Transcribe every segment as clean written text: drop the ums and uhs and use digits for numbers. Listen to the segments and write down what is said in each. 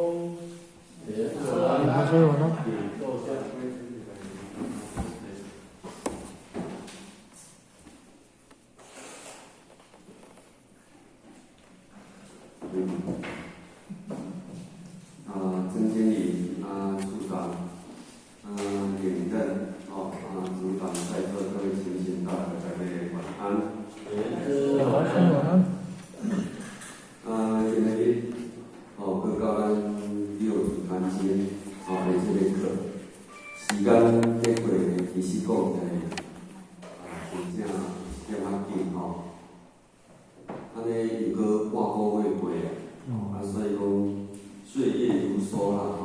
老師晚安。啊，曾經理啊，處長，領任哦，組長在座各位前賢大德，大家晚安。老師晚安。今日哦，閣到咱六祖壇經哦的這個課，時間咧過，其實講起來啊，真正有點仔緊吼。按呢又閣半個月過啊，所以講歲月如梭啦吼。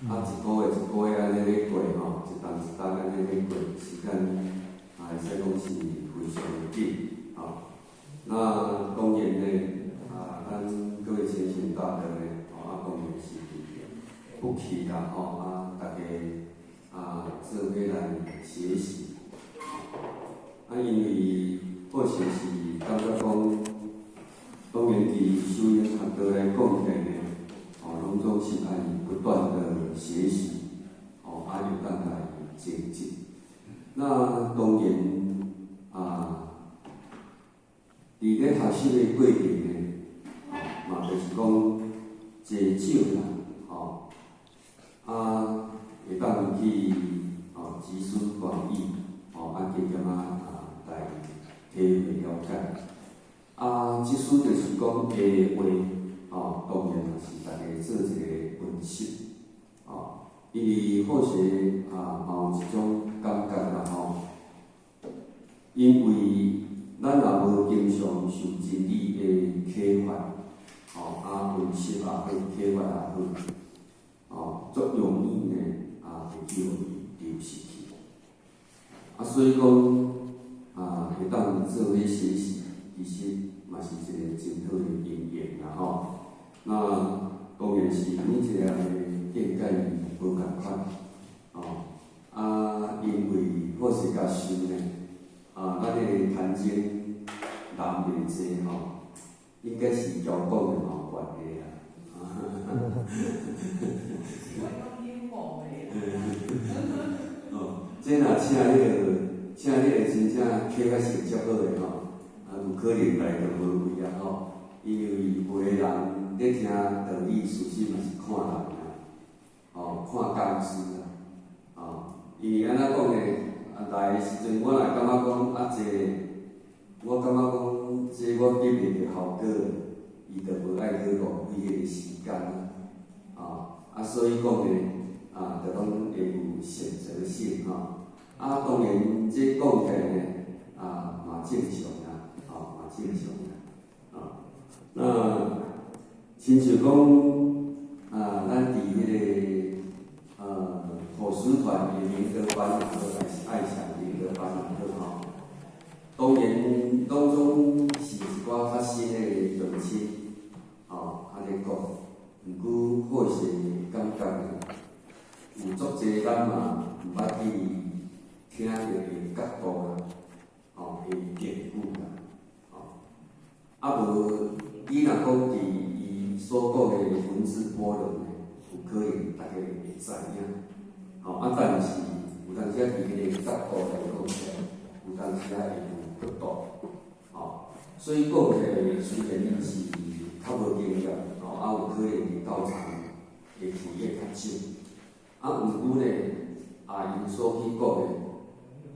啊，一個月一個月按呢咧過吼，一冬一冬按呢咧過，時間啊，會使講是非常的緊吼。那當然呢，啊，咱各位前賢大德呢，吼啊，當然是不期啦吼，啊，大家啊，做伙來學習。啊，因為或許是感覺講，當然佇修行學道來講起來呢，哦，攏總是愛不斷的學習，哦，啊，有當來精進。那當然啊，佇咧學習的過程呢，哦，嘛就是講濟少啦，吼，啊，會當去哦集思廣益，哦，啊，加減仔啊來體會了解。啊，這次就是講下話，哦，當然嘛是大家做一個溫習，哦，因為好勢啊，嘛有一種感覺啦吼，因為咱若無經常受真理的啟發，吼啊，溫習也好，啟發也好，哦，足容易呢啊，會去予伊丟失去。啊，所以講啊，會當做咧學習，其實嘛是一個真好的因緣啦吼。那當然是每一個人的見解無仝款，哦，啊，因為好勢共想呢，啊，咱彼個壇經人袂濟吼，應該是交講的嘛有關係啦。哦，這若請彼個請彼個真正啟發性較好的吼，啊，有可能來就無位啊吼，因為有的人咧聽道理，事實嘛是看人啦，哦，看工資啦，哦，因為按怎講呢？啊，來的時陣我若感覺講啊，這我感覺講這我得袂著效果，伊就無愛去浪費彼個時間啊，哦，啊，所以講呢，啊，就攏會有選擇性吼。啊，當然這講起來呢，啊，嘛正常啦，吼，嘛正常啦，啊，那親像講啊，咱佇彼個伙食團的明德班也好，還是愛祥明德班也好吼，當然攏總是一寡較新的長親，吼，按呢講，毋過好勢感覺有足濟咱嘛毋捌去聽著的角度啦，吼，的典故啦，吼，啊無你若講佇伊所講的文字般若呢，有可能大家會知影，吼，啊，但是有當時啊佇彼個角度來講起來，有當時啊會有不同，吼，所以講起來雖然恁是較無經驗，吼，啊有可能佇道場的體驗較少，啊，毋過呢，啊，𪜶所去講的，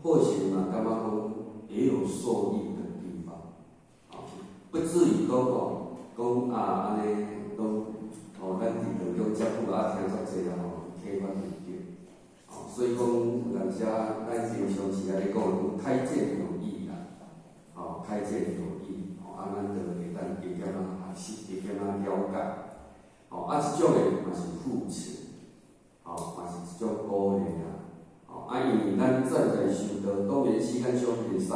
或許嘛感覺講也有受益的地方，吼，不至於講吼，講啊按呢攏吼，咱佇道中遮久啊聽足濟啊吼，啟發袂著，吼，所以講有當時啊，咱經常時按呢講，講開見有益啦，吼，開見有益，吼，啊，咱就會當加減仔學習，加減仔了解，吼，啊，這種的嘛是付錢，吼，嘛是一種鼓勵啦，吼，啊，因為咱正在修道，當然時間上袂使，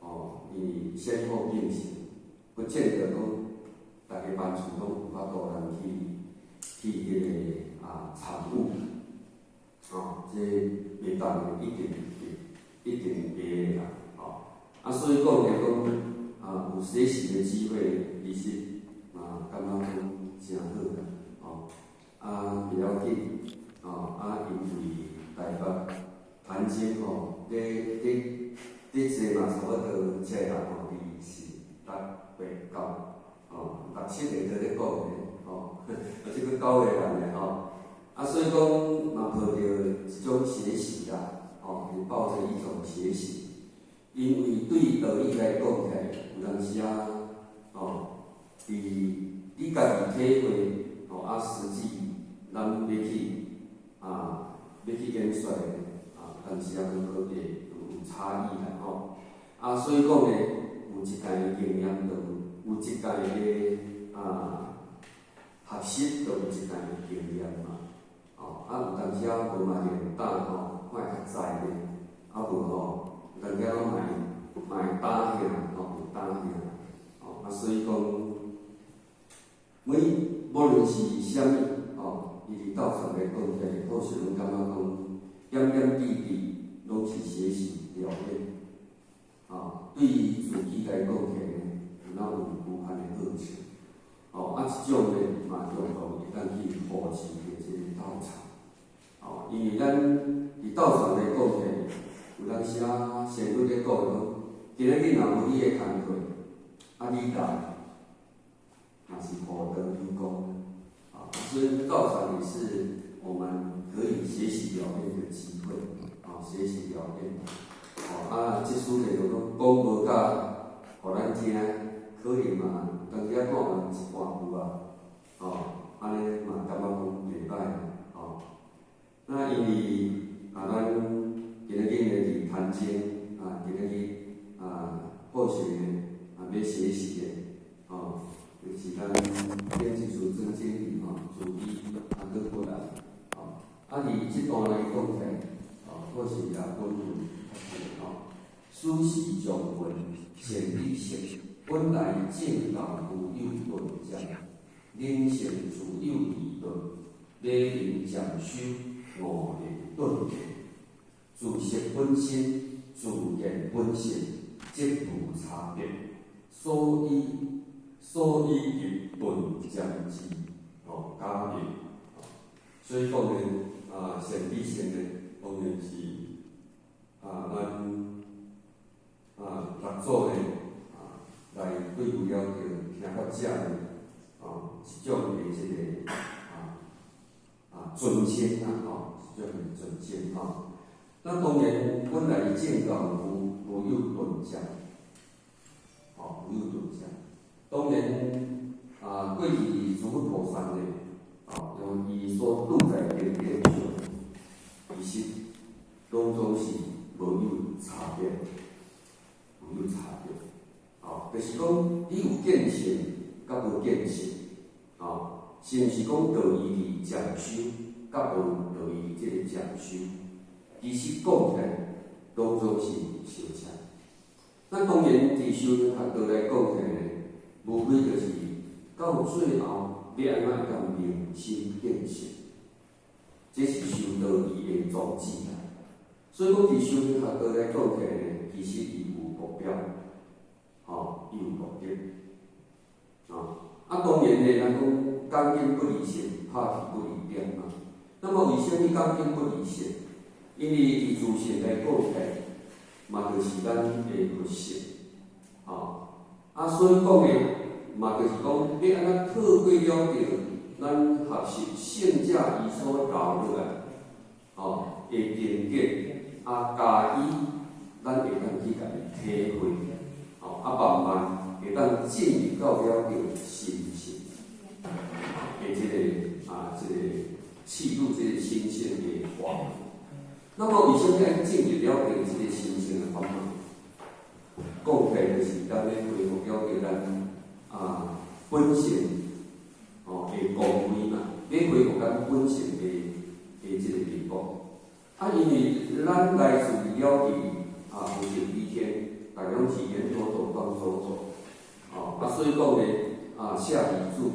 吼，因為先後並行，不見得講逐个班次攏有法度人去彼個啊參與，吼，這袂當的，一定會，一定會的啦，吼，啊，所以講來講，啊，有學習的機會，其實嘛感覺講誠好啦，吼。啊，袂要緊，哦，啊，因為台北台中吼，咧咧咧坐嘛，差不多這人吼，二四六八九，吼，六七個都咧講咧，吼，啊，這閣九個人咧，吼，啊，所以講嘛，抱著一種學習啦，吼，是抱著一種學習，因為對道理來講起來，有當時啊，吼，佇你家己體會，吼，啊，實際咱欲去啊，欲去演說的，啊，有當時啊，閣閣會有差異啦，吼，啊，所以講呢，有一屆的經驗，就有一屆的啊學習，就有一屆的經驗嘛，吼，啊，有當時啊，無嘛練膽吼，看會較知咧，啊無吼，有當時啊，嘛會嘛會膽嚇，吼，會膽嚇，吼，啊，所以講，每無論是啥物，吼，伊佇道場來講起來，好像攏感覺講，點點滴滴攏是學習了解，吼，對於自己來講起來，有哪有無限的好處，吼，啊，這種呢嘛，共同會當去扶持著這個道場，吼，因為咱佇道場來講起來，有當時啊，先佫咧講講，今仔日若無你的工課，啊，你來，嘛是何德有功，啊，所以道場也是我們可以學習了變的機會，啊，學習了變，哦，啊，這書裡頭講講無甲，予咱聽，可能嘛，當時啊看完一半句啊，哦，按呢嘛感覺講袂歹，哦，那因為啊，咱今仔日呢佇台中啊，今仔日啊，好學啊，欲學習的，哦，就是咱編輯處曾經理吼，助理啊，閣過來，哦，啊，佇這段來講起來，哦，好是也本文較濟吼，此時將問善知識，本來正道無有頓漸，人性自有理論，理應漸修悟能頓見，自識本身，自見本性，則無差別。所以入頓漸之哦假定，所以講呢，啊，善知識呢，當然是啊，咱啊六祖呢啊來對付了著聽法者呢，啊一種的這個啊啊尊稱啦，吼，一種的尊稱吼。那當然，本來正道無有頓漸，吼，無有頓漸。當然啊，過去諸佛菩薩呢，啊，用伊所拄在經典上，其實攏總是無有差別，無有差別。哦，就是講你有見性，佮無見性，哦，是毋是講道義佇漸修，佮無道義這個漸修，其實講起來，攏總是相像。那當然，佇修行學道來講起來呢，無非就是到最後，欲按怎會當明心見性，這是修道義的宗旨啦。所以講，佇修行學道來講起來呢，其實伊有目標，吼，伊有目的，吼。啊，當然呢，咱講講經不離性，拍鐵不離點嘛。那麼，為啥物講經不離性？因為佇自性來講起來，嘛就是咱的佛性，吼。啊，所以講呢，嘛就是講，欲按怎透過了著咱學習聖者伊所留落來，吼的經典，啊，加以咱會當去共伊體會，吼，啊，慢慢會當進入到了著心性的這個啊，這個契入這個心性的法門。那麼，為啥物愛進入了著這個心性的法門？講起來就是咱欲恢復了著咱啊本性吼的光輝嘛，欲恢復咱本性的這個地步。啊，因為咱來自了佇啊佛性以天，逐家攏是圓朵朵光朵朵，哦，啊，所以講呢，啊，舍利子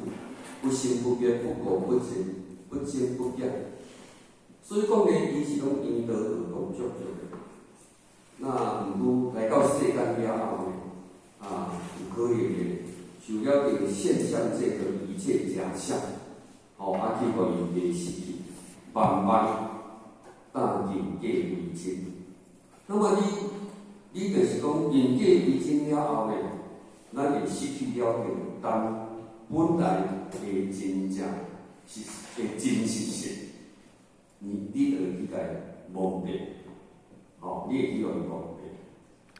不生不滅，不垢不淨，不增不減。所以講呢，伊是攏圓道道光足足的。那毋過來到世間了後呢，啊，有可能呢，受了著現象這個一切假象，吼，啊去去予伊迷失去，慢慢當認假為真。那麼你就是講認假為真了後呢，咱會失去了咱本來的真正是的真實性，你就會去共伊蒙蔽，吼，你會去予伊蒙蔽。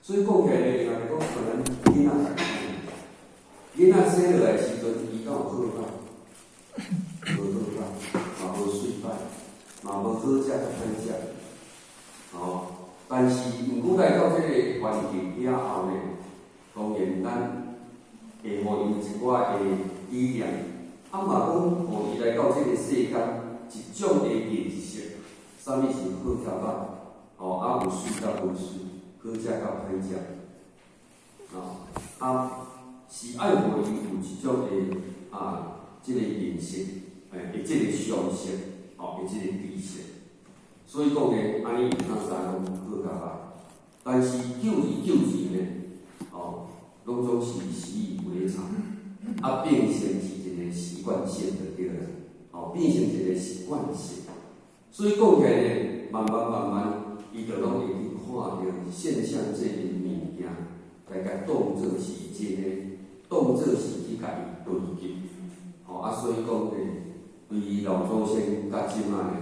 所以講起來呢，若是講像咱囡仔囡仔生落來時陣，伊敢有好歹？無好歹，嘛無媠歹，嘛無好食佮歹食，吼。但是，毋過來到這个環境了後呢，當然咱會予伊一寡的理念，啊嘛講予伊來到這个世間一種的認識，啥物是好佮歹，吼，啊有媠佮無媠，好食佮歹食，吼，啊是愛予伊有一種的啊，這个認識，的這个常識，吼，的這个知識。所以講呢，按呢有通知講好佮歹，但是久而久之呢，哦，攏總是習以為常，啊，變成是一個習慣性就對啦，哦，變成一個習慣性。所以講起來呢，慢慢慢慢，伊就攏會去看著現象這個物件，來共當做是真的，當做是去共伊對立。吼，啊，所以講呢，對老祖先佮這擺呢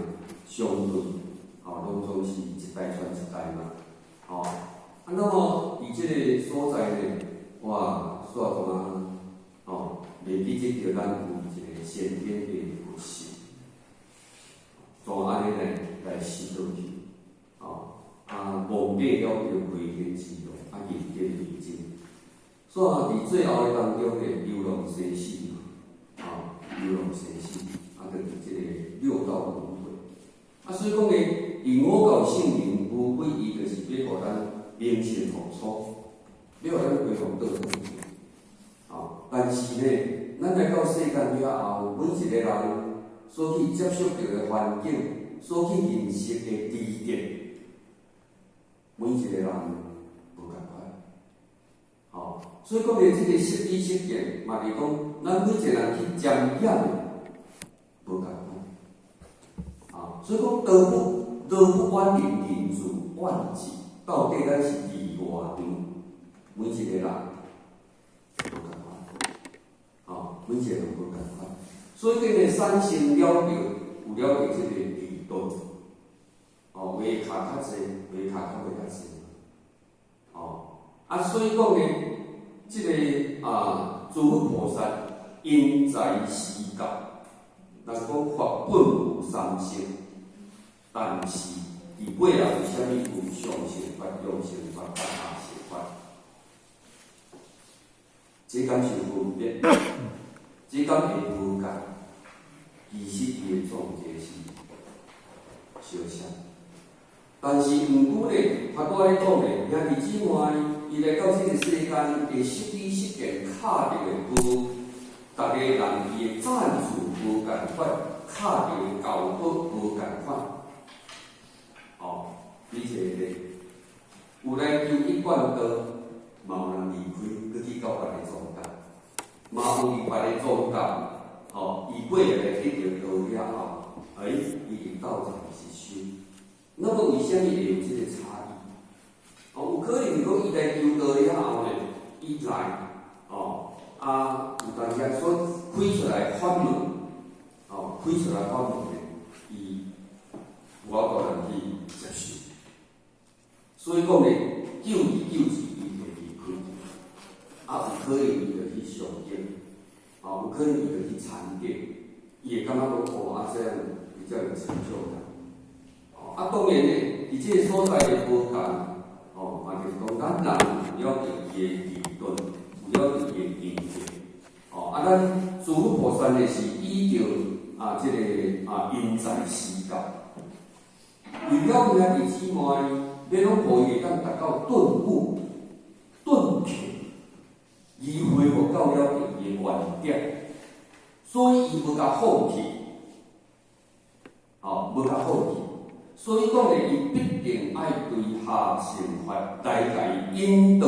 相對。吼，攏總是一代傳一代嘛，吼。啊，那麼佇這个所在呢，哇，煞怎啊，吼，袂記得著咱有一個先天的佛性，怎按呢來失落去，吼，啊，忘記了著飛天之路，啊，認假為真，煞佇最後的當中呢，流浪生死嘛，吼，流浪生死，啊，就佇這个六道輪迴，啊，所以講呢，因果報聖人，無非伊就是欲予咱明心復初，欲予咱恢復倒轉去。吼，但是呢，咱來到世間了後，每一個人所去接觸著的環境，所去認識的知見，每一個人無仝款。吼，所以講呢，這個識知識見，嘛是講，咱每一個人去沾染的無仝款。啊，所以講，道不遠人，人自遠之。到底咱是離偌遠？每一個人無仝款，吼，每一個人無仝款。所以，這個產生了著，有了著這個理論，哦，有的卡較濟，有的卡較袂較濟，吼，啊，所以講呢，這个啊，諸佛菩薩因材施教，人講法本無三乘，但是佇尾仔為啥物有上乘法、中乘法、佮下乘法？這敢是有分別？這敢會無仝？其實伊的總結是相像，但是毋過咧，頭拄仔咧講咧，兄弟姊妹，伊來到這個世間的識知識見，敲著的無，逐个人伊的贊助無仝款，敲著的效果無仝款。哦，比一個例，有來求一貫道，嘛有人離開，閣去到別个宗教，嘛有佇別个宗教，吼，伊過來得著道了後，欸，伊會鬥陣實修。那麼為啥物會有這個差異？哦，有可能講伊來求道了後呢，伊來，哦，啊，有當時所開出來法門，哦，開出來法門呢，伊無法度人去接受。所以講呢，久而久之，伊會離開。啊，有可能伊就去上經，哦，有可能伊就去禪定，伊會感覺講，哦，啊，這樣比較有成就感。哦，啊，當然呢，佇這個所在的無仝，哦，嘛就是講，咱人有了著伊的理論，有了著伊的境界，哦，啊，咱諸佛菩薩呢是依著啊，這个啊因材施教，為了兄弟姊妹，欲攏予伊會當達到頓悟、頓悟，而恢復到了伊的原點，所以伊無共放棄，哦，無共放棄。所以講呢，伊必定愛對下乘法來共伊引導，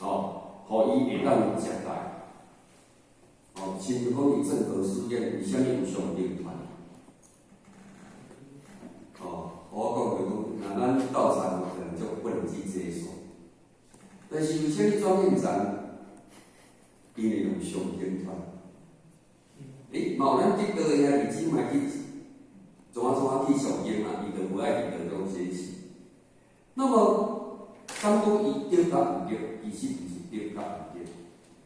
哦，予伊會當接來，哦，親像講佇鄭和書院為啥物有誦經團？哦，我講就講，若咱道場有可能就不能去接受。但是為啥物莊嚴山𪜶會用誦經團？欸，嘛有咱得道的兄弟姊妹去，怎啊怎啊去誦經嘛，伊就無愛佇道中學習。那麼，敢講伊對佮毋對？其實毋是對佮毋對，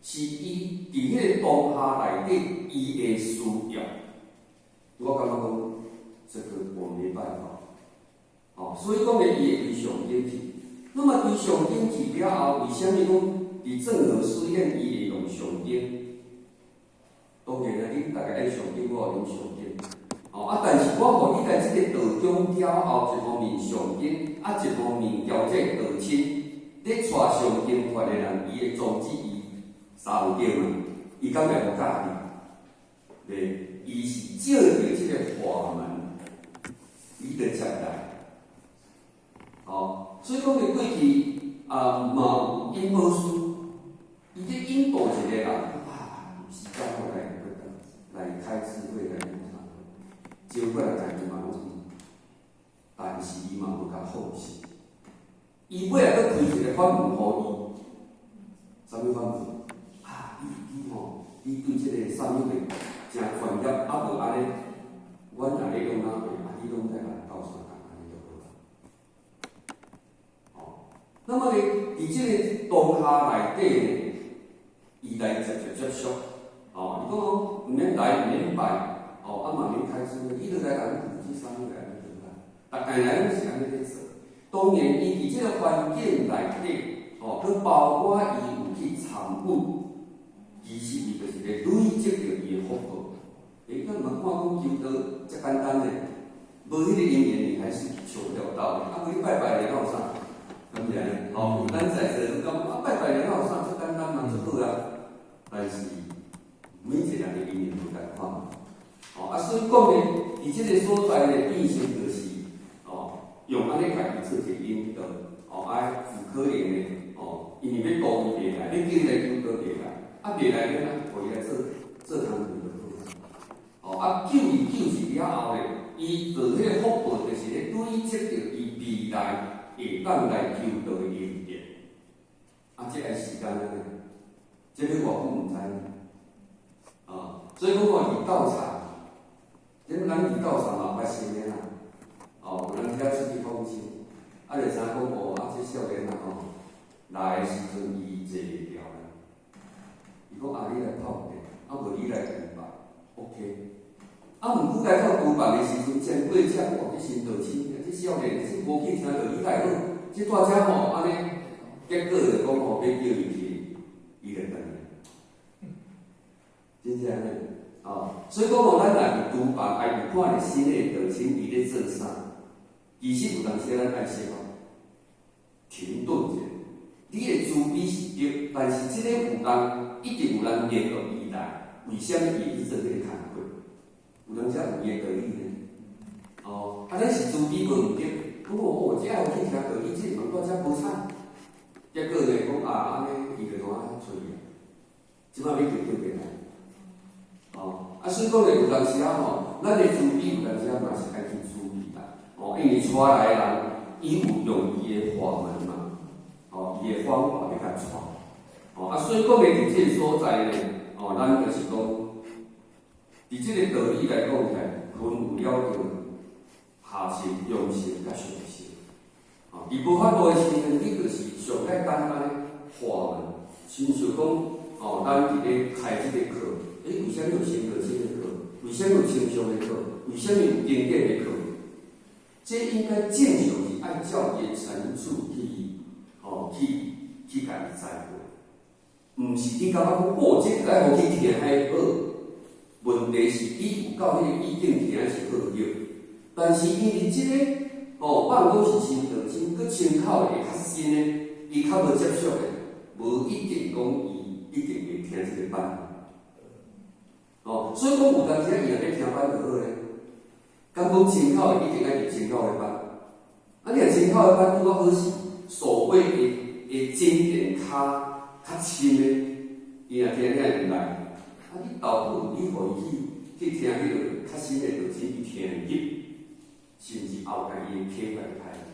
是伊佇彼個當下內底伊的需要。我感覺講，這個我沒辦法。哦，所以講咧，伊會對誦經去。那麼對誦經去了後，為啥物講佇鄭和書院伊會用誦經？當然啦，恁逐家愛誦經，我予恁誦經。哦，啊，但是我予你來這個道中了後，一方面誦經，啊，一方面交這個道親，咧帶誦經團的人，伊的宗旨伊三有點嘛，伊敢會無教你？對，伊是借著這個法門，伊就接來。哦，所以講咧過去啊，嘛有引寶師，伊咧引導一個人，啊，有時間我來來開智慧來講啥，招過來代誌嘛攏是，但是伊嘛無共放棄。伊尾仔閣開一個法門予伊，啥物法門？啊，你吼，你對這個啥物會誠專業，啊無按呢，阮若咧用哪會，啊你攏來共鬥相共，按呢就好啦。哦，那麼呢，佇這個當下內底呢，伊來直接接觸，哦，伊講毋免來，毋免拜，哦，啊嘛免開智慧，伊就來共你布置啥物來按呢就好啦。逐家來攏是按呢咧做。當然，伊佇這個環境內底，哦，閣包括伊有去參與，其實伊就是咧累積著伊的福報。欸，咱嘛看講求道遮簡單呢，無彼個因緣，你還是求不了道的。啊，無你拜拜了有啥？敢毋是按呢？哦，咱在座攏感覺啊，拜拜了有啥？足簡單嘛，足好啊。但是每一個人的因緣無仝款，哦，啊，所以講呢，佇這個所在呢，變成就是，哦，用按呢共伊做一個引導，哦，啊，有可能呢，哦，因為欲度伊袂來，欲叫伊來求道袂來，啊，袂來了呢，予伊來做做工課就好。哦，啊，救伊救一了後呢，伊得彼個福報，就是咧累積著伊未來會當來求道的因緣。啊，這愛時間呢，這欲偌久毋知。啊，所以講我佇道場，這咱佇道場嘛發生的啦。哦，有人遐出去訪親，啊，就知影講哦，啊，這少年啊吼，來的時陣伊坐袂牢啦。伊講啊，你來泡茶，啊無你來廚房，OK。啊，毋過來到廚房的時陣，前過車哇，這新道親，這少年這無去聽著你來好，這蹛遮吼按呢，結果就講吼，欲叫伊去，伊就轉來。真正按呢，哦，所以講吼，咱若佇廚房愛有看著新的道親伊咧做啥，其實有當時咱愛說吼，停頓者，你的慈悲是對，但是這個有人一定有人聯絡伊來，為啥物伊會去做這個工課？有當時有伊的道理呢。哦，啊，咱是慈悲無毋對，講哦，這愛去聽道理，這問蹛遮無慘。結果呢，講啊，按呢，伊就怎啊揣伊，這擺欲叫叫袂來。哦，啊，所以講咧，有當時啊吼，咱的慈悲有當時啊嘛是愛去注意啦。哦，因為帶來的人，伊有用伊的法門嘛，哦，伊的方法欲共帶。哦，啊，所以講咧，佇這個所在呢，哦，咱就是講，佇這個道理來講起來，分有了著下乘、中乘佮上乘。哦，佇無法度的時陣，你就是上較簡單的法門，親像講，哦，咱佇咧開這個課，欸，為啥物有新道親的課？為啥物有清相的課？為啥物有經典的課？這應該正常是按照伊的層次去，哦，去共伊栽培，毋是你感覺講，哦，這個愛予去聽還好。問題是，你有到彼個意境聽是好對，但是因為這個，哦，放講是新道親，閣親口會較深的，伊較無接觸的，無一定講伊一定會聽這個班。哦，所以講有當時伊若欲聽班就好咧。敢講親口的一定愛佇親口的班，啊，你若親口的班拄仔好是所謂的經典較較深的，伊若聽聽會來，啊，你倒不如你予伊去去聽彼个較新的道親，伊聽會入，甚至後壁伊會啟發較會聽。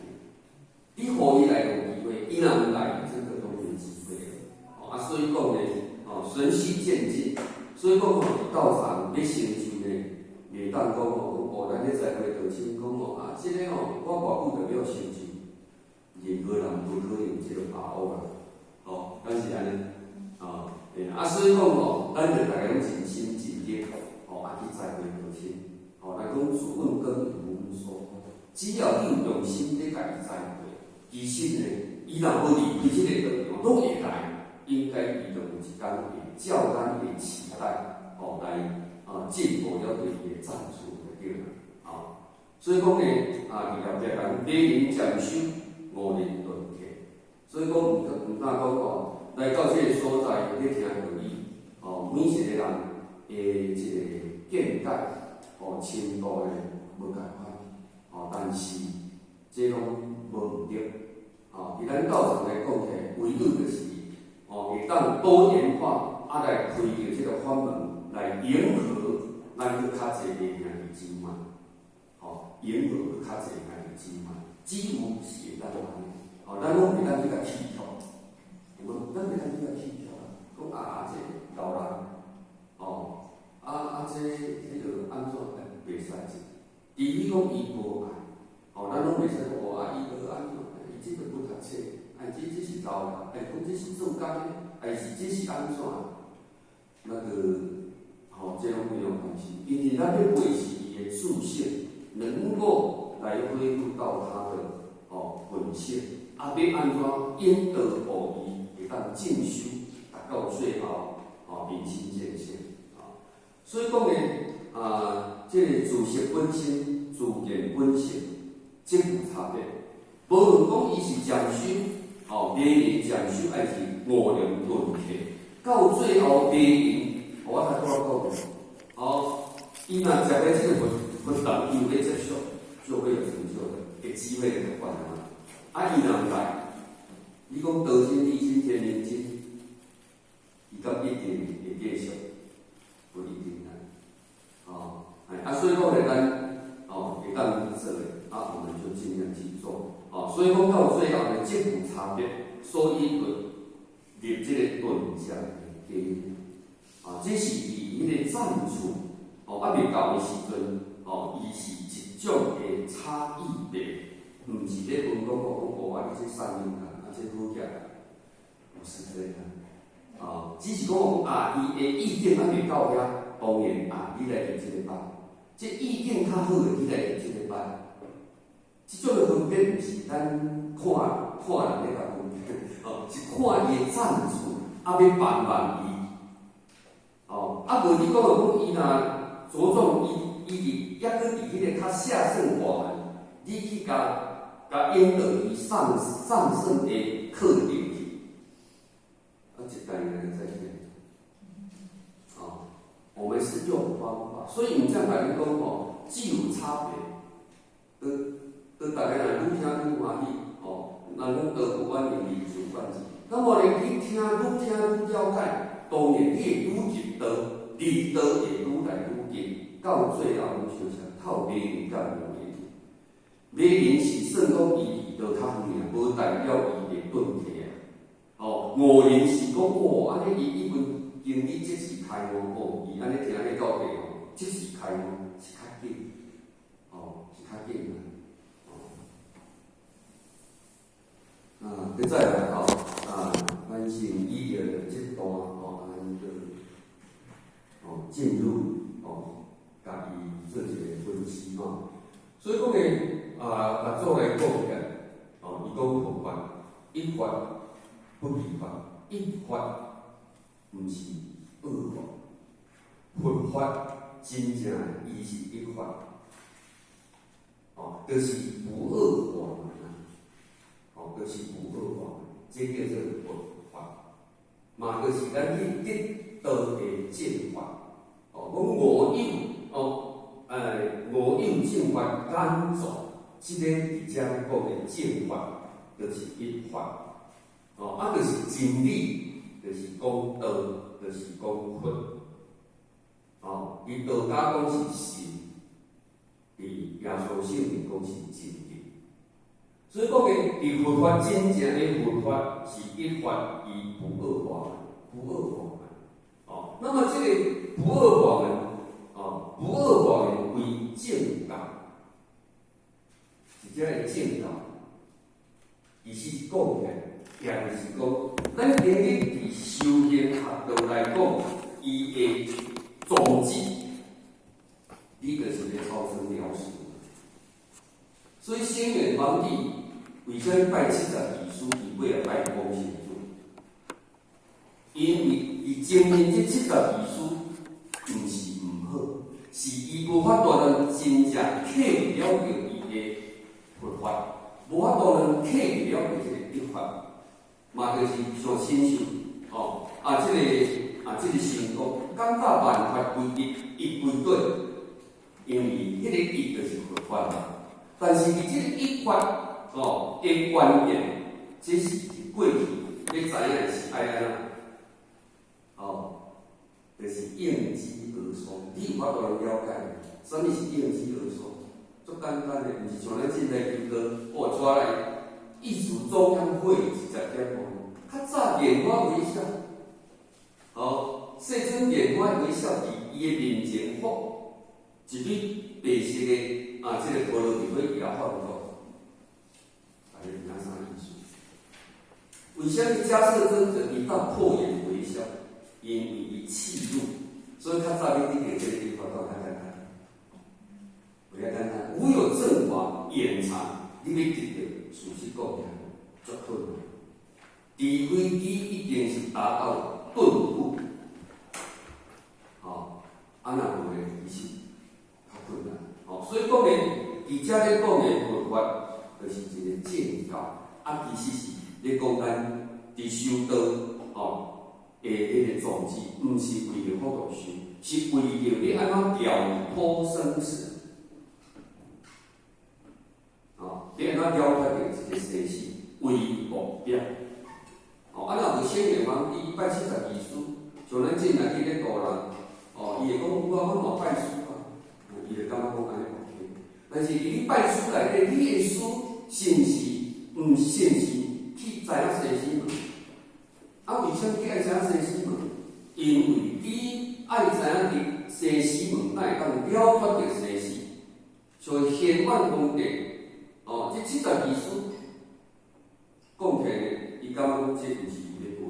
你予伊來有機會，伊若毋來，這個都沒機會了。哦，啊，所以講呢，哦，循序漸進。所以講吼，佇道場欲成就呢，袂當講吼，講哦，咱咧栽培道親講吼，啊，這個吼，我偌久就欲成就，任何人無可能有這個把握啦。哦，敢是按呢？哦，對啊，所以講吼，咱就逐家攏盡心盡力，吼，啊去栽培道親。吼，來講只問耕耘無問收穫，只要你有用心咧共伊栽培，其實呢，伊若無離開這個道場，攏會來，應該伊就有一工會照咱的期待，吼，來啊進步了對伊的贊助就對啦，哦，所以講呢，啊，佇後壁講禮仁漸修，悟人頓契，所以講毋但講吼，來到這個所在咧聽道理，哦，每一個人的這個見解，哦，深度呢無仝款，哦，但是這攏無毋對，哦，佇咱道場來講起來，唯一就是，哦，會當多元化，啊來開著這個法門，來迎合咱閣較濟的兄弟姊妹，吼，迎合閣較濟兄弟姊妹，只有是會當按呢，吼，咱攏袂當去共起跳，有無？咱袂當去共起跳啊，講啊，這老人，吼，啊啊，這彼個按怎？袂使這，除非講伊無愛，吼，咱攏袂使講哦，啊，伊無按怎？伊這個無讀冊，啊，這是老人，哎，講這是做工的，還是這是按怎？那個，吼，這攏沒有關係，因為咱欲培是伊的自性，能夠來恢復到他的吼本性，啊，欲按怎引導予伊會當進修，達到最後，吼明心見性，啊，所以講呢，啊，這個自識本身、自見本性，這有差別。無論講伊是漸修，吼，迷人漸修，還是悟靈頓契，到最後迷人，我才拄仔講，哦，伊若食咧這個佛佛道，伊有咧接受，就會有成就的，會機會就懸啊。啊，伊若毋來，你講道親、地親、天人親，伊敢一定會繼續？不一定啊。哦，啊，所以講咧，咱哦會當做的，啊，我們就盡量去做。哦，所以講到最後呢，這有差別，所以就立這個頓漸的基。啊，這是佇彼個贊處，哦，猶未到的時陣，哦，伊是一種的差異別，毋是咧分講講哦，啊，你這善人啊，啊，這好額，毋是這樣。啊，只是講啊，伊的意見猶未到遐，當然啊，你來入這個班，這意見較好的，你來入這個班。這種的分別毋是咱看看人咧共分別，哦，是看伊的贊處，啊，欲幫忙伊。哦，啊，無你講講伊若着重伊，伊佇抑閣佇彼個較下乘法門，你去共共引導伊上上乘的課程去，啊，一代人再見。哦，我們是用方法，所以毋才共你講吼，既有差別，當逐家若愈聽愈歡喜，吼，人講道不遠人離自遠之，那麼你聽愈聽愈了解，當然你會愈入道，離道會愈來愈近，到最後攏相像透迷人佮悟靈。迷人是算講伊離道較遠啊，無代表伊會頓契啊。哦，悟人是講哦，按呢伊已經經歷即時開悟，哦，伊按呢聽咧到底吼，即時開悟是較緊，哦，是較緊啊。哦，啊，閣再來吼，啊，咱先以著這段吼，咱就哦進入哦，共伊做一個分析吼。所以講呢，啊，六祖來講起來，哦，伊講佛法一法不二法，一法毋是二法，佛法真正伊是一法，哦，就是不二法門啊，哦，就是不二法門，這叫做佛法，嘛就是咱去得道的正法，哦，講無有，哦。無有正法敢做，這個佇遮講的正法，就是一法，哦，啊，就是真理，就是講道，就是講佛，佇道家講是神，佇耶穌聖經講是真理。所以講的，佇佛法真正的佛法是一法伊不二法門，不二法門。哦，那麼這個不二法門，哦，不二法門為正教，是這个正教。其實講起來，也就是講，咱今日佇修行學道來講，伊的宗旨，你就是咧超生了死。所以聖嚴皇帝為啥物拜72師，伊尾仔拜廣成子？因為伊前面這72師毋是毋好，是伊無法度通真正體會了著伊的佛法，無法度通體會了著這個一法，嘛就是像親像哦啊，這個啊，這個神功，感覺萬法歸一，一歸對，因為彼個一就是佛法嘛。但是佇這個一法哦的觀念，這是過去你知影的是愛按怎？哦，就是應機而說，你有法度通了解，啥物是應機而說？足簡單的，毋是像咱現在叫做哦，帶來藝術中央會10點哦，較早拈花微笑，哦，世尊拈花微笑佇伊的面前發一蕊白色的啊，這個陀羅尼火伊也發無大家知影啥意思？為啥物迦葉尊者伊當破顏微笑？因為伊契入，所以較早你得這個地方較簡單，為較簡單。無有正法掩藏，你欲得著，事實講起來足困難。除非你已經是達到頓悟，吼，啊若無咧，其實較困難。吼，所以講呢，佇遮咧講的佛法，就是一個正教，啊，其實是咧講咱佇修道，吼的彼個宗旨，毋是為著法度修，是為著你按怎了脫生死，吼，你按怎了脫著這個生死為目標。哦，啊，若無聖嚴皇帝拜72師，像咱進來去咧度人，哦，伊會講有啊，阮嘛拜師啊，伊就感覺講按呢 OK。但是佇你拜師內底，你的師是毋是毋是毋是去知影生死門？啊，為啥物去愛知影生死門？因為你愛知影佇生死門，才會當了脫著生死。所以賢萬皇帝，哦，這72師講起來，伊感覺講這毋是伊咧背，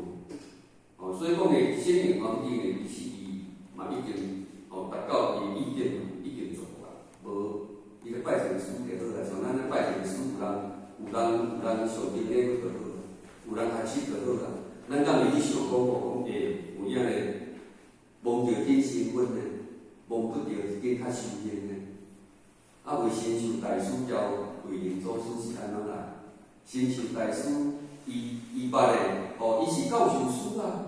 哦，所以講呢，聖嚴皇帝呢，其實伊嘛已經哦達到伊意境，已經做啦，無伊咧拜一個師就好啦，像咱咧拜一個師，有人上頂禮就好，有人學習就好啦。咱敢會去想講哦，講欸，有影咧，摸著緊身份呢，摸不著緊較修行呢。啊，為神秀大師交慧能祖師是按怎來？神秀大師伊捌的，哦，伊是教授師啊。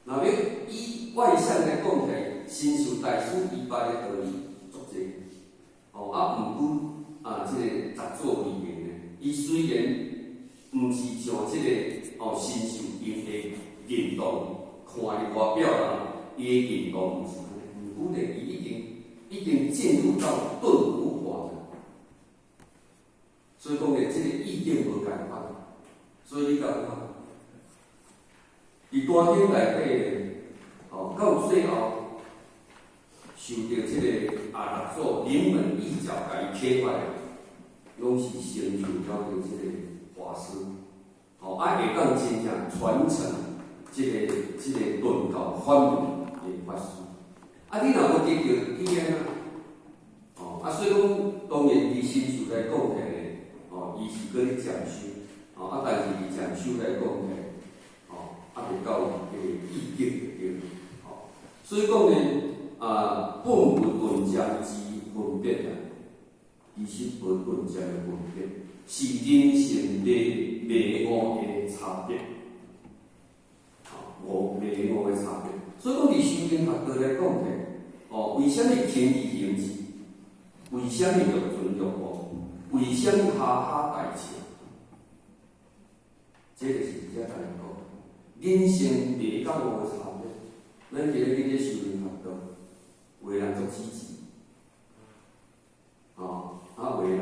若欲以外向來講起來，神秀大師伊捌的道理足濟。哦，啊，毋過啊，這個雜作為言呢，伊雖然毋是像這個哦神秀因的認同，看佇外表人，伊的認同毋是按呢，毋過呢，伊已經進入到頓悟法。所以講呢，這個意境無仝款，所以你感覺，佇大經內底，哦，到最後受著這個啊六祖臨門一腳共伊啟發的，攏是成就了著這個法師，哦，啊會當真正傳承這個頓教法門的法師。啊，你若無得著，你按怎？哦，啊，所以講當然佇神秀來講起來。哦，伊是閣咧禪修，哦，啊，但是佇禪修來講起來，哦，猶未到彼個意境就對，哦，所以講呢，啊，本無頓漸之分別啊，其實無頓漸的分別，是人生迷悟的差別，哦，迷悟的差別。所以講佇修行學道來講起來，哦，為啥物輕易行持？為啥物欲存欲悟？為啥物哈哈大笑？這就是遮共你講，人生迷佮悟的差別。咱今日去咧修行學道，有的人足積極，哦，啊，有的人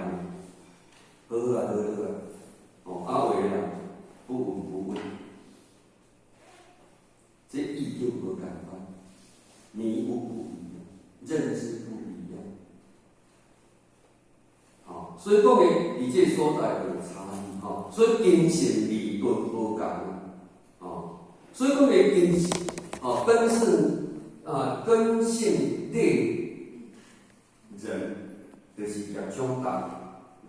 好好啊，好好啊，哦，啊，有的人不聞不問，這意境無仝款，迷霧不一樣，認知不一樣，哦，所以講呢，佇這個所在有差異，吼，所以根性利鈍無仝，哦，所以講呢，根性，哦，根性啊，根性劣人，就是業障重，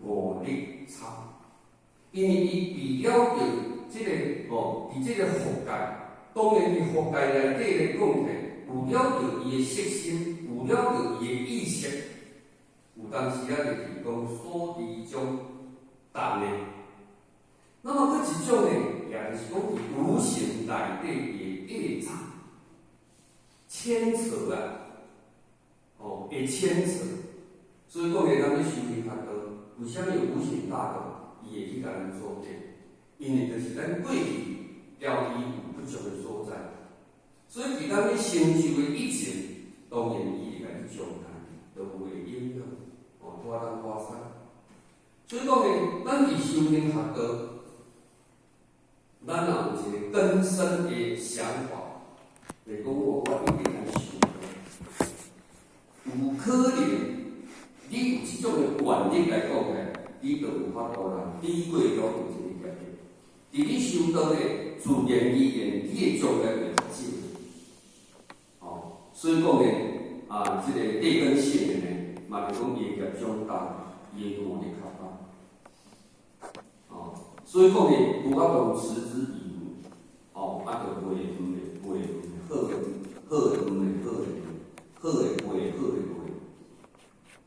五力差，因為伊除了著這個哦，佇這個欲界，當然佇欲界內底來講起，有了著伊的色心，有了著伊的意識，有當時啊，就是講所知障重的。那麼閣一種呢，也就是講佇無形內底的業障牽扯啊，哦，會牽扯。所以講呢，咱咧修行較多，為啥物有無形大德，伊會去共咱做者？因為就是咱過去調伊有不足的所在，所以佇咱咧成就的以前，當然伊會共你將開，都有會影響，哦，拖東拖西。所以講呢，咱佇修行學道，咱若有一個根深的想法，就是講我一定愛修道，有可能你有這種的願力來講呢，你就有法度啦，比過了有一個業力。佇你修道呢，自然而然，你的將來會較少。哦，所以講呢，啊，這個劣根性的呢，嘛就講伊的業障重，伊的努力較大。哦，所以講呢，有法度持之以恆，哦，啊，就袂毋會袂好的好的毋會好的好的袂好的袂。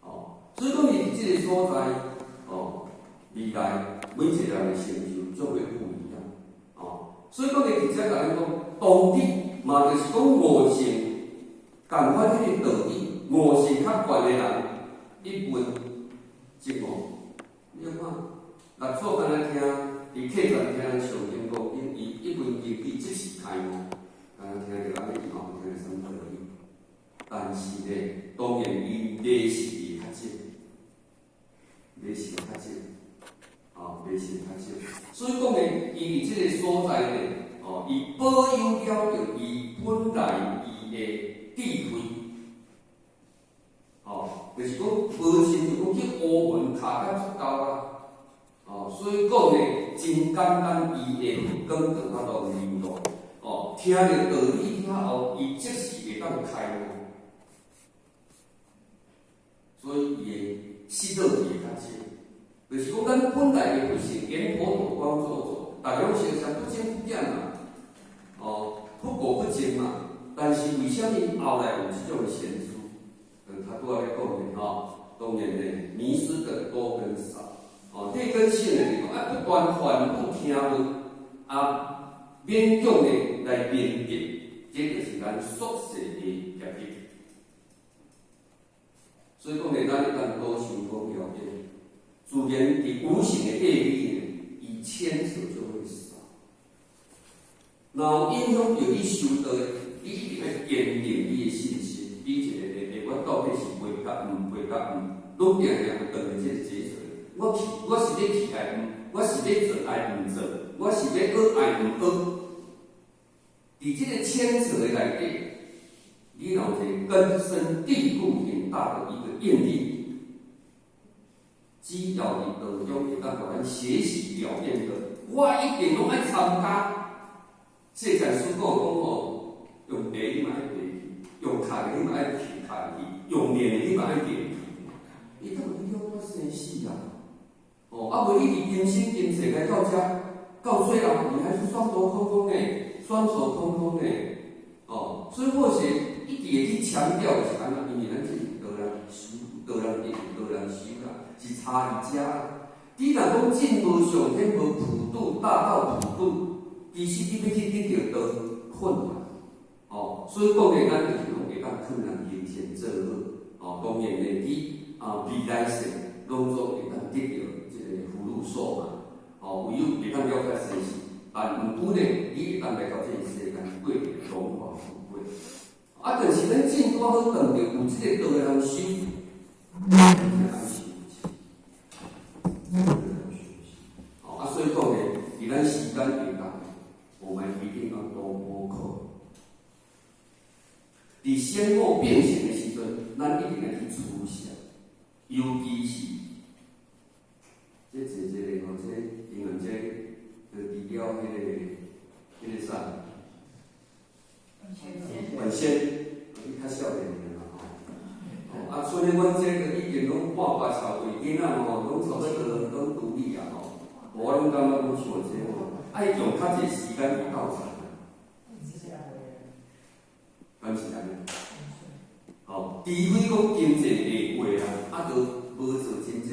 哦，所以講伊佇這個所在，哦，未來每一個人的成就總會不一樣。哦，所以講伊佇遮共咱講，當日嘛就是講悟性，仝款彼個道理，悟性較懸的人，一問即悟。你看，六祖敢若聽，佇客棧聽人上經講經，伊一聞經理即時開悟，敢若聽著按呢，伊嘛無聽著啥物道理。但是呢，當然伊迷信會較少，迷信較少，哦，迷信較少。所以講呢，伊佇這個所在呢，哦，伊保有了著伊本來伊的智慧，哦，就是講無親像講去烏雲卡較足夠啊，哦，所以講呢，真簡單，伊會講就法度明白，哦，聽著道理了後，伊即時會當開悟。所以伊的失落會較少，就是講咱本來的佛性，閻婆陀光做做，逐家攏相像不增不減嘛，哦，不垢不淨嘛。但是為啥物後來有這種賢書？較拄仔咧講的吼，當然呢，迷失的多跟少，哦，劣根性的就是講啊，不斷反覆聽聞，啊，勉強的來明白，這就是咱宿世的業力。所以講呢，咱會當多想講了解，自然佇無形的業力呢，伊牽扯就會少。若有影響著你修道的，你一定愛堅定你的信心。你一個個，我到底是袂甲毋，袂甲毋，攏定定有斷的這個結束。我去，我是欲去抑毋，我是欲做抑毋做，我是欲學抑毋學。佇這個牽扯的內底，你若有一個根深蒂固很大的一個願力，只要佇道中會當予咱學習了變的，我一定攏愛參加。世間師講講吼，用爬你嘛愛爬去，用牽的你嘛愛去牽去，用練的你嘛愛練去。伊當有影響我生死啊？哦，啊無你佇今生今世來到遮，到最後你還是雙手空空的，雙手空空的。哦，所以我是一直會去強調是按怎，因為咱這是道人修，道人得，道人修啦，是差佇遮。你若講進無上天無普度大道普度，其實你欲去得著道困難。哦，所以講呢，咱就是講會當勸人行善做好。哦，當然呢，佇啊未來世攏總會當得著這個福祿壽嘛。哦，唯有會當了解生死，但毋過呢，你會當來到這個世間過榮華富貴。啊，但是咱正拄好碰著有這個道的人修，真正愛修持，真正愛修持。哦，啊，所以講呢，佇咱時間會當，我們一定要多補課。佇先後並行的時陣，咱一定愛去取捨，尤其是這坐這個吼，這因為這就除了彼個啥，原先，你較少年爾啦吼。哦，啊，像阮這個已經攏半百超歲囡仔吼，攏差不多攏獨立啊吼。我攏感覺講像這吼，愛用較濟時間去鬥茶。敢是按呢？吼，除非講經濟會過啦，啊，都無做真正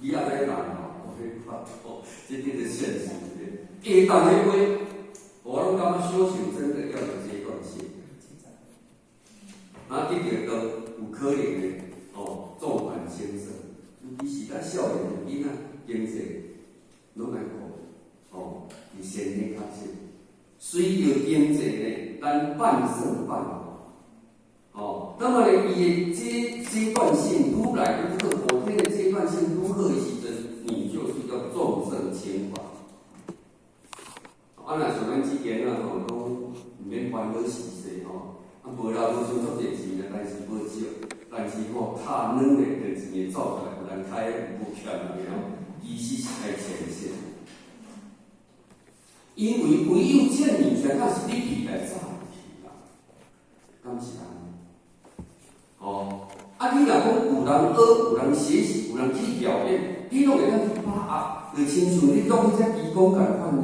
以後來人吼，我發哦，這叫做現實的。會當的話，我攏感覺修行真的要有階段性。啊，得著都有可能的哦，眾叛親生，尤其是咱少年的囡仔，經濟攏愛顧，哦，佇先天較少。隨著經濟呢，咱半勝半負，哦，那麼呢，伊的階段性愈來愈好，後天的階段性愈好的時陣，你就是要重勝輕緩。啊，若像咱這邊啊吼，攏毋免煩惱時勢吼，啊，無啦，無想足濟錢啊，但是無少，但是吼，敲軟的，就錢會走出來，有人開無欠的吼，其實是愛前線。因為唯有這物件，才是你起來早去啦，敢是按呢？哦，啊，你若講有人學，有人學習，有人去表演，你攏會當去把握，就親像你錄彼隻義工仝款呢，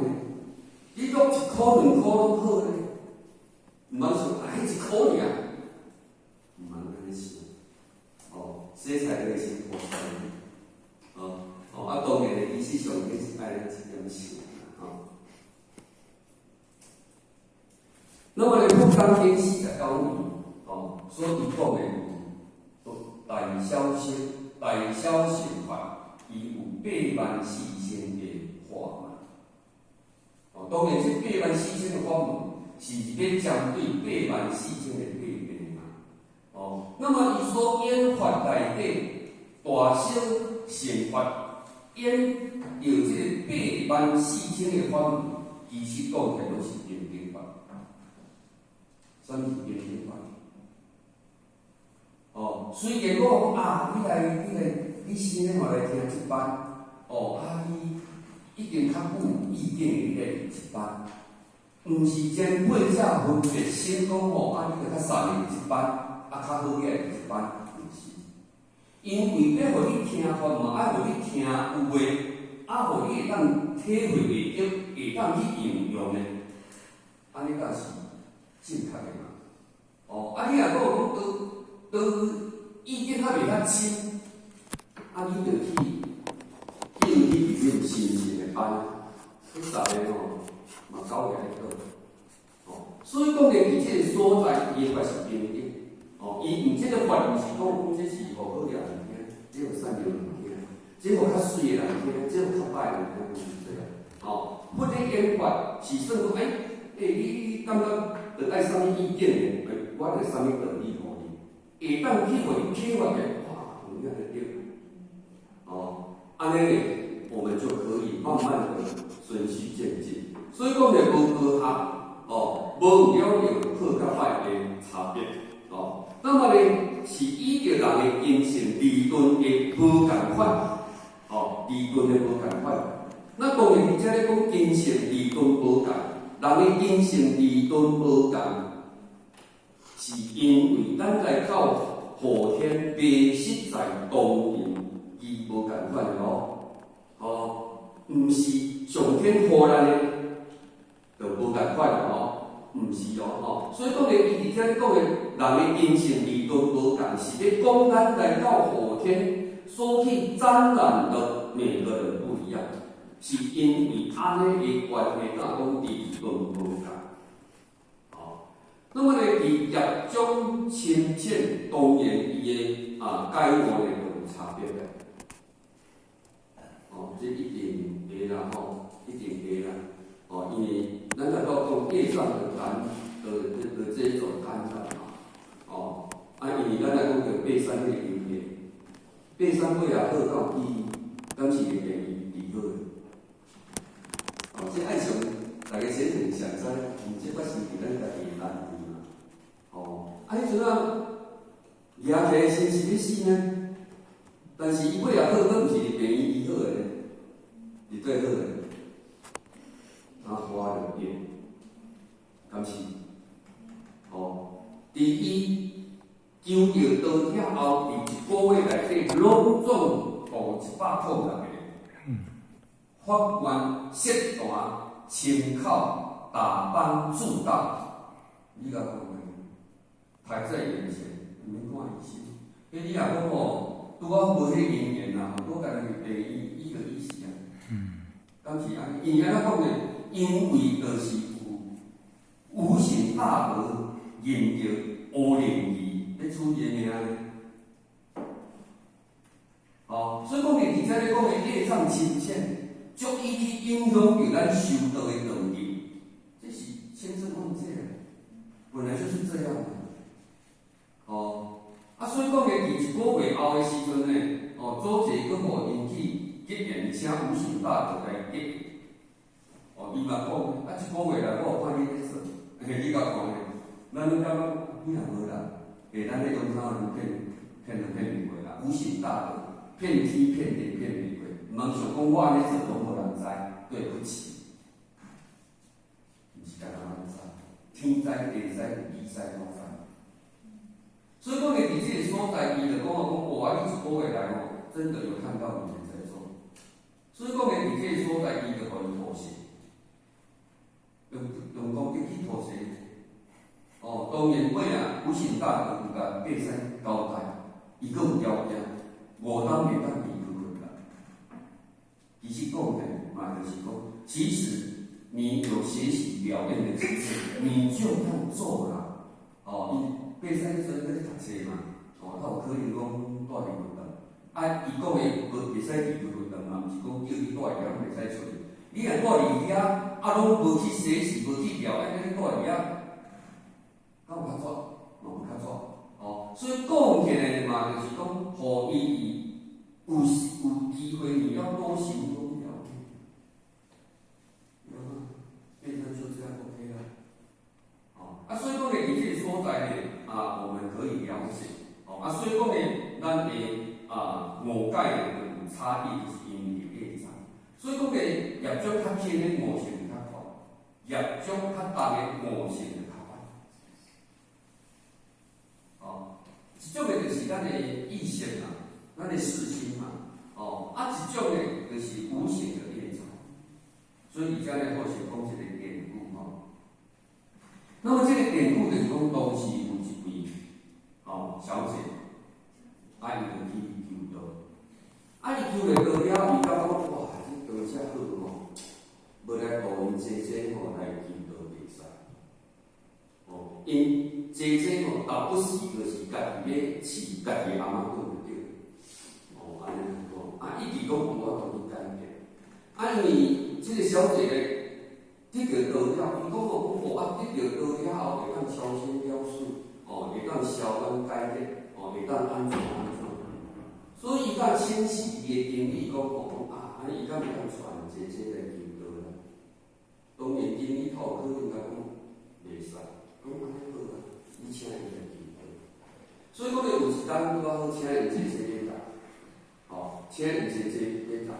你錄1箍2箍攏好呢，毋通想啊，彼1箍爾，毋通按呢想。哦，洗菜就會先破菜，哦，哦，啊，當然其實上緊是愛咱這點想啦，吼。那麼呢，福岡經49年，哦，所提講的有大小乘、大小乘法，伊有8萬4千個法門。哦，當然這8萬4千個法門是咧針對8萬4千個疾病嘛。哦，那麼伊所演法內底大小乘法演著這個8萬4千個法門，其實講起來攏是平等法。啥物是平等法？哦，雖然講啊，你來，你來，你先吼來聽這班，哦，啊，你已經較有意見的，你來入這班，毋是真八者分別心講吼，啊，你就較散的入這班，啊，較好嘅入這班，毋是。因為欲予你聽法嘛，愛予你聽有話，啊，予你會當體會會著，會當去應用的，按呢才是正確的嘛。哦，啊，你若閣有講倒意見較袂較深，啊，你就去叫去入深層的班，彼十個吼嘛九個咧倒，哦，所以講咧，佇這個所在，伊的法是平等，哦，伊毋這個法毋是講講這是予好的人聽，這予善良人聽，這予較媠的人聽，這予較歹的人聽，毋是這樣。哦，佛咧演法是算講，欸，欸，你感覺著愛啥物意見的，我就啥物道理予你，會當去予你啟發的，哇，有影就對。哦，按呢咧，我們就可以慢慢的循序漸進。所以講咧，無高下，哦，無了了好佮歹的差別，哦。那麼咧，是依著人的根性遲鈍的無仝款，哦，遲鈍的無仝款。那當然，佇遮咧講根性遲鈍無仝，人的根性遲鈍無仝，是因為咱來到後天迷失在當然伊無仝款的哦，哦，毋是上天予咱的，就無仝款的哦，毋是哦，吼。所以講咧，伊佇遮咧講的，人的根性遲鈍無仝，是咧講咱來到後天所去沾染的每個人不一樣，是因為按呢的關係，才講遲鈍無仝。哦，那麼咧，佇業種深淺，當然伊的啊解悟咧就有差別的。哦，這一定會啦吼，一定會啦。哦，因為咱若講業障的感的這種感染嘛，山彼个因緣，爬山尾仔好敢有意義？敢是會病院治好的？哦，這愛上大家先生想知，毋這發生佇咱家己的難題嘛？哦，啊，彼陣啊，舉起來身是欲死呢，但是伊尾仔好，閣毋是佇病院醫好的呢，佇佗好的？他發了願，敢是？哦，佇伊求著道了後，佇一個月內底，攏總度106個，發願悉檀親口達班助道，你共講呢？排在眼前，毋免看醫生。彼你若講吼，拄仔無彼個因緣啊，拄共人去病院醫就醫死啊。敢是按呢？因按怎講呢？因為就是有無形大德認著烏靈兒咧處理的命呢。哦，所以講呢，佇遮咧講的業障深淺，足以去影響著咱修道的動力，這是千真萬確啊，本來就是這樣的。哦，啊，所以講呢，佇一個月後的時陣呢，哦，祖濟閣予𪜶去結緣，請無形大德來結。哦，伊嘛講，啊，這個月來我有看你咧做，嘿，你共看咧，咱攏感覺你若無啦，欸，咱咧用啥人騙騙都騙袂過啦，無形大德騙天騙地騙袂過，毋通想講我按呢做攏無人知，對不起，毋是干焦咱知，天知地知你知我知。所以講呢，佇這個所在，伊就講啊，講哇，你一個月來吼，真的有看到你們在做。所以講呢，佇這個所在，伊就予伊妥協，用用功德去妥協。哦，當然尾仔無形大德有共爬山交代，伊閣有條件，五當會當離開困難。其實講呢，嘛就是講，其實你有學習了願的機會，你就要做啦。哦，伊爬山彼陣閣咧讀冊嘛，哦，他有可能講蹛佇佛堂。啊，伊講的無袂使離開佛堂嘛，毋是講叫你蹛佇遐袂使出去。你若蹛佇遐，啊，攏無去學習，無去了願，你蹛佇遐，敢有較煞？嘛無較煞。哦，所以講起來嘛，就是講，予伊有有機會，你要多行功了願。有嗎？變成就這樣 OK 了。哦，啊，所以講呢，佇這個所在呢，啊，我們可以了解。哦，啊，所以講呢，咱的啊五界有差異，就是因為業障。所以講呢，業障較輕的悟性較快，業障較重的悟性就較慢。哦，一種的就是咱的意識嘛，咱的識心嘛。哦，啊，一種呢就是無形的業障。所以佇遮呢，好是講一個典故吼。那麼這個典故就是講，當時有一位哦小姐，啊，伊就去求道，啊，伊求了道了，伊感覺哇，這道遮好吼，欲來予𪜶姐姐吼來求道袂使。哦，𪜶姐姐吼，時不時就是家己欲飼家己的翁仔頓就對。哦，按呢吼，啊，一直攏無法度去改變。啊，因為這個小姐咧，得著道了，伊講哦，講哦啊，得著道了後會當超生了事，哦，會當消冤解結，哦，會當按怎按怎。所以伊敢請示伊的經理講哦，講啊，按呢伊敢會當帶姐姐來求道啦？當然經理頭可能共講袂使，講按呢好啊，你請伊來求道。所以講咧，有一工拄仔好請𪜶姐姐欲來，哦，請𪜶姐姐欲來。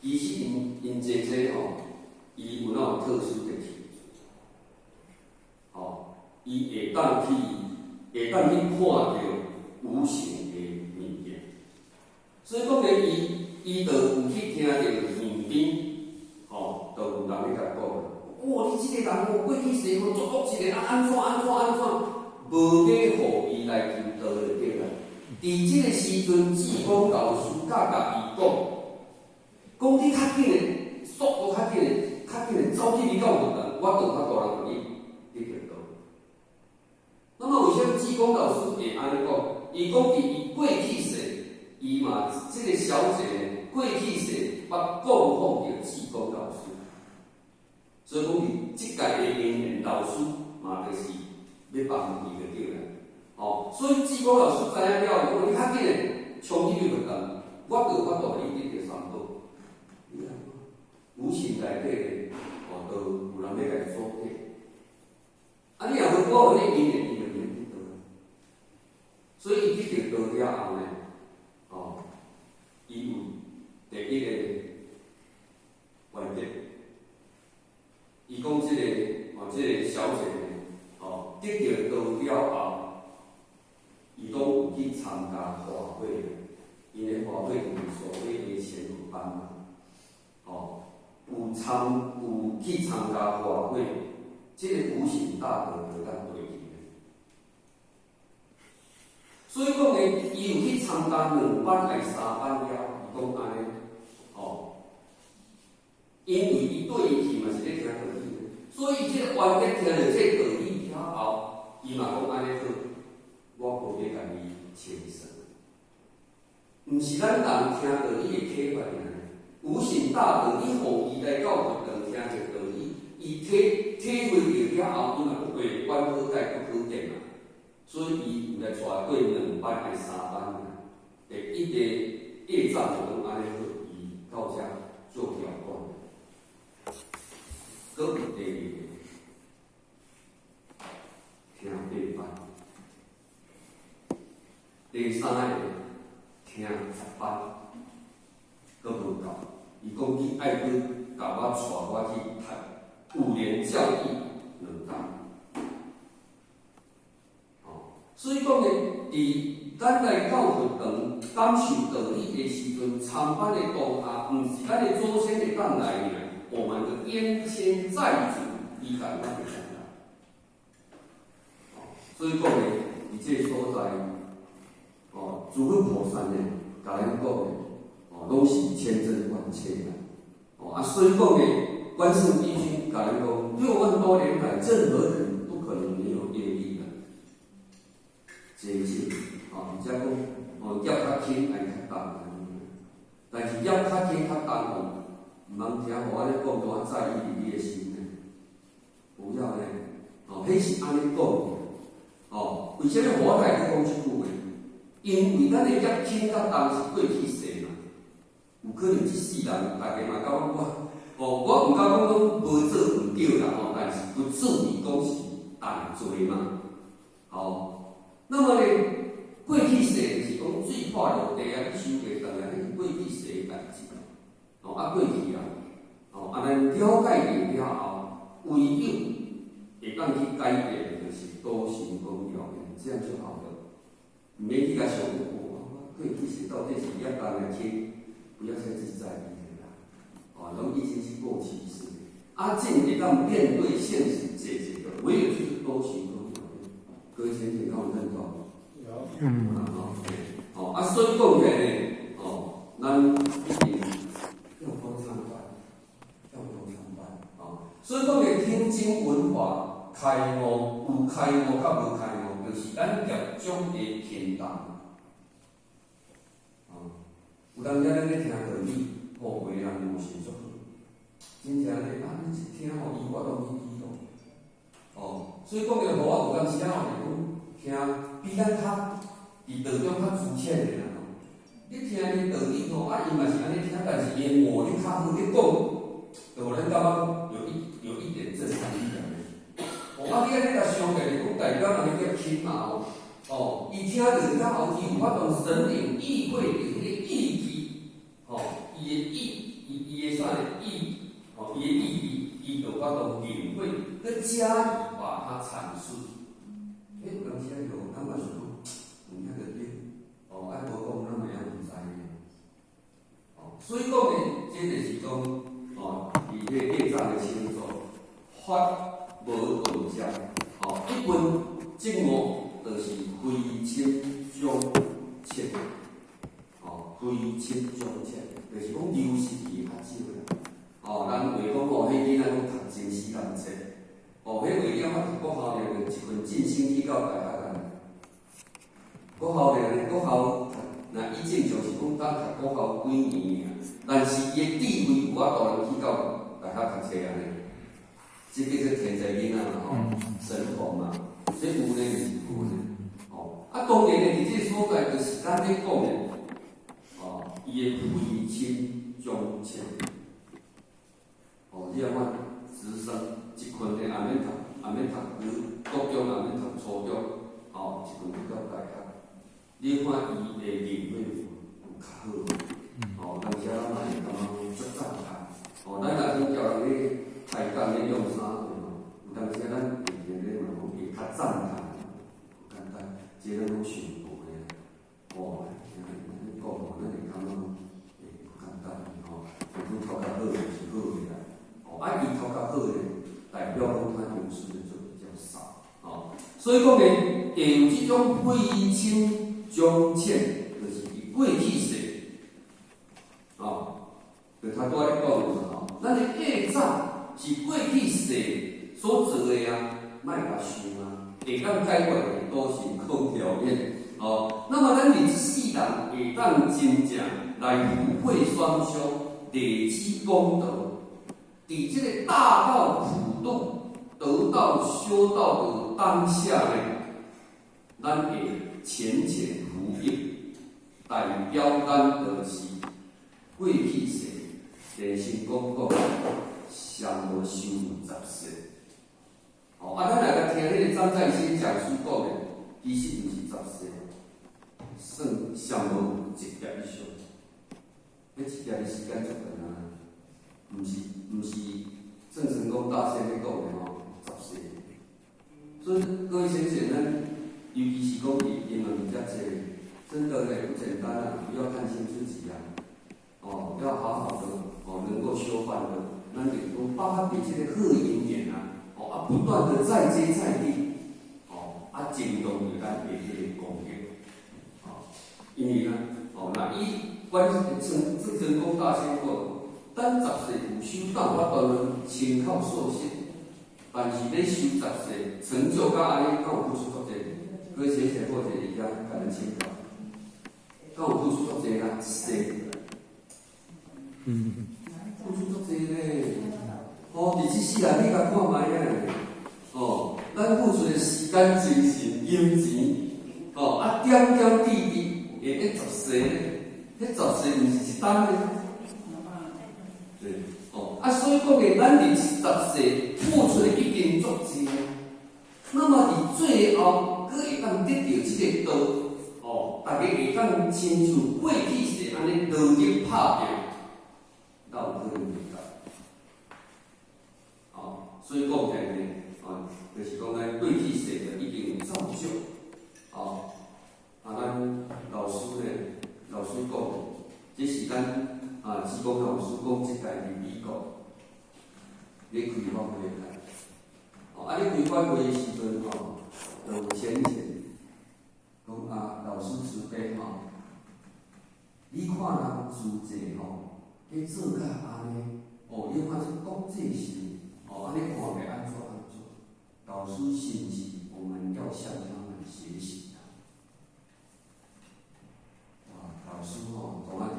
其實𪜶𪜶姐姐吼，伊有那種特殊的體質，吼，伊會當去看著無形的物件，所以講咧，伊伊就有去聽著耳邊，吼，就有人咧共講，哇，你這個人哦，過去世吼足惡一個，啊，按怎按怎按怎，無欲予伊來求道就對啦。佇這個時陣，智光老師佮共伊講。講你較緊的，速度較緊的，較緊的走去你到佛堂，我就有法度人予你得著道。那麼為啥物智光老師會按呢講？伊講佇伊過去世，伊嘛這個小姐呢，過去世捌供奉著智光老師，所以講佇這屆的因緣，老師嘛就是欲幫伊就對啦。哦，所以志光老師知影了，伊講你較緊的衝入去佛堂，我就有法度予你得著三寶。你看，無形內底咧，哦，都有人欲共伊阻隔。啊，你若無顧予你因緣，伊就免得到。所以伊得著道了後呢，哦，伊有第一個原則。伊講這個哦，這個小姐呢，哦，得著道了後，伊攏有去參加法會，𪜶的法會就是所謂的賢福班嘛，哦，有去參加法會，這個無形大德就當對去。所以講呢，伊有去參加兩班還是三班了，伊講按呢，哦，因為伊對伊去嘛是咧聽道理，所以這個冤結聽著這個道理了後，伊嘛講按呢好，我無欲共伊清算。毋是咱人聽道理的啟發爾，無形大德，你予伊來到佛堂聽著道理，伊體會著了後，伊嘛閣會管好解不可見嘛。所以伊有來帶過兩班還是三班啊？第一個業障就講按呢好，伊到遮做了斷。閣有第二個，聽八班，第三個聽十班，閣無夠。伊講你愛閣共我帶我去讀五年教義2年。哦，所以講呢，佇咱來到佛堂感受道理的時陣，參班的當下，毋是咱的祖先會當來爾，我們的冤親債主伊共咱會當來。所以講呢，佇這個所在，哦，諸佛菩薩呢，共咱講的，哦，攏是千真萬確啦。哦，啊，所以講呢，觀世帝君共咱講，6萬多年來，任何人不可能沒有業力的。這是，哦，而且講，哦，業較輕愛較重，但是業較輕較重哦，毋通聽予我咧講，我在意佇你的心呢。不要呢，哦，彼是按呢講的，哦，為啥物我來去講這句話？因為咱的業輕佮重是過去世嘛，有可能這世人大家嘛感覺我，哦，我毋敢講講無做毋對啦，吼，但是不至於講是重罪嘛，哦，那麼呢，過去世就是講水破落地啊，你收袂轉來，彼是過去世的代誌，哦，啊過去啊，哦，啊咱了解著了後，唯有會當去改變的，就是多行功了緣，這樣就好了。毋免去共想，哦，過去世到底是業重還輕，不要再去在意了啦。哦，攏已經是過去式。啊，真會當面對現實解決的，唯有就是多行功了緣。各位淺淺，敢有認同？有。嗯。哦，哦，啊，所以講起來呢，哦，咱一定要多參拜，要多參拜，哦。所以講的聽經聞法開悟，有開悟佮無開悟，就是咱業障的輕重。哦，有當時咱咧聽道理，吼，有的人悟性足好，真正咧，啊，你一聽吼，伊有法度去記錄。哦，所以講的，予我有當時仔吼，就講聽比咱較佇道中較資淺的人吼，你聽伊道理吼，啊，伊嘛是按呢聽，但是伊的悟力較好，你講，就予咱感覺有一點震撼力啊。哦，啊，你按呢共想起來，講代表人的業輕嘛吼，哦，伊聽著了後，伊有法度神領意會著彼個意義，吼，伊的意，伊的啥呢意，吼，伊的意義，伊就有法度領會，閣加以把它闡釋。欸，有當時仔就感覺是講，有遐個對，哦，啊無講咱嘛猶毋知呢。哦，所以講呢，這就是講，哦，佇這個業障的清除，法無頓接，哦，一分證悟就是非深將淺，哦，非深將淺，就是講流失去較少啦。哦，人話講哦，彼囡仔攏讀真死難冊，哦，彼為了我讀國校爾，就一份進生去到大學啊。國校爾，國校若以正常是講當讀國校幾年爾，但是伊的智慧有法度通去到大學讀冊按呢。這叫做天才囡仔嘛吼，神童嘛，這有呢，毋是有呢，哦，哦，啊，當然咧，佇這個所在就是咱咧講的，哦，伊的慧深終淺。哦，你若看直升一群的也免讀，也免讀國中，也免讀初中，哦，一群讀到大學。你看伊的認會有較好無？哦，當時咱嘛會感覺講足讚嘆。哦，咱若講叫人咧開講咧兩三歲吼，有當時咱會聽咧嘛講會較讚嘆，無簡單，這咱攏想過的。哦，聽伊按呢講吼，咱會感覺講會無簡單吼。如果頭殼好就是好的啦。哦，啊，伊頭殼好的，代表講他流失的就比較少。哦，所以講呢，會有這種慧深終淺，就是佇過去世，哦，就頭拄仔咧講的吼，咱的業障是過去世所做的啊，莫共想啊，會當解決的都是空條件。哦，那麼咱佇這世人會當真正來福慧雙修，累積功德，佇這個大道普度得到修道的當下呢，咱會淺淺福應，代表咱就是過去世，蓮生講講，上無修有十世。哦，啊，咱來來聽彼個張再興講師講的，其實毋是十世，算上無有一劫以上。彼一劫的時間足長啊，毋是鄭成功大仙咧講的吼，十世。所以各位先賢呢，尤其是講佇英文遮濟，真的咧不簡單啊！不要看輕自己啊，哦，要好好的哦，能夠修辦的，咱就講把握佇這個好因緣啊，哦啊，不斷的再接再厲，哦啊，增長著咱的彼個功德，哦，因為呢，哦，若以阮成鄭成功大仙講，咱十世有修道法當然親口授信，但是咧修十世成就到按呢，敢有付出足濟？各位先賢或者伊遐共咱請教，敢有付出足濟啊？一世，付出足濟咧。哦，佇這世人你共看覓啊？哦，咱付出的時間、精神、金錢，哦，啊，點點滴滴，會彼十世咧，彼十世毋是一冬咧。對，哦，啊，所以講咧，咱佇十世付出的已經足濟啊。那麼佇最後，閣會當得著這個道，哦，大家會當親像過去世按呢努力拍拼，哪有可能袂到？哦，所以講起來呢，哦，就是講咱過去世就已經有造就，哦，啊，咱老師呢，老師講，這是咱啊，志工老師講，這屆佇美國咧開法會啦，哦，啊，咧開法會的時陣吼，就有先賢講啊，老師慈悲吼，你看人諸濟吼，咧做甲按呢，哦，你看這國際性，哦，按呢看袂按怎按怎，老師是毋是我們要向他們學習啊？哇，老師吼，當仔佇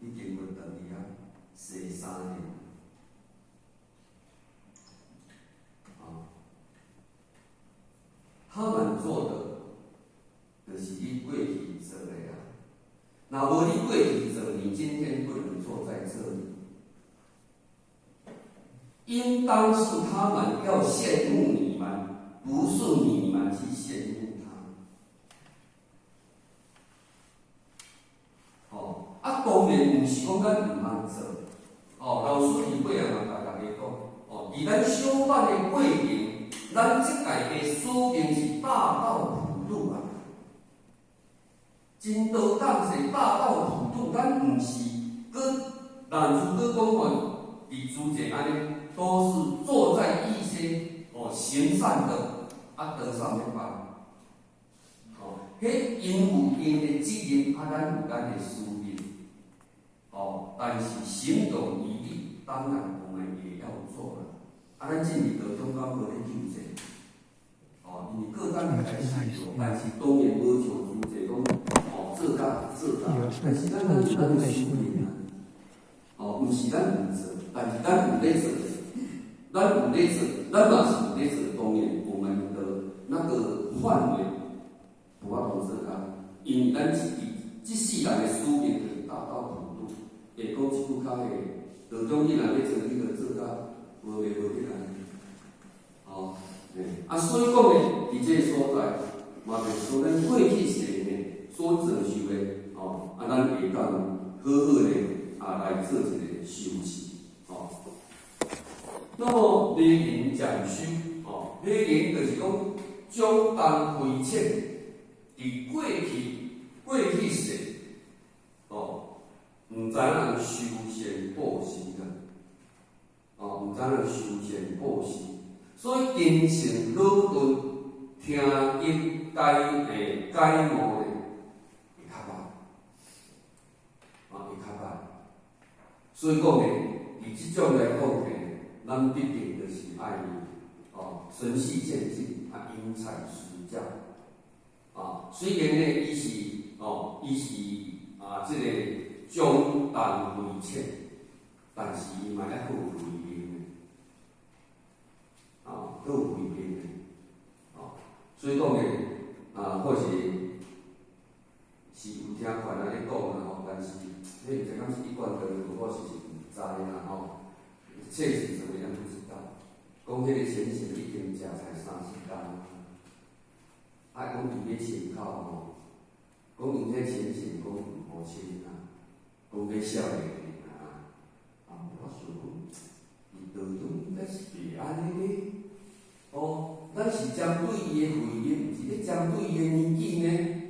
已經要轉去啊，踅3年，啊，他們做的，就是你過去做的啊。若無你過去做，你今天不能坐在這裡。應當是他們要羨慕你們，不是你們去羨慕他。哦，啊，當然毋是講咱毋通做。哦，老師佇尾仔嘛共大家講，哦，佇咱修辦的過程，咱這屆的使命是大道普渡啊。真道降世，大道普渡，咱毋是閣難處閣講吼，佇諸濟按呢，都是坐在一些哦行善的啊得上面班。哦，彼𪜶有𪜶的責任，啊，咱有咱的使命。哦，但是行有餘力，當然我們也要做了。啊，咱進入道中間無咧救濟，哦，因為各單位開始做，但是當然無像諸濟講，哦，做甲做甲，但是咱有咱的使命啊。哦，毋是咱毋做，但是咱有咧做，咱有咧做，咱嘛是有咧做。當然，我們的那個範圍無法度做工，因為咱這這世人的使命就是大道普渡，會講這句較話，道長你若欲做，你就做甲無袂無得安呢。哦，啊，所以講呢，佇這個所在，嘛就是講咱過去世呢所造就的，哦，啊，咱會當好好的啊來做一個修持，哦。那麼禮仁漸修，哦，禮仁就是講長重微淺，佇過去世，哦，毋知影人修善布施啦，哦，毋知影人修善布施，所以根性魯鈍，聽經解悟咧會較慢，啊，會較慢。所以講呢，佇這種來講呢，咱必定就是愛哦，循序漸進，啊，因材施教，啊，雖然呢，伊是哦，伊是啊，這個長重微淺，但是伊嘛猶閣有慧命的，啊，閣有慧命的，哦，所以講呢，啊，或是是有聽傳按呢講啦吼，但是彼毋知敢是一貫道的，或是是毋知啦吼，確實怎麼樣不知道。講彼個淺顯已經食菜三四工，啊，講伊欲清口吼，講因這淺顯講毋好清啊，講欲少年啊，啊，我想講，佇道中應該是袂按呢咧，哦，咱是針對伊的慧命，毋是咧針對伊的年紀呢。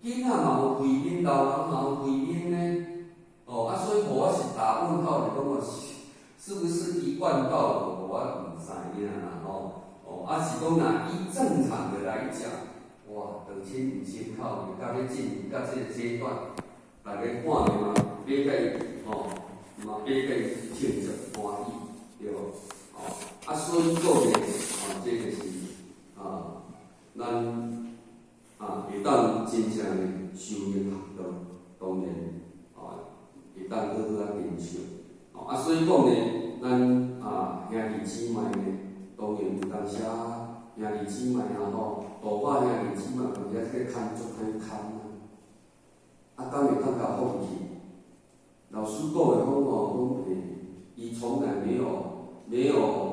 囡仔嘛有慧命，老人嘛有慧命呢。哦，啊，所以予我是打問號，就講我是是不是一貫道的，我毋知影啦吼。哦，啊是講若以正常的來講，哇，長親毋清口，到欲進入到這個階段，大家看著嘛，欲共伊吼，嘛欲共伊聽著歡喜，對無？哦，啊，所以講呢，哦，這就是啊，咱啊會當真正的修行學道，當然，哦，會當好好啊珍惜。哦，啊，所以講呢，咱啊兄弟姊妹呢，當然有當時兄弟姊妹啊吼，大把兄弟姊妹有時這個牽足歹牽啊，啊，敢會當共放棄？老師講的講吼，講欸，伊從來沒有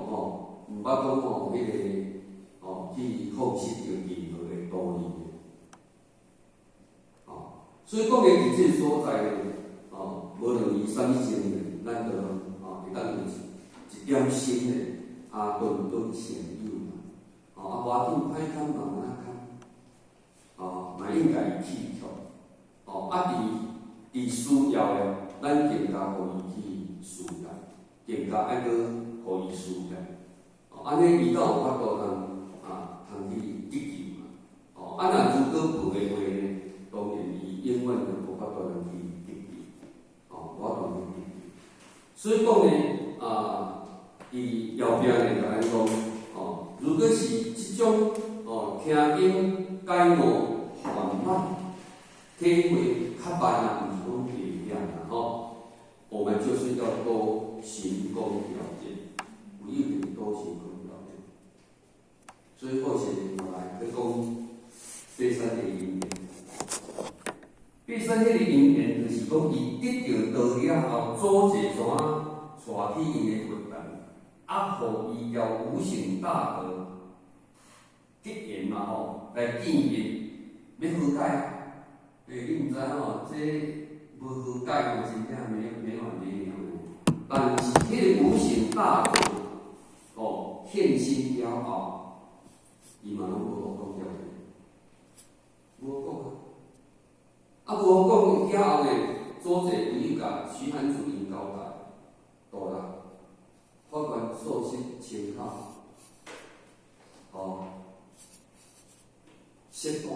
吼，毋捌講吼，彼個吼去放棄著任何的道理。哦，所以講呢，佇這個所在呢，哦，無論伊啥物情形，咱都哦會當用一點心的啊，頓頓善誘嘛，哦，啊，無要緊，歹牽慢慢仔牽，哦，嘛應該伊去卻，哦，啊，佇需要的，咱更加予伊去需要，更加愛閣予伊需要，哦，按呢伊才有法度通啊，通去得救嘛，哦，啊，若如果無的話呢，當然伊永遠就無法度通去得救，哦，無法度去得救。所以講呢，啊，佇後壁呢，共咱講，哦，如果是這種哦，聽經解悟緩慢，體會較慢啊，毋是講袂曉啦吼。我們就是要多行功表現，有一定多行功表現。所以後續我來去講爬山的因緣。爬山彼個因緣就是講，伊得著道了後，祖濟怎帶去𪜶的佛壇，啊，予伊交無形大德結緣嘛吼，來見面，欲和解啊？欸，你毋知吼，這無和解吼，真正沒完沒了。但是彼個無形大德哦，現身了後，伊嘛攏無講了，無講啊。啊，無講了後呢，祖濟唯有共徐韓主任交代，倒啦，法官溯溪清口，哦，切斷。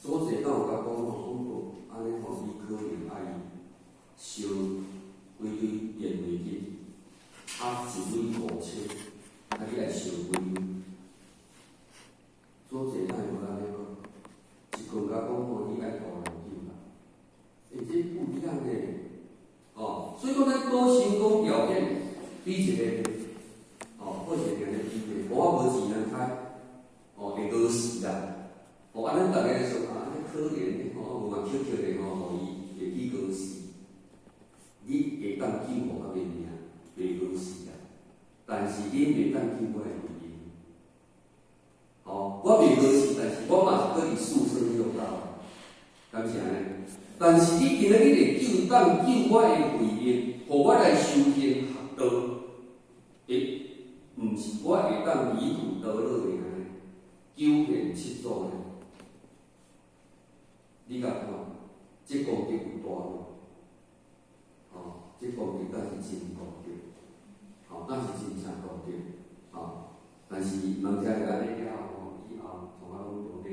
祖濟敢有共講吼，講無按呢吼，你可能愛燒幾鐳煙灰金，啊，一鐳5000，啊，你愛燒幾鐳？祖濟哪會無按呢講？一句共講吼，你愛渡人緊啦。欸，這不一樣呢，哦，所以講咱多行功表現比一個，哦，或者定咧比一個，我無錢通開，哦，會餓死啦。恁袂當救我的慧命。哦，我袂好勢，但是我嘛是閣佇四聖六道，敢是按呢？但是你今仔日會救當救我的慧命，予我來修行學道，欸，毋是我會當離苦得樂的按呢？九現七祖呢？你共看，這功德有大無？哦，這功德倒是真功德，哦，倒是真正功德，哦。但是問聽著按呢了後，以後從仔攏無咧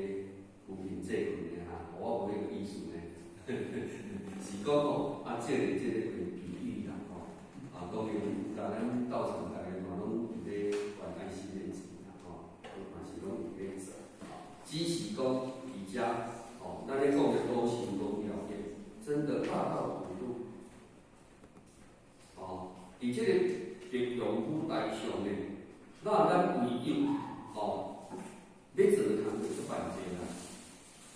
扶貧濟困的哈，我無彼個意思呢。是講吼，啊，這個比喻啦，吼，啊，當然，甲咱道場逐个嘛攏有咧還愛心的錢啦，吼，嘛是攏有咧做，只是講佇遮，吼，咱咧講的多行功了願，真的大道普渡，哦，佇這個白龍舞台上呢，那咱唯有吼，欲做的工課足辦濟啦，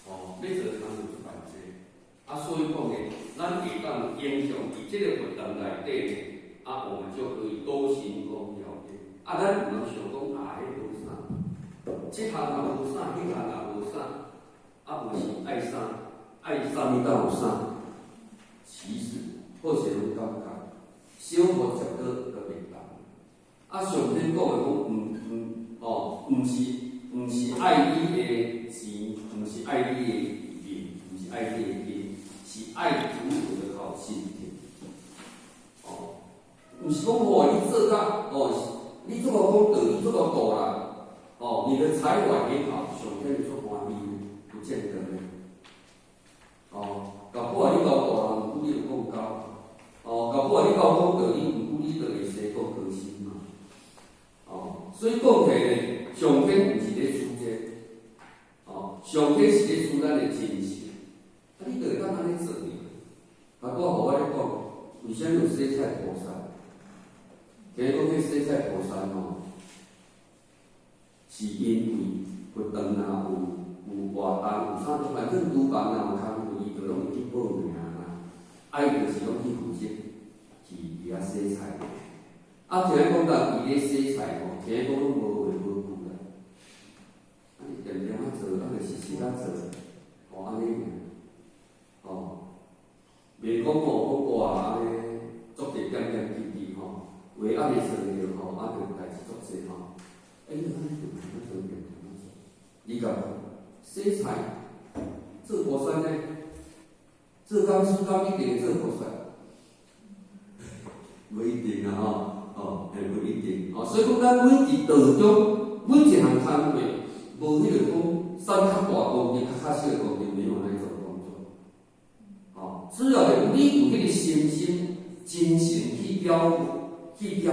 吼，欲做的工課足辦濟，啊，所以講呢，咱會當影響佇這個佛壇內底呢，啊，我們就可以多行功了願。啊，咱毋通想講啊，彼無啥，這項也無啥，彼項也無啥，啊，無是愛啥，愛啥物才有啥。其實，好勢攏感覺，小佛食果都袂當。啊，上天講的講，毋毋哦，毋是愛你的錢，毋是愛你的面，毋是愛你的金，是愛足足的好心情。哦，毋是講吼，你做甲哦，你做個功德，你做個大啦，哦，你的才華也好，上天會足歡喜，不見得呢。哦，搞不好你夠大人，毋過你就講高。哦，搞不好你夠功德，你毋過你就會生夠高心嘛。哦，所以講起來呢，上天毋是咧取這個，哦，上天是咧取咱的真誠。啊，你就會當按呢做呢？啊，我予我咧講，為啥物有洗菜菩薩？聽講彼洗菜菩薩吼，是因為佛堂若有活動，有啥，反正廚房若有工課，伊就攏會去報名啦。啊，伊就是攏去負責去佇遐洗菜。啊，聽講人伊咧洗菜吼，聽講攏無話無句啦。啊，你恬恬仔做，啊，就實實仔做，哦，按呢爾，哦，袂講吼，講哇按呢，足濟點點滴滴吼，話猶未算著吼，啊，就代誌足濟吼。欸，你按呢就恬做，恬恬做。你共洗菜做菩薩呢？做講師敢一定會做菩薩？無一定啊吼，哦，會無一定。哦，所以講咱每佇道中每一項工課，無彼個講啥較大功德、較小的功德，沒有那種工作。哦，主要是你有彼個信心、精神去表現、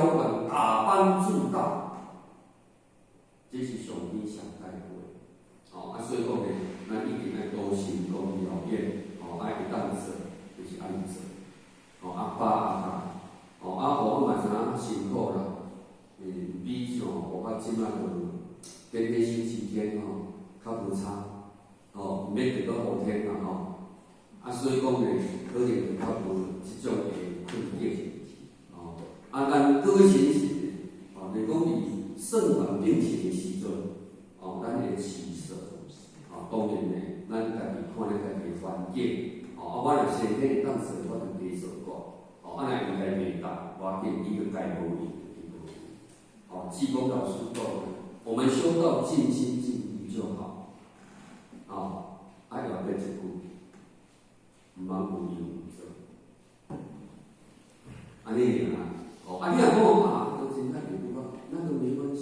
打幫助道，這是上天上在乎的。哦，啊，所以講呢，咱一定愛多行功了願，哦，愛會當做，就是按呢做。哦，阿爸阿媽，哦，啊，我嘛知影辛苦啦，比像我這擺就天天星期天吼，較無差，哦，免得閣雨天啦吼。啊，所以講呢，可能就較無這種的困境。哦，啊，咱各位親戚，哦，你講佇算完病情的時陣，哦，咱會取捨，哦，當然呢，咱家己看咱家己的環境，哦，啊，我若身體會當做，我就加做過，哦，啊，若應該袂當，無要緊，伊就該無用，就無用。哦，濟公老師講，我們修道盡心盡力就好，哦，啊，後壁一句，毋通有閒毋做，按呢爾啊，哦，啊，你若講啊，都真正會拄啊，那個沒關係，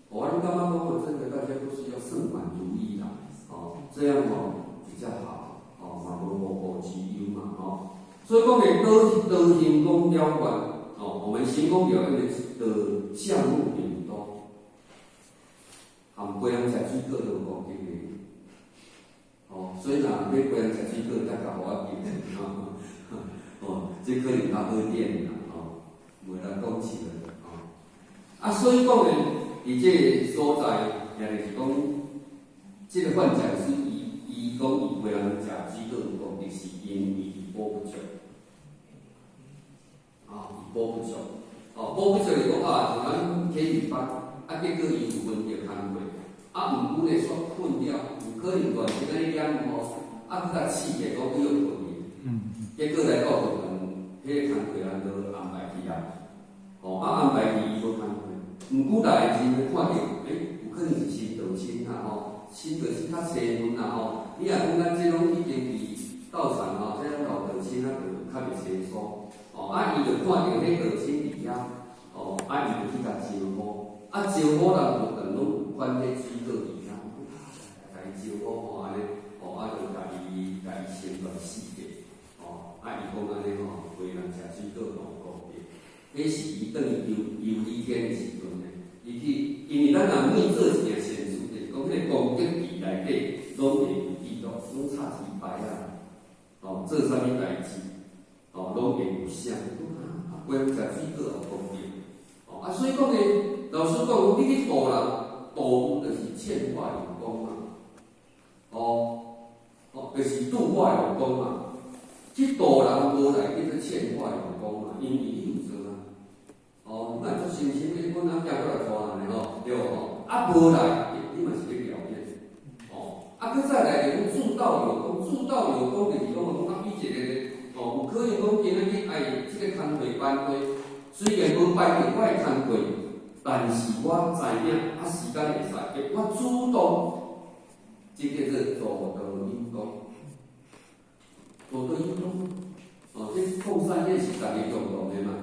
哦，我感覺講我真的大家都是要勝滿如意啦，哦，這樣哦比較好，哦，嘛無後顧之憂嘛，吼，所以講的多多行功了願，哦，我們行功了願的項目很多，含陪人食水果都有功德的，哦，所以若欲陪人食水果，才共予我記，吼，哦，這可能較好點啦，吼，袂當講起來，吼，啊，所以講呢，佇這個所在，也就是講，這個范講師伊講伊陪人食水果有功德，是因為伊補不足，啊，伊補不足，哦，補不足是講啊，像咱去去班，啊，結果伊有問著工課，啊，毋過呢，煞困了，有可能亂時間咧念吼，啊，閣共刺激講去予困去，結果來到就彼个工課人都安排去啊，吼，啊安排去伊無工課，毋過來的時陣看著，欸，有可能是新道親啦吼，新道親較齊份啦吼，你若講咱這攏已經佇道場吼，這種老道親啊，就較袂生疏，哦，啊，伊就看著彼道親佇遐，哦，啊，伊就去共招呼，啊，招呼人就當攏有款彼水果佇遐，共伊招呼吼按呢，吼，啊，就共伊先斷四個，吼，啊，伊講按呢吼，陪人食水果吼，功德，彼是伊轉去忉忉利天的時陣呢，伊去，因為咱若每做一件善事，就是講彼個功德池內底攏會有記錄，攏插一牌仔，吼，做啥物代誌，吼，攏會有寫。啊，陪人食水果有功德，吼，啊，所以講呢，老師講，你去度人，度就是勸化有功嘛，哦，哦，就是度化有功嘛。去度人無來叫做勸化有功嘛，因為你有做啊。哦，你若做深深的，阮阿囝閣來帶人的吼，對無吼？啊，無來，你嘛是咧表演。哦，啊，閣再來就講助道有功，助道有功就是講講啊，比一個咧，哦，有可能講今仔日愛這個工課班會，雖然無排著我的工課，但是我知影啊，時間會使，我主動，這叫做助道有功。助道有功，哦，這創善業是逐家共同的嘛，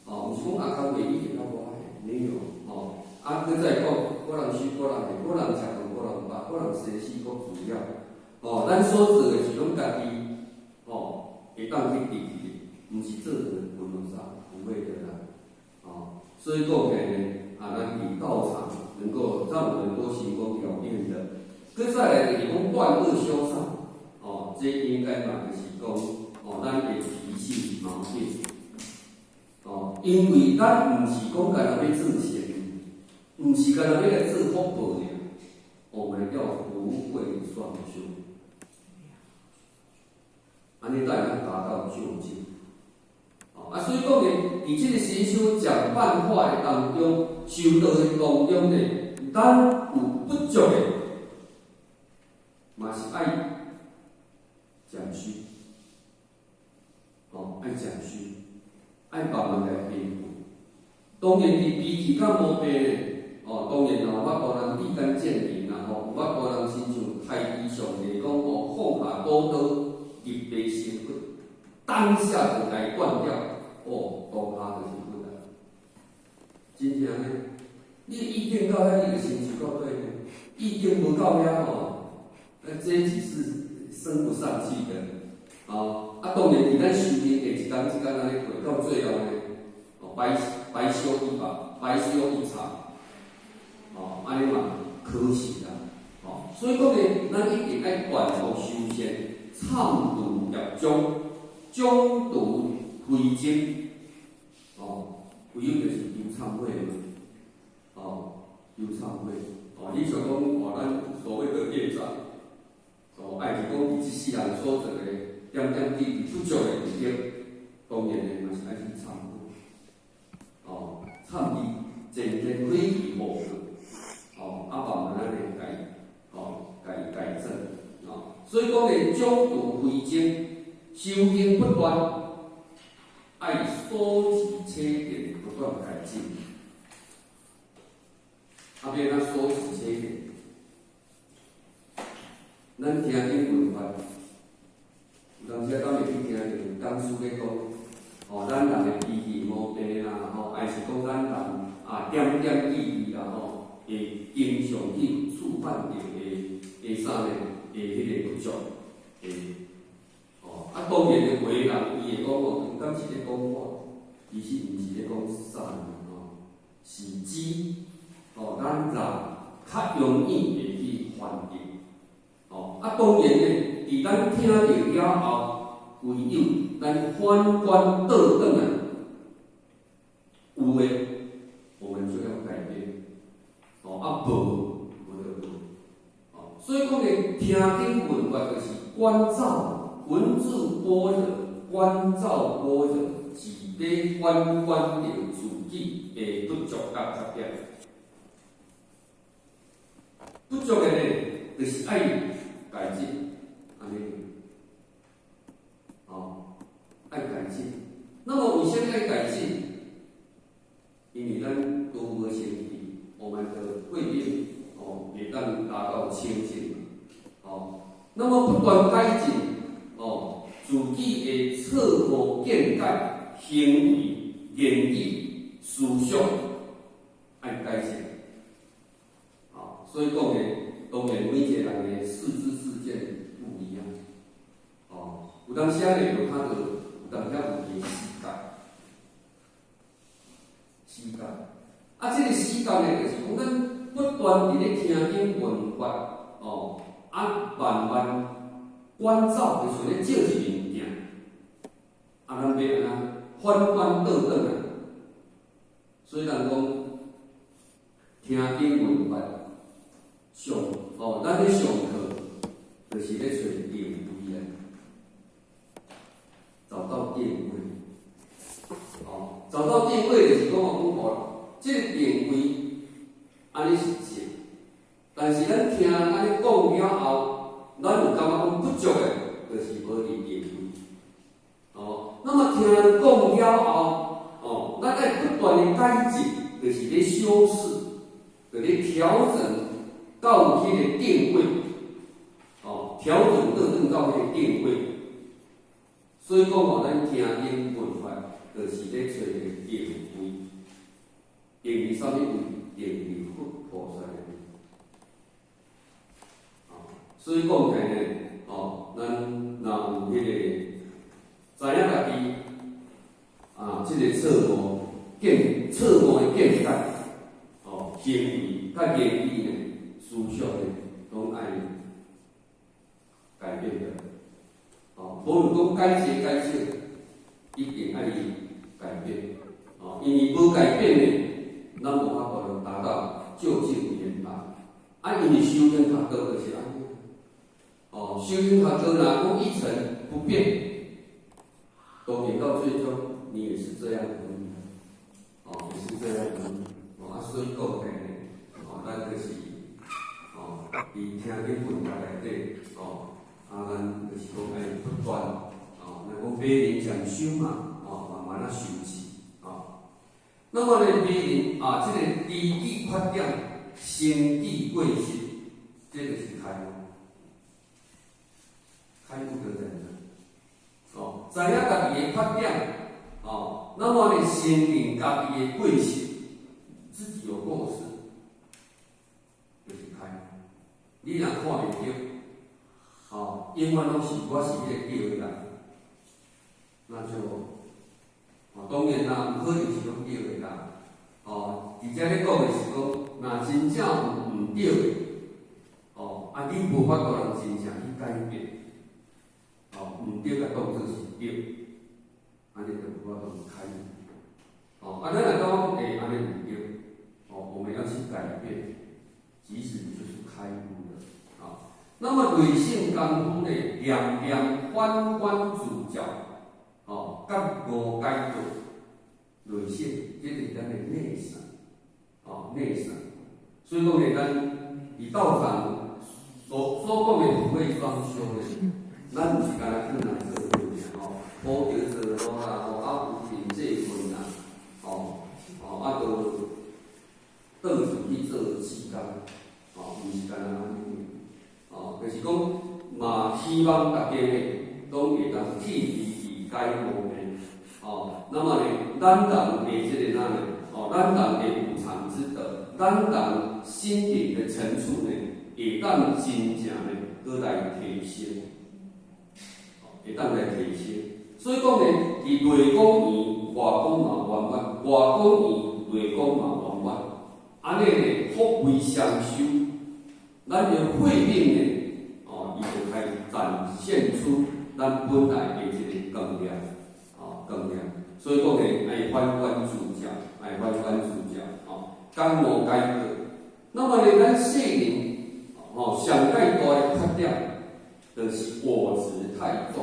哦，毋是講啊，工課你會較無愛，沒有，哦，啊，閣再講，個人虛個人的，個人食飯，個人飽，個人生死閣自了，哦，咱所做的是攏家己，哦，會當去得去的，毋是做的分垃圾，不會的啦，哦，所以講起來呢，啊，咱佇道場能夠讓我們多行功了願的，閣再來就是講斷惡修善，哦，這應該嘛就是講，哦，咱的脾氣毛病，哦，因為咱毋是講干焦欲做善，毋是干焦欲來做福報爾，我們要福慧雙修，按呢才會當達到究竟。哦，啊，所以講呢，佇這個神修講辦法的當中，修道的當中呢，咱有不足的，嘛是愛漸修，哦，愛漸修，愛慢慢來恢復。當然，佇脾氣較毛病的，哦，當然有法度人立竿見影啦，吼，有法度人親像太極上帝講，哦，放下屠刀，立地成佛，當下就共伊斷掉，哦，當下就是佛啊。真正呢，你意見到遐，你就成就到底呢？意見無到遐吼，那這只是升不上去的，哦，啊，當然，佇咱修行的一工一工按呢過，到最後呢，哦，白白修一把，白修一場，哦，按呢嘛可惜啦，哦，所以講呢，咱一定愛斷惡修善，懺除業障，種除非真，哦，唯有就是求懺悔嘛，哦，求懺悔，哦，你想講哦，咱所謂的業障，哦，愛是講佇這世人所做的點點滴滴不足的功德，當然的嘛是愛去懺悔，哦，懺伊前天悔去無過，哦，啊慢慢仔來共伊，哦，共伊改正，哦，所以講呢，種除非真，修行不斷，愛所持切點不斷改進，啊，欲按怎所持切點？咱聽經聞法，有當時啊，敢會去聽著講師咧講，哦，咱人的脾氣毛病啦，吼，還是講咱人啊點點滴滴啦，吼，會經常去觸犯著的的啥呢？的彼個不足，的，哦，啊，當然的為人，伊會講哦，敢是咧講我，其實毋是咧講啥吼，是指哦，咱人較容易會去犯著，哦，啊，當然呢，佇咱聽著了後，唯有咱反觀倒轉來，有的我們就要改變，哦，啊無，無就無，哦，所以講呢，聽經聞法就是觀照文字般若，觀照般若，即咧反觀著自己的不足佮缺點。不足的呢，就是愛改進，按呢，哦，愛改進。那麼為啥物愛改進？因為咱都無成器，我們的慧命哦，袂當達到清淨嘛，哦。那麼不斷改進，哦，自己的錯誤見解、行為、言語、思想，愛改進。啊，所以講呢，當然每一個人的四知四見不一樣，哦，有當時呢有他的，有當時有伊的死角，死角。啊，這個死角呢，就是講咱不斷佇咧聽經聞法，哦，啊，慢慢觀照，就是咧照一面鏡，啊，咱欲按怎反觀倒轉來。所以人講聽經聞法上，哦，咱咧上課就是咧揣定位啊，找到定位，哦，找到定位就是講我講過啦，這個定位按呢是正，但是咱聽按呢講了後，咱有感覺講不足的，就是無佇定位，哦，那麼聽人講了後，哦，咱愛不斷的改進，就是咧修飾，就咧調整到彼個定位，哦，調整倒轉到彼個定位。所以講吼，咱聽經聞法，就是咧揣個定位，定位啥物位？定位佛菩薩的位。哦，所以講起來呢，哦，咱若有彼個知影家己啊，這個錯誤的見解，哦，行為佮言語呢，思想呢，攏愛改變的。哦，無論講改濟改少，一定愛改變。哦，因為無改變呢，咱無法度達到究竟圓滿。啊，因為修行較高就是按呢。哦，修行較高，若講一成不變，當然到最終你也是這樣而已。哦，也是這樣而已。哦，啊，所以講起來呢，哦，咱就是，哦，佇聽經聞法內底，哦，啊，咱就是講愛不斷，哦，咱講每日禪修嘛，哦，慢慢仔修持，哦。那麼呢，每日啊，這個知己缺點，承記過失，這就是開悟。開悟就這樣。哦，知影家己的缺點，哦，那麼呢，承認家己的過失，自己有過失，就是開悟。你若看袂著，哦，永遠攏是我是彼個對的人，那就，哦，當然啦，有可能是攏對的啦。哦，佇遮咧講的是講，若真正有毋對的，哦，啊，你無法度人真正去改變，哦，毋對共當做是對，按呢就無法度開悟。哦，啊，咱若講欸，按呢毋對，哦，我們要去改變，其實就是開悟了，啊。那麼內省功夫呢，念念反觀自照，哦，覺悟解脫，內省，這就是咱的內省，哦，內省。所以講呢，咱佇道場所講的福慧雙修呢，咱毋是干焦去來做伙爾吼，普度做路啦，吼，啊扶貧濟困啦，吼，哦，啊，就轉出去做志工，哦，毋是干焦按呢，哦，就是講嘛，希望大家呢，攏會當徹底解無明，哦，那麼呢，咱人的這個哪呢，哦，咱人的五常之德，咱人心靈的層次呢，會當真正呢，閣來提升，會當來提升。所以講呢，佇內講圓，外講嘛圓滿；外講圓，內講嘛圓滿。按呢呢，福慧雙修，咱的慧命呢，哦，伊就開始展現出咱本來的這個光亮，哦，光亮。所以講呢，愛反觀自照，愛反觀自照，哦，覺悟解脫。那麼呢，咱世人，哦，上蓋大的缺點，就是我執太重。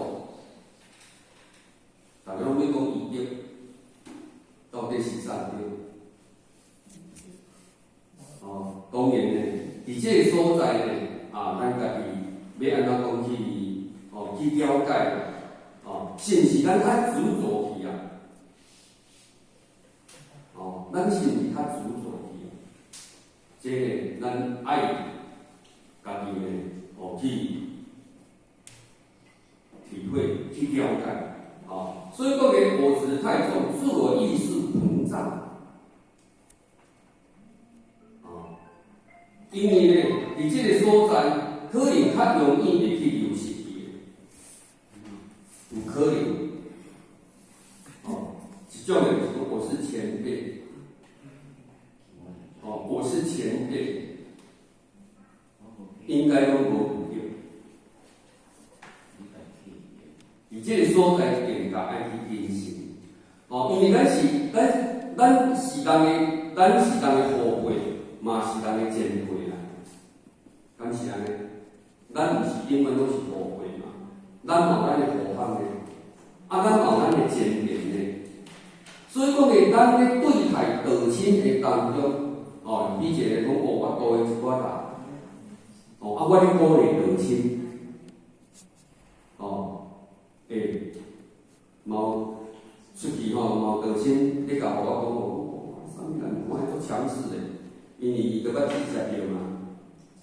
大家攏欲講伊對，底是啥對？哦，當然呢，佇這个所在呢，啊，咱家己欲按怎講去，哦，去了解，哦，是毋是咱較執著去啊？哦，咱是毋是較執著去啊？這个咱愛家己呢，哦，去體會、去了解，哦，所以講呢，我執太重，自我意識膨脹，哦，因為呢，佇這个所在，可能較容易會去流失去的，有可能，哦，一種的就是講我是前輩，哦，我是前輩，應該攏無毋對。佇這个所在，更加愛去謹慎，哦，因為咱是人的後輩，嘛是人的前輩啦，敢是按呢？咱毋是永遠攏是後輩嘛，咱嘛有咱的後方呢，啊，咱嘛有咱的前面呢。所以講呢，咱咧對待道親的當中，哦，比一个講哦，我多的一寡啦，哦，啊，我咧鼓勵道親，哦。欸，嘛有出去吼，嘛有道親咧共我講哦，啥物人看彼足強勢的，因為伊都捌去食著嘛，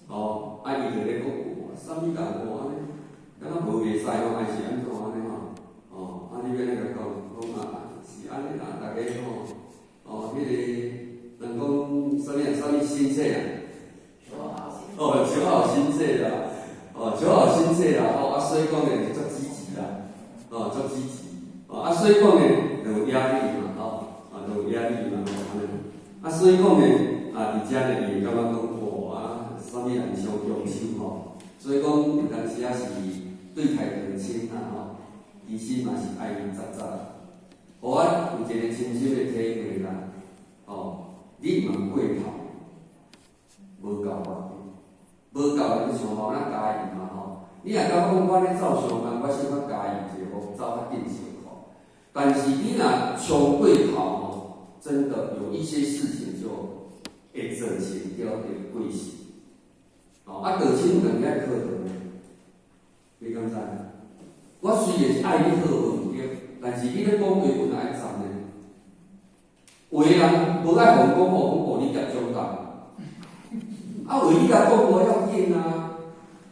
哦，啊伊就咧講，哇，啥物人哦按呢，敢若無袂使吼，還是按怎按呢吼，哦，啊你欲按怎共講，講啊是按呢啦，逐家吼，哦，彼个人講啥物啊，啥物心切啊？哦，求好心切啦，哦，求好心切啦，哦，啊所以講呢，足積極啦。哦，足積極，哦，啊，所以講呢，就有壓力嘛，吼，啊，就有壓力嘛，吼，按呢，啊，所以講呢，啊，佇遮呢，伊會感覺講，哇，啊，啥物人傷強手吼，所以講有當時仔是對待道親啊，吼，其實嘛是愛雜雜，予我有一個深深的體會啦，哦，你毋通過頭，無夠啊，無夠你想吼，咱加油嘛，吼。你若感覺講我咧走傷慢，我小可加油者吼，走較緊小可。但是你若衝過頭吼，真的有一些事情就會造成叫做過失。哦，啊，道親有當時愛客套呢，你敢知？我雖然是愛你好無毋對，但是你咧講話本來愛站呢。有的人無愛予講吼，講哦你業障重，啊有的你共講無要緊啊。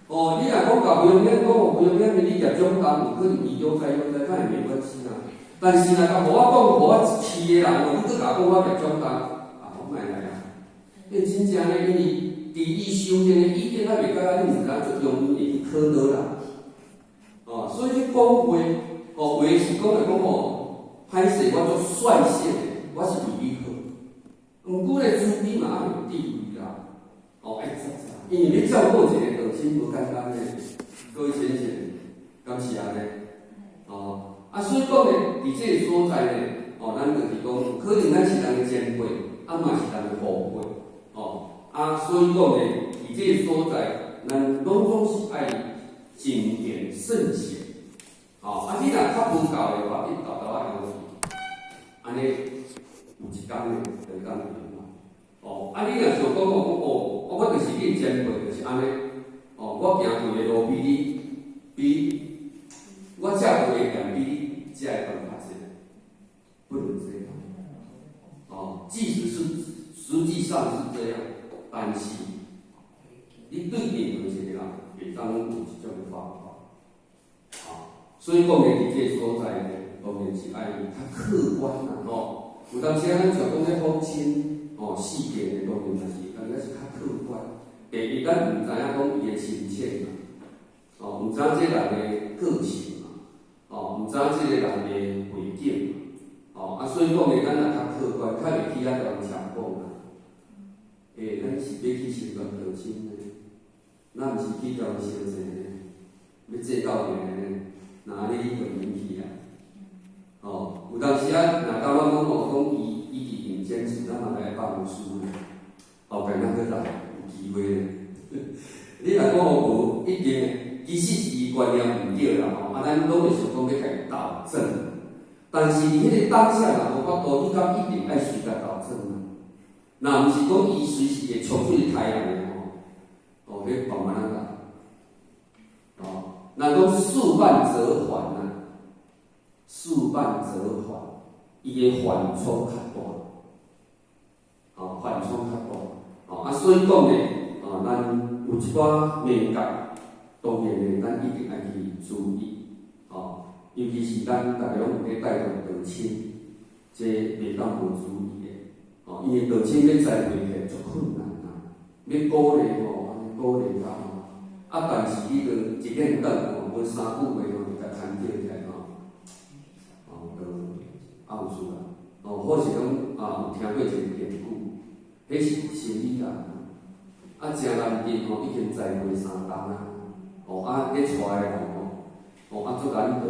哦，你若講共不用免講哦，不用免，你業障重，有可能伊有在有在，那也沒關係啦。但是若共予我講，予我一氣的人哦，你閣共講我業障重，啊，我莫來啊。因真正呢，因為佇伊修煉的意見還袂到，你毋知影足容易會去考倒啦。哦，所以你講話，哦，話是講來講哦，歹勢我足率性的，我是為你好。毋過咧，慈悲嘛愛有智慧啦，哦，愛雜雜，因為你照顧一個道親無簡單呢，各位先生，敢是按呢？哦，啊，所以講呢，佇這個所在呢，哦，咱就是講，可能咱是人的前輩，啊嘛是人的後輩，哦，啊，所以講呢，佇這個所在，咱攏總是愛謹言慎行，哦，啊，你若較無夠的話，你沓沓仔搖去，按呢有一工呢，就會當圓滿。哦，啊，你若想講哦，講哦，我就是你的前輩，就是按呢，哦，我行過的路比你，比我食過的鹽比你食的飯較濟，不能這樣。哦，即使是實際上是這樣，但是你對任何一個人，會當有這種方法。啊，所以講呢，佇這個所在呢，當然是愛較客觀啦，吼。有當時啊，咱想講咧訪親，哦，世間的當然嘛是，當然是較客觀。第一，咱毋知影講伊的深淺嘛，哦，毋知影這人的個性嘛，哦，毋知影這個人的背景嘛，哦，啊，所以講呢，咱若較客觀，較袂去遐共人強講啦。欸，咱是欲去成全道親呢，咱毋是去共人相爭呢，欲做鬥陣呢，若按呢你就免去啊。哦，有當時啊，若感覺講哦，講伊伊佇堅持，咱嘛來放輸呢，後壁咱閣來有機會咧。你若講哦無一定，其實是伊觀念毋對啦吼，啊，咱攏會想講欲共伊鬥轉。但是伫彼個當下若無法度，你敢一定愛隨共鬥轉啊？若毋是講伊隨時會衝出去刣人的吼，哦，彼慢慢仔來。哦，人講速慢則緩啊，速慢則緩，伊的緩衝較大，哦，緩衝較大，哦，啊，所以講呢，哦，咱有一寡眉角，當然呢，咱一定愛去注意，哦，尤其是咱逐家攏有咧帶動道親，這袂當無注意的，哦，因為道親欲栽培起來足困難啊，欲鼓勵吼，按呢鼓勵較吼，啊，但是你著一練轉吼，無三句話吼，就共牽著起來吼，哦，就拗出來，哦，或是講啊，有聽過一個典故，彼是生理人，啊，誠難得吼，已經栽培3冬啊，哦，啊，咧帶的人吼，哦，啊，足難得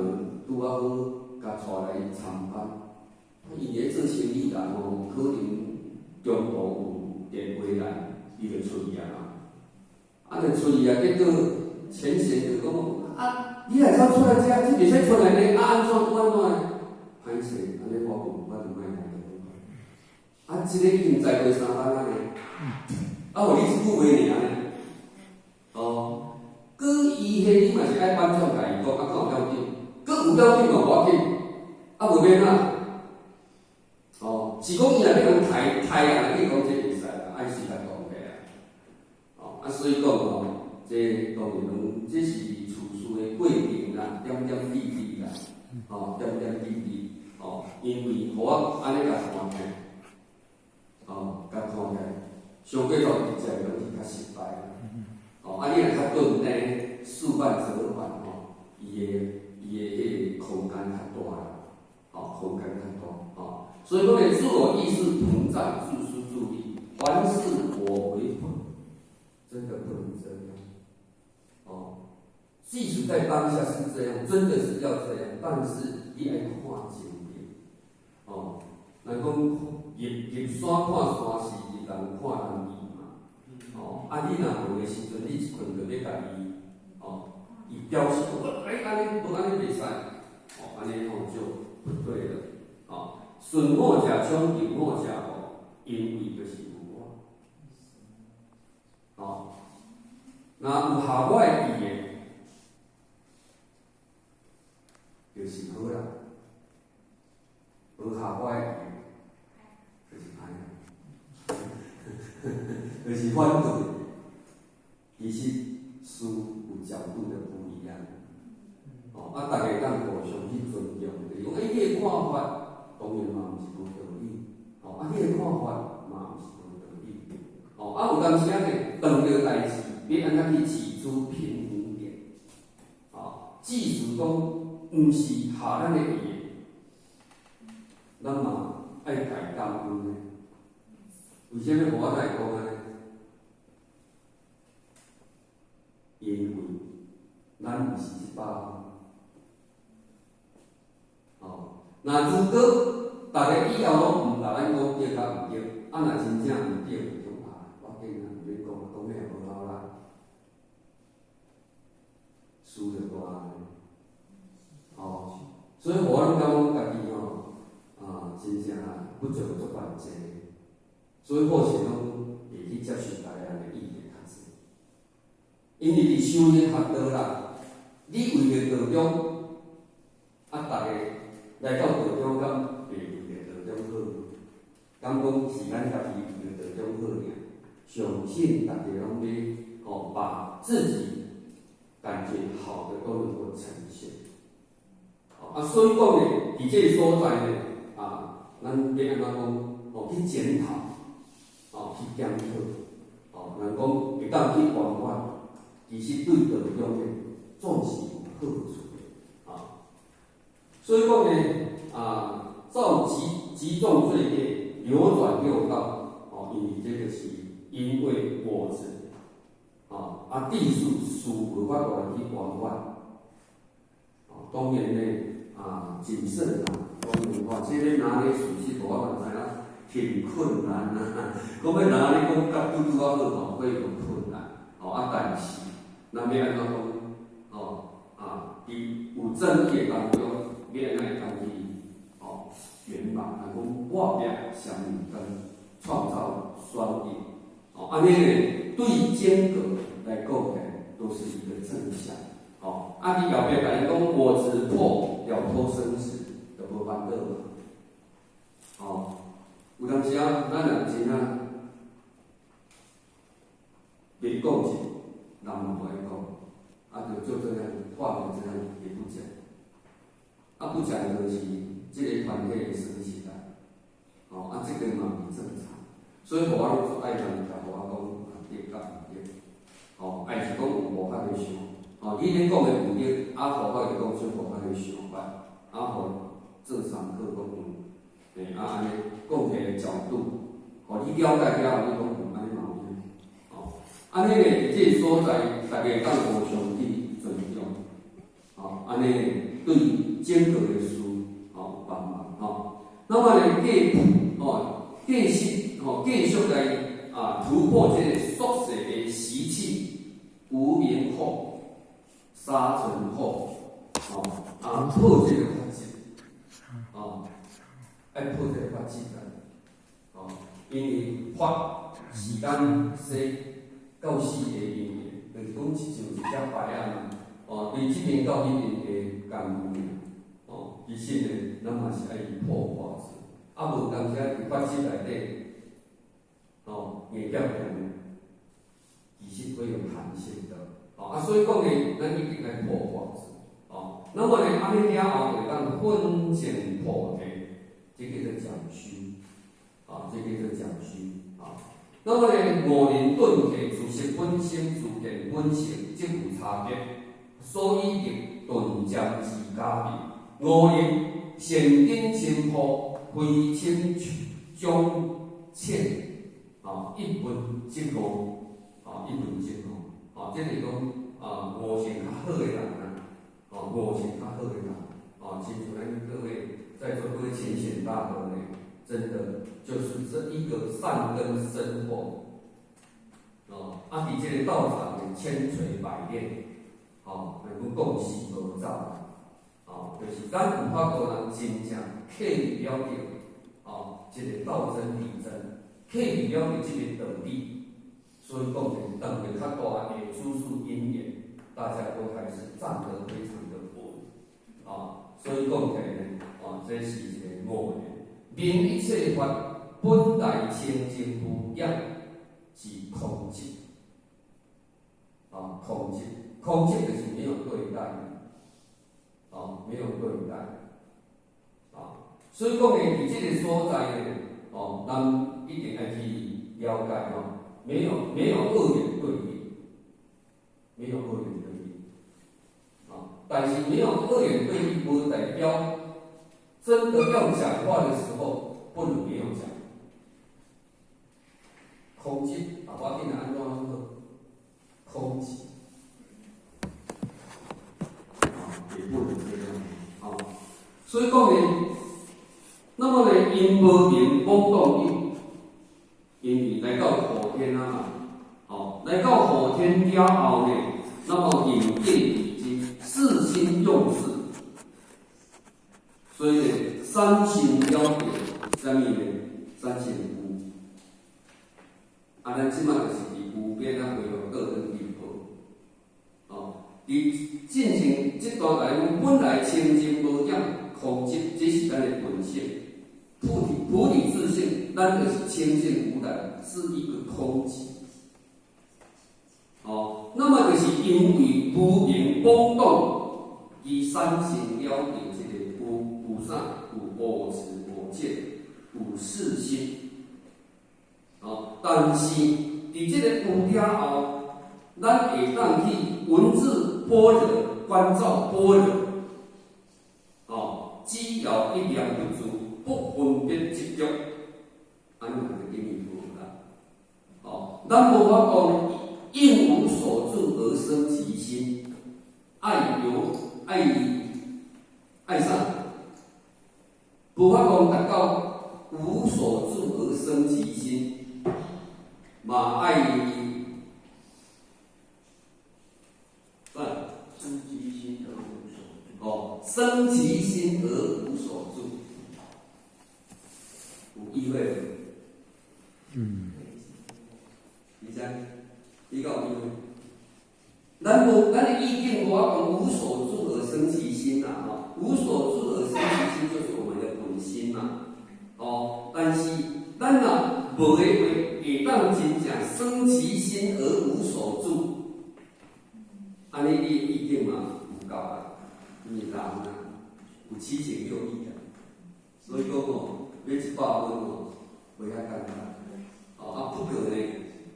拄仔好共帶來參班，啊，伊咧做生理人吼，可能中途有電話來，伊就出去啊嘛，啊，就出去啊，結果前線就講，啊，你來走出來遮，這袂使出來呢，啊，按怎按怎的？歹勢，按呢我無，我就莫來就好。啊，這个已經栽培3冬啊呢，啊，予你一句話爾呢，哦，閣伊彼你嘛是愛反轉共伊講，啊，敢有要緊？閣有要緊嘛無要緊，啊，無免啊。哦，是講伊若欲共刣刣人去講這袂使啦，愛隨共講起來。哦，啊，所以講吼，這當然攏這是處事的過程啦，點點滴滴啦，哦，點點滴滴，哦，因為予我按呢共看起來，哦，共看起來，傷過頭直接攏是較失敗啦。哦，啊，你若較頓呢，速慢則緩吼，伊的彼個空間較大啦，哦，空間較大，哦，所以講呢，自我意識膨脹，自私自利，凡事我為本，真的不能這樣。哦，即使在當下是這樣，真的是要這樣，但是你愛看前面。哦，人講入入山看山是入人看人異嘛。哦，啊，你若無的時陣，你一困就欲共伊，哦，伊表示講，欸，按呢無按呢袂使，哦，按呢吼就不對了。哦，順我者昌，逆我者亡，因為就是有我。哦，若有合我的意的，就是好啦；無合我的意的，就是歹啦。就是反對。其實事有角度的不一樣。哦，啊，逐家當互相去尊重，就是講，欸，你的看法當然嘛毋是無道理。哦，啊，你的看法嘛毋是無道理。哦，啊，有當時仔呢，當著代誌，欲按怎去取出平衡點？哦，即使講毋是合咱的意的，咱嘛愛共感恩的。為啥物我會講按呢？因為咱毋是100分。哦，若如果逐家以後攏毋共咱講對佮毋對，啊，若真正毋對，就講啊，無要緊啦，毋免講，講咩也無效啦，輸就大啊。哦，所以我攏感覺家己吼，啊，真正不足足犯賤，所以好勢攏會去接受逐家人的意見較濟。因為佇修行學道啦，你為著道中，啊，逐家來到道中，敢袂為著道中好？敢講是咱家己為著道中好爾？相信逐家攏欲吼，把自己感覺好的都能夠呈現。啊，所以講呢，佇這個所在呢，啊，咱欲按怎講？哦，去檢討，哦，去檢討，哦，人講會當去圓滿，其實對道中呢，總是有好處的，啊。所以講呢，啊，造極極重罪業，流轉六道，哦，因為這個是因為我執，啊，啊，智事無法度來去圓滿，哦，當然呢，啊，謹慎啦，當然話，這个拿捏屬實，我嘛知影很困難啊。講欲拿捏講甲拄拄仔好吼，會有困難，哦，啊，但是，咱欲按怎講，哦，啊，佇有爭議的當中，欲按怎會當去，破灭相跟創造雙贏。哦，按呢呢，對間隔來講呢，都是一個正向。哦，啊，佇後壁共伊講，我執破了脫生死，就無煩惱嘛。哦，有當時啊，咱若真正袂講者，人嘛無愛講，啊，就就這樣，話就這樣也不講。啊，不講就是這個團體會生起來。哦，啊，這個嘛是正常。所以我攏足愛人共我講對佮毋對。哦，愛是講有無法的想。哦，你咧講的有理，啊，佛法就講出佛法的想法，啊，予做參考講有，欸，啊，按呢講起的角度，予你了解了後，你講有按呢嘛有影。哦，按呢咧，佇這個所在，大家會當互相去尊重。哦，按呢對整個的事，哦，幫忙吼。那麼呢，繼哦，繼續吼，繼續來啊突破這個宿世的習氣，無明惑、沙塵惑，哦，啊破這個法執，哦，愛破這個法執來，哦，因為法是咱生到死的因緣，就是講像一隻牌仔嘛，哦，對這邊到彼邊的共有，哦，其實呢，咱嘛是愛破法執，啊無當時佇法執內底，哦，硬夾夾，其實會有彈性的，哦，啊，所以講呢，咱一定愛破法執，哦，那麼呢，按呢了後，會當奮證菩提，這叫做講修，啊，這叫做講修，啊。那麼呢，五輪頓契自識本生自見本性，即無差別，所以得頓漸之假名。五輪善根深厚，非深長淺，啊，一分即悟，啊，一分即悟，啊，這是講啊，悟性較好的人啊，哦，悟性較好的人，啊，親像咱各位在座各位淺顯大德呢，真的就是這一個善根深厚，哦，啊，佇這個道場的千錘百煉，哦，來講講是無走，哦，就是咱有法度人真正體會了著，哦，這個道真理真，體會了著這個道理，所以講呢，當著較大的諸事因緣，大家都還是站得非常的穩，啊，所以講起來呢，啊，這是一個五緣。明一切法本來清淨無染，是空寂。啊，空寂，空寂就是沒有對待，啊，沒有對待，啊，所以講呢，佇這個所在呢，哦，咱一定愛去了解吼，沒有二元對立，沒有二元對立，啊，但是沒有二元對立，不代表真的要講話的時候，不能沒有講。空寂啊，我緊按怎好？空寂，啊，也不能這樣啊。所以講呢，那麼呢，因無明妄動業，因為來到苦天啊嘛，哦，來到苦天了後呢，那麼引業已經識心用事，所以呢，三心了別，啥物呢？三心無。啊，咱這馬就是佇無邊啊，回復倒轉去報。哦，佇進行這段來講，本來清淨無染，空寂，這是咱的本性。菩提菩提自性，咱就是清淨無染，是一個空寂。哦，那麼就是因為無明妄動，而產生了這個有有啥？有我執、我見、有識心。哦，但是佇這個有了後，咱會當去聞字般若，觀照般若。哦，只要一念不住，不分別執著，按呢嘛就等於無啦。哦，咱無法度應無所住而生其心，愛有愛愛啥？無法度達到無所住而生其心，嘛愛啥？生其心而無所住。哦，生其心而無所住。機會無？嗯。你知？你敢有機會？咱無，咱的意境無法講無所住而生其心啦，吼，無所住而生其心就是我們的本心嘛，哦，但是咱若無的話，會當真正生其心而無所住，按呢你的意境嘛有夠啊，因為人啊有七情六欲啊，所以講吼，欲100分吼，袂遐簡單，哦啊不過呢，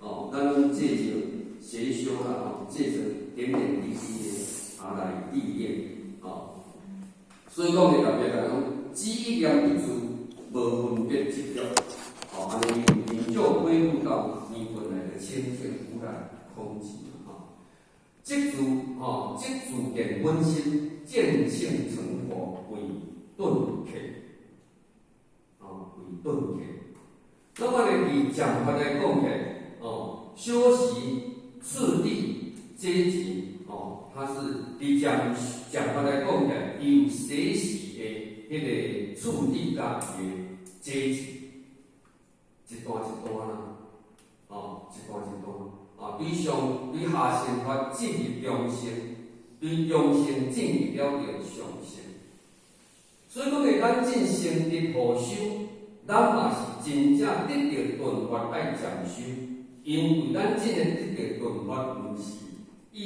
哦，咱攏借著學修啦，吼，借著點點滴滴的啊來歷練，哦，所以講呢特別來講，只一念不住，無分別執著，哦，按呢你就恢復到你本來的清淨無染空寂嘛，吼。即自吼，即自見本心，見性成佛為頓契，哦，為頓契。那麼呢，佇講法來講起，哦，修習次第階級，哦，它是佇講講法來講起來，伊有學習的彼個次第佮伊的階級，一段一段啦，哦，一段一段，啊，對上對下乘法進入中乘，對中乘進入了著上乘。所以講呢，咱進乘的普修，咱嘛是真正得著頓法愛漸修，因為咱這個得著頓法，毋是一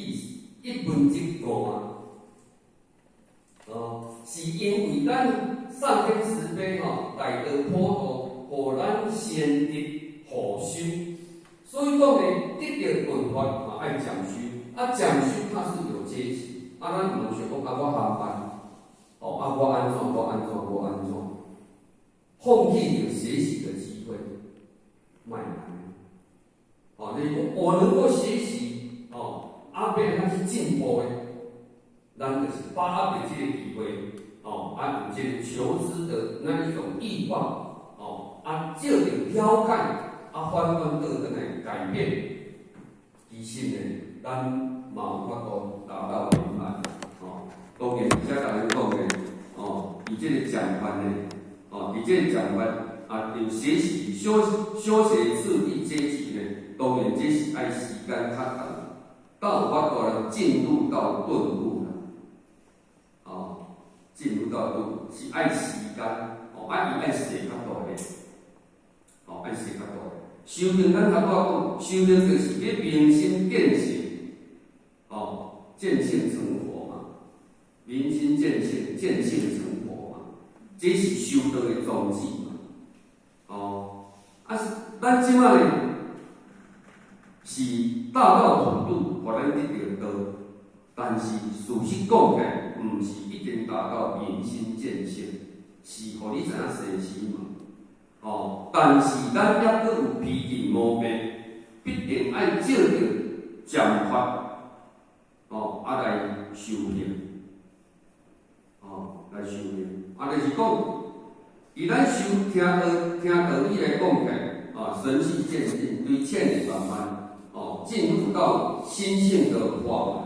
一聞即悟啊，哦，是因為咱上天慈悲吼，大德普度，予咱先得護修，所以講呢，得著頓法嘛愛漸修，啊漸修它是有階級，啊咱毋通想講啊我含班，哦啊我按怎我按怎我按怎，放棄著學習的機會，莫按呢。哦，你講我能夠學習，哦，啊欲按怎去進步的，咱就是把握著這個機會，哦，啊有這個求知的那一種欲望，哦，啊借著了解，啊反反倒轉來改變，其實呢，咱嘛有法度達到圓滿，哦。當然，遮逐家講的，哦，佇這個講法呢，哦，佇這個講法啊，有學習修修學次第階級呢，當然這是愛時間較長，到有法度來進入到頓悟啦，哦，進入到頓悟是愛時間，哦，啊伊愛學較大力，哦，愛學較大力。修行咱頭拄仔講，修行就是欲明心見性，哦，見性成佛嘛，明心見性，見性成佛嘛，這是修道的宗旨嘛，哦，啊，咱這擺呢是大道普渡，予咱得著道，但是事實講起來，毋是一定達到明心見性，是予你知影生死嘛，哦，但是咱猶閣有脾氣毛病，必定愛借著禪法，哦，啊來修行，哦，來修行，啊，就是講，佇咱修聽道聽道理來講起來，啊，循序漸進，對千里慢慢，哦，進入到心性的法門，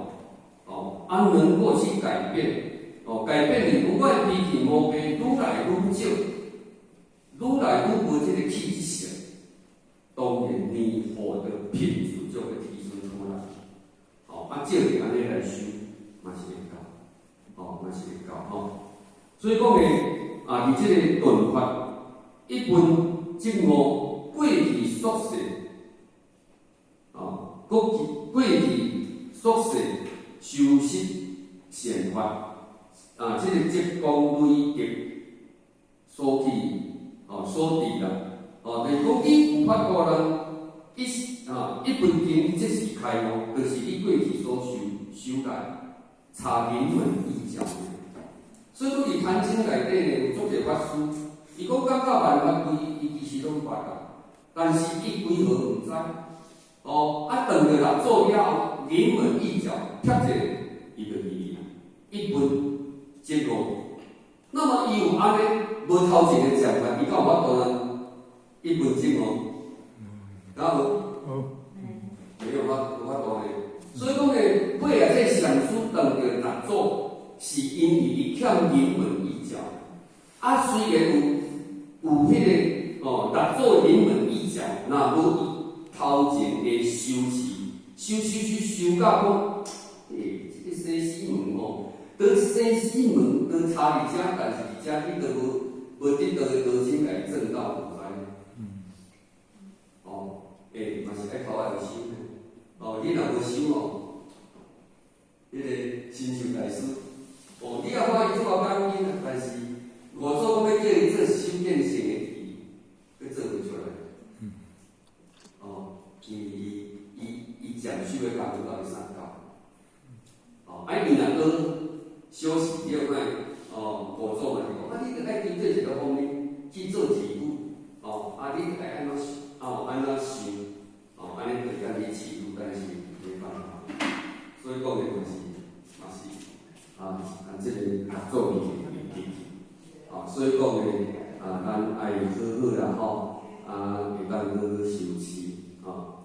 哦，啊，能夠去改變，哦，改變你不管脾氣毛病愈來愈少，愈來愈無這個氣質性，當然你佛的品質就會提升出來，哦，啊，照著按呢來修，嘛是會到，哦，嘛是會到吼。所以講呢，啊，佇這個頓法一聞即悟過去宿世，哦，過去宿世修習善法，啊，這個積功累德所起，哦，所致啦，哦，就是講伊有法度人一啊一聞經即時開悟，就是你過去所修修來差臨門一腳。所以講佇壇經內底呢，有足濟法師，伊講感覺萬法歸一，伊其實攏捌啦，但是伊為何毋知？哦，啊，當著六祖了後，臨門一腳，撇一下，伊就記啦，一聞即悟。那麼伊有按呢，無頭前的講法，伊敢有法度呢？一聞即悟，敢有？沒有法無法度呢。所以講呢，尾仔這個禪師當著六祖，是因為伊欠臨門一腳。啊，雖然有彼個哦，六祖臨門一腳，若無伊頭前的修持，修修修修到講，欸，這个生死門吼，當生死門都差佇遮，但是佇遮你都無無得到的道心共伊證到，毋知。哦，欸，嘛是愛頭愛有修呢。哦，你若無修哦，彼个親像大師，哦，你也看伊這麼講經啊，但是五祖講欲叫伊做修見性的智，閣做袂出來。哦，因為伊漸修的功夫到底啥夠？哦，啊，伊若閣修習，你有看，哦，五祖嘛是講，啊，你著愛經過一个方面去做體悟，哦，啊，你愛按怎哦，按怎想，哦，按呢就會當去契入，但是沒辦法。所以講的嘛是啊，這個六祖伊會記去，哦，所以講的啊，咱愛好好啦吼，啊，會當好好修持，吼。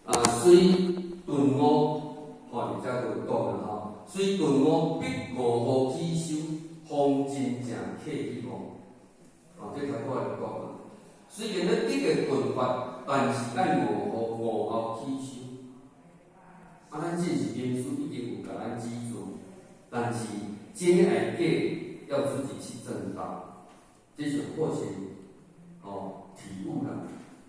啊，雖頓悟，吼，佇遮就有講啦吼，雖頓悟必悟後起修，方真正契去悟。哦，這頭拄仔就講啦。雖然咱得個頓發，但是愛悟後悟後起修。啊，咱這是明師已經有共咱指示，但是真愛過要自己去證道，這上好是哦體悟啦。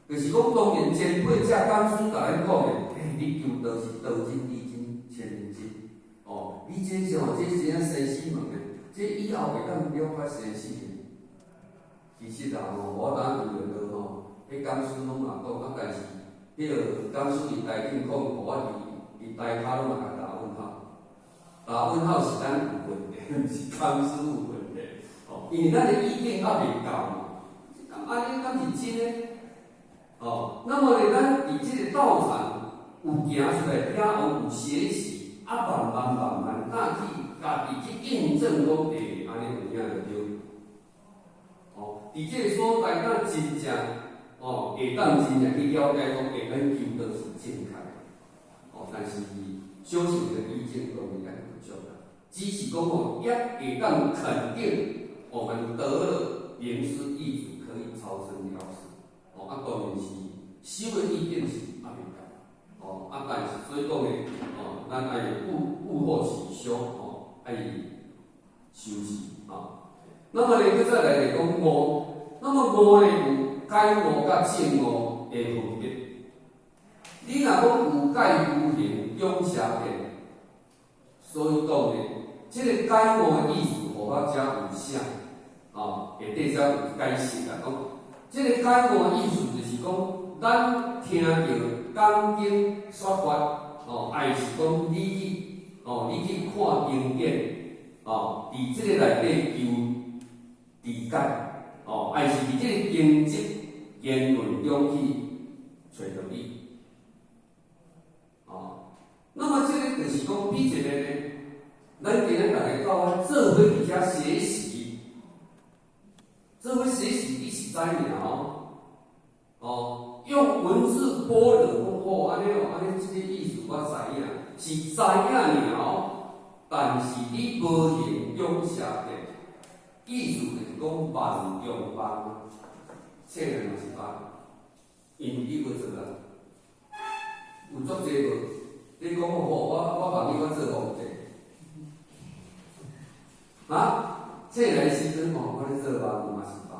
就是講，當然前輩這講師共咱講的，欸，你求道是道真、理真、千真。哦，你這是吼，這是真正生死問的，這以後會當了解生死的。其實啊吼，我當時就道吼，彼講師攏嘛講，啊，但是彼个講師佇台頂講，我佇台跤攏嘛共打問號。打問號是咱有問題，毋是講師有問題。哦，因為咱的意見猶未夠嘛，按呢敢是真的？哦，那麼呢，咱佇這個道場有行出來，了後有學習，啊，慢慢慢慢，敢去家己去印證講，欸，按呢有影就對。哦，佇這個所在，敢真正，哦，會當真正去了解講，欸，咱求道是正確的。哦，但是修行的意見當然愛不足啦，只是講吼，也會當肯定，我們得了明師易主，可以超生了事。哦，啊，當然是修的意見是猶未夠。哦，啊，但是所以講呢，哦，咱愛悟悟後起修，哦，愛修持，啊。那麼呢，閣再來就講悟，那麼悟呢有解悟佮證悟的分別。你若講有解無行勇邪見，所以講呢，這個解悟的意思，予我遮有寫，哦，下底遮有解釋啦，講這個解悟的意思就是講，咱聽著講經說法，哦，還是講你去，哦，你去看經典，哦，佇這個內底求理解，哦，還是佇這個經籍言論中去揣道理，哦，那麼這個就是講比一個呢，咱今日逐家到啊做伙佇遮學習，做伙學習你是知影哦，哦，用文字般若講好按呢哦，按呢這個意思我知影，是知影爾哦，但是你無行勇邪見，意思就是講萬中萬，冊來嘛是萬，因為你無做啊，有足濟無？你講好，我問你，我做風濟？啊？冊來時陣吼，我咧做夢嘛是夢，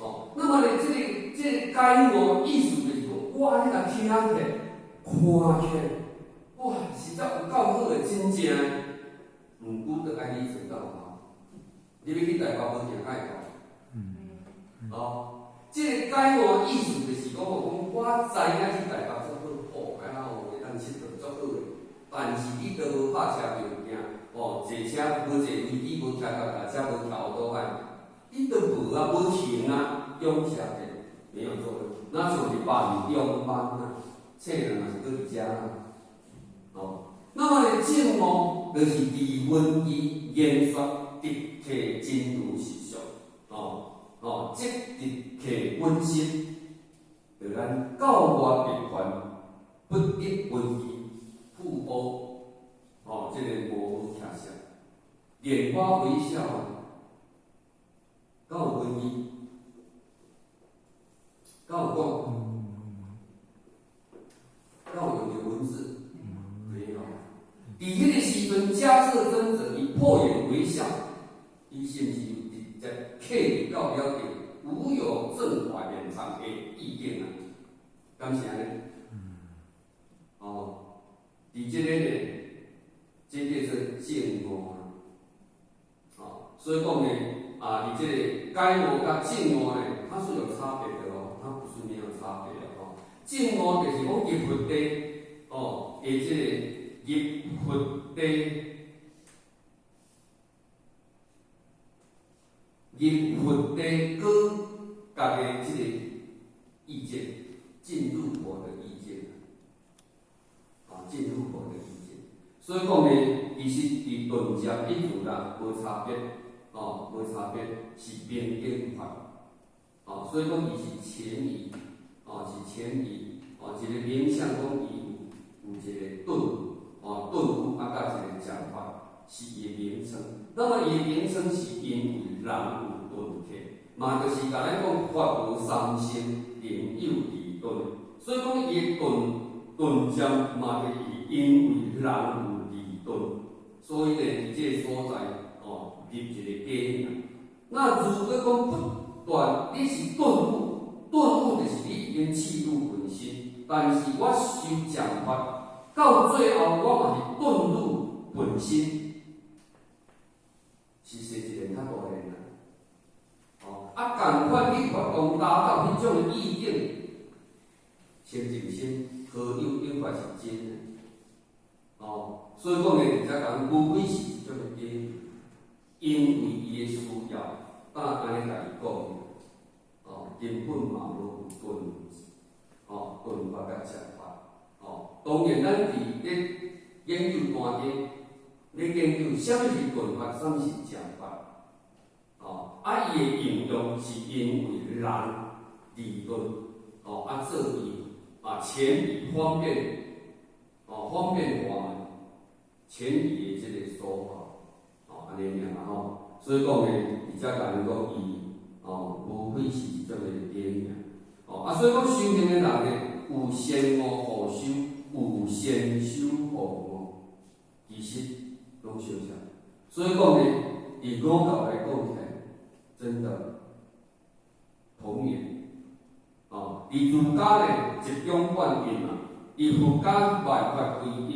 哦。那麼呢，這個解悟意思就是講，我按呢共聽起來、看起來，哇，實在有夠好的，真正。毋過著愛你做到吼，你欲去台北無定愛到。哦，這個解悟意思就是講，講我知影去台北足好，哦，安怎哦會當𨑨迌足好的，但是你都無拍車票件，哦，坐車無坐飛機，無騎腳踏車，無騎歐多拜，你都無啊，無行啊，勇邪見沒有作用，那像是萬中萬啊，冊人嘛是閣佇遮啊，哦，那麼呢，證悟就是佇文字言說直契真如實相，哦哦，即直契本心，就咱教外別傳，不得聞義，復惡，哦，這個無好徛相，蓮花微笑，敢有聞義？契入到了定，無有正法掩藏的意境啊，敢是按呢？哦，佇這個呢，這叫做證悟啊。哦，所以講呢，啊，佇這個解悟佮證悟呢，它是有差別的哦，它不是沒有差別的哦。證悟就是講入佛地，哦，的這個入佛地，入佛地果覺的這個意見，進入佛的意見，啊，進入佛的意見。所以講呢，其實佇頓漸一如啦，無差別，哦，無差別，是平等法，哦，所以講伊是前移，哦，是前移，哦，一個名相講伊有一個頓，哦，頓悟啊，佮一個講法，是伊的名稱。那麼伊的名稱是因為人有頓體，嘛就是共咱講法無三性，另有二頓，所以講伊的頓頓漸嘛就是因為人有二頓，所以呢，佇這個所在，哦，立一個假名。那如果講不斷，你是頓悟，頓悟就是你已經契入本心，但是我修漸法，到最後我嘛是頓入本心，是說一個較大個啦。哦，啊，仝款你佛講達到彼種的意境，清淨心何有永遠是真的。哦，所以講呢，佇遮講，無非是一種的假，因為伊的需要，才按呢共伊講。哦，根本嘛無有頓，哦，頓法佮漸法。哦，當然咱佇咧研究壇經，咧研究啥物是頓法，啥物是漸法。哦，啊，伊的應用是因為人理論，哦，啊，做伊啊，淺易方便，哦，方便法門，淺易的這個說法，哦，按呢爾啦吼。所以講呢，佇遮共咱講伊，哦，無非是一種的假名。哦，啊，所以講修行的人呢，有先悟後修，有先修後悟，其實攏相像。所以講呢，佇五教來講起來，真的同源。哦，佇儒家呢，一中貫一嘛；佇佛家萬法歸一；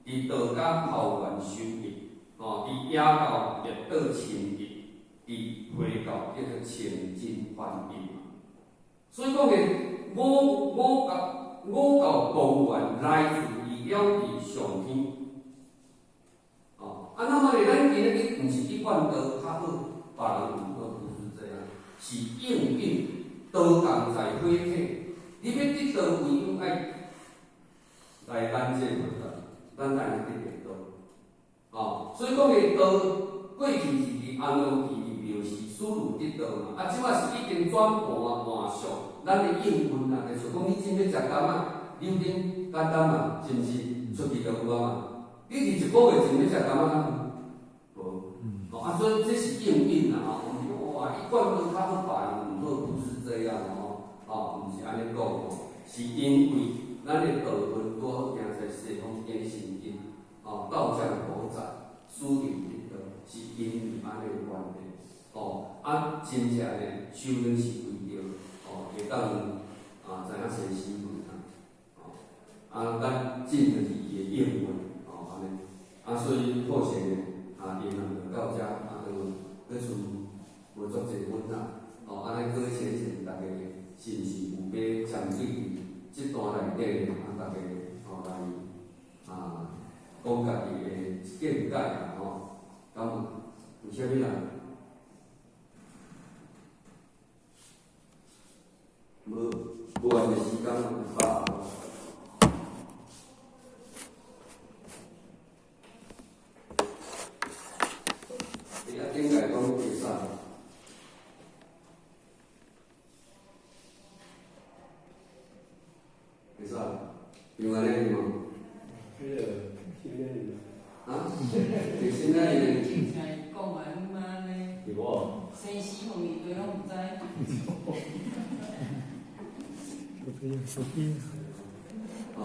佇道家投緣修一；哦，佇耶教滅道清一；佇回教叫做清淨梵一嘛。所以講呢，五教同源來自於了佇上天。哦，啊，那麼呢，咱今日去毋是去灌道較好，別人毋好，不是這樣，是應運道共在火體，你欲得道，唯有愛來咱這個佛教，咱才會得道。哦，所以講的道，過去是佇安樂期佇廟時輸入得道嘛，啊，這擺是已經轉盤換相，咱的應運啊，就是講你真欲食柑仔，柳丁簡單嘛，是毋是？出去就有啊嘛。你佇一個月前欲食柑仔，敢有？無。哦，啊，所以這是應運啦，吼，毋是講哇，伊灌道較好，別人毋好，不是這樣哦，哦，毋是按呢講哦，是因為咱的道運拄好行在西方經神經，哦，道將佛在，使人得道，是因為按呢的關係，哦，啊，真正呢，修行是為著，哦，會當啊，知影生死問啊，哦，啊，咱進就是伊的應運，哦，按呢，啊，所以普賢呢，啊，因緣就到遮，啊，就閣剩無足濟分啊，哦，按呢閣淺淺，大家是毋是有欲針對這段內底，啊，大家吼來啊，講家己的見解啦，吼，敢有？有啥物人？無，無偌濟時間有百。欸，啊，頂屆講會使。會使，用按呢是無？彼个新年啊？是新年凊彩講完嘛呢？是無？生死問題攏毋知。手機，手機。哦。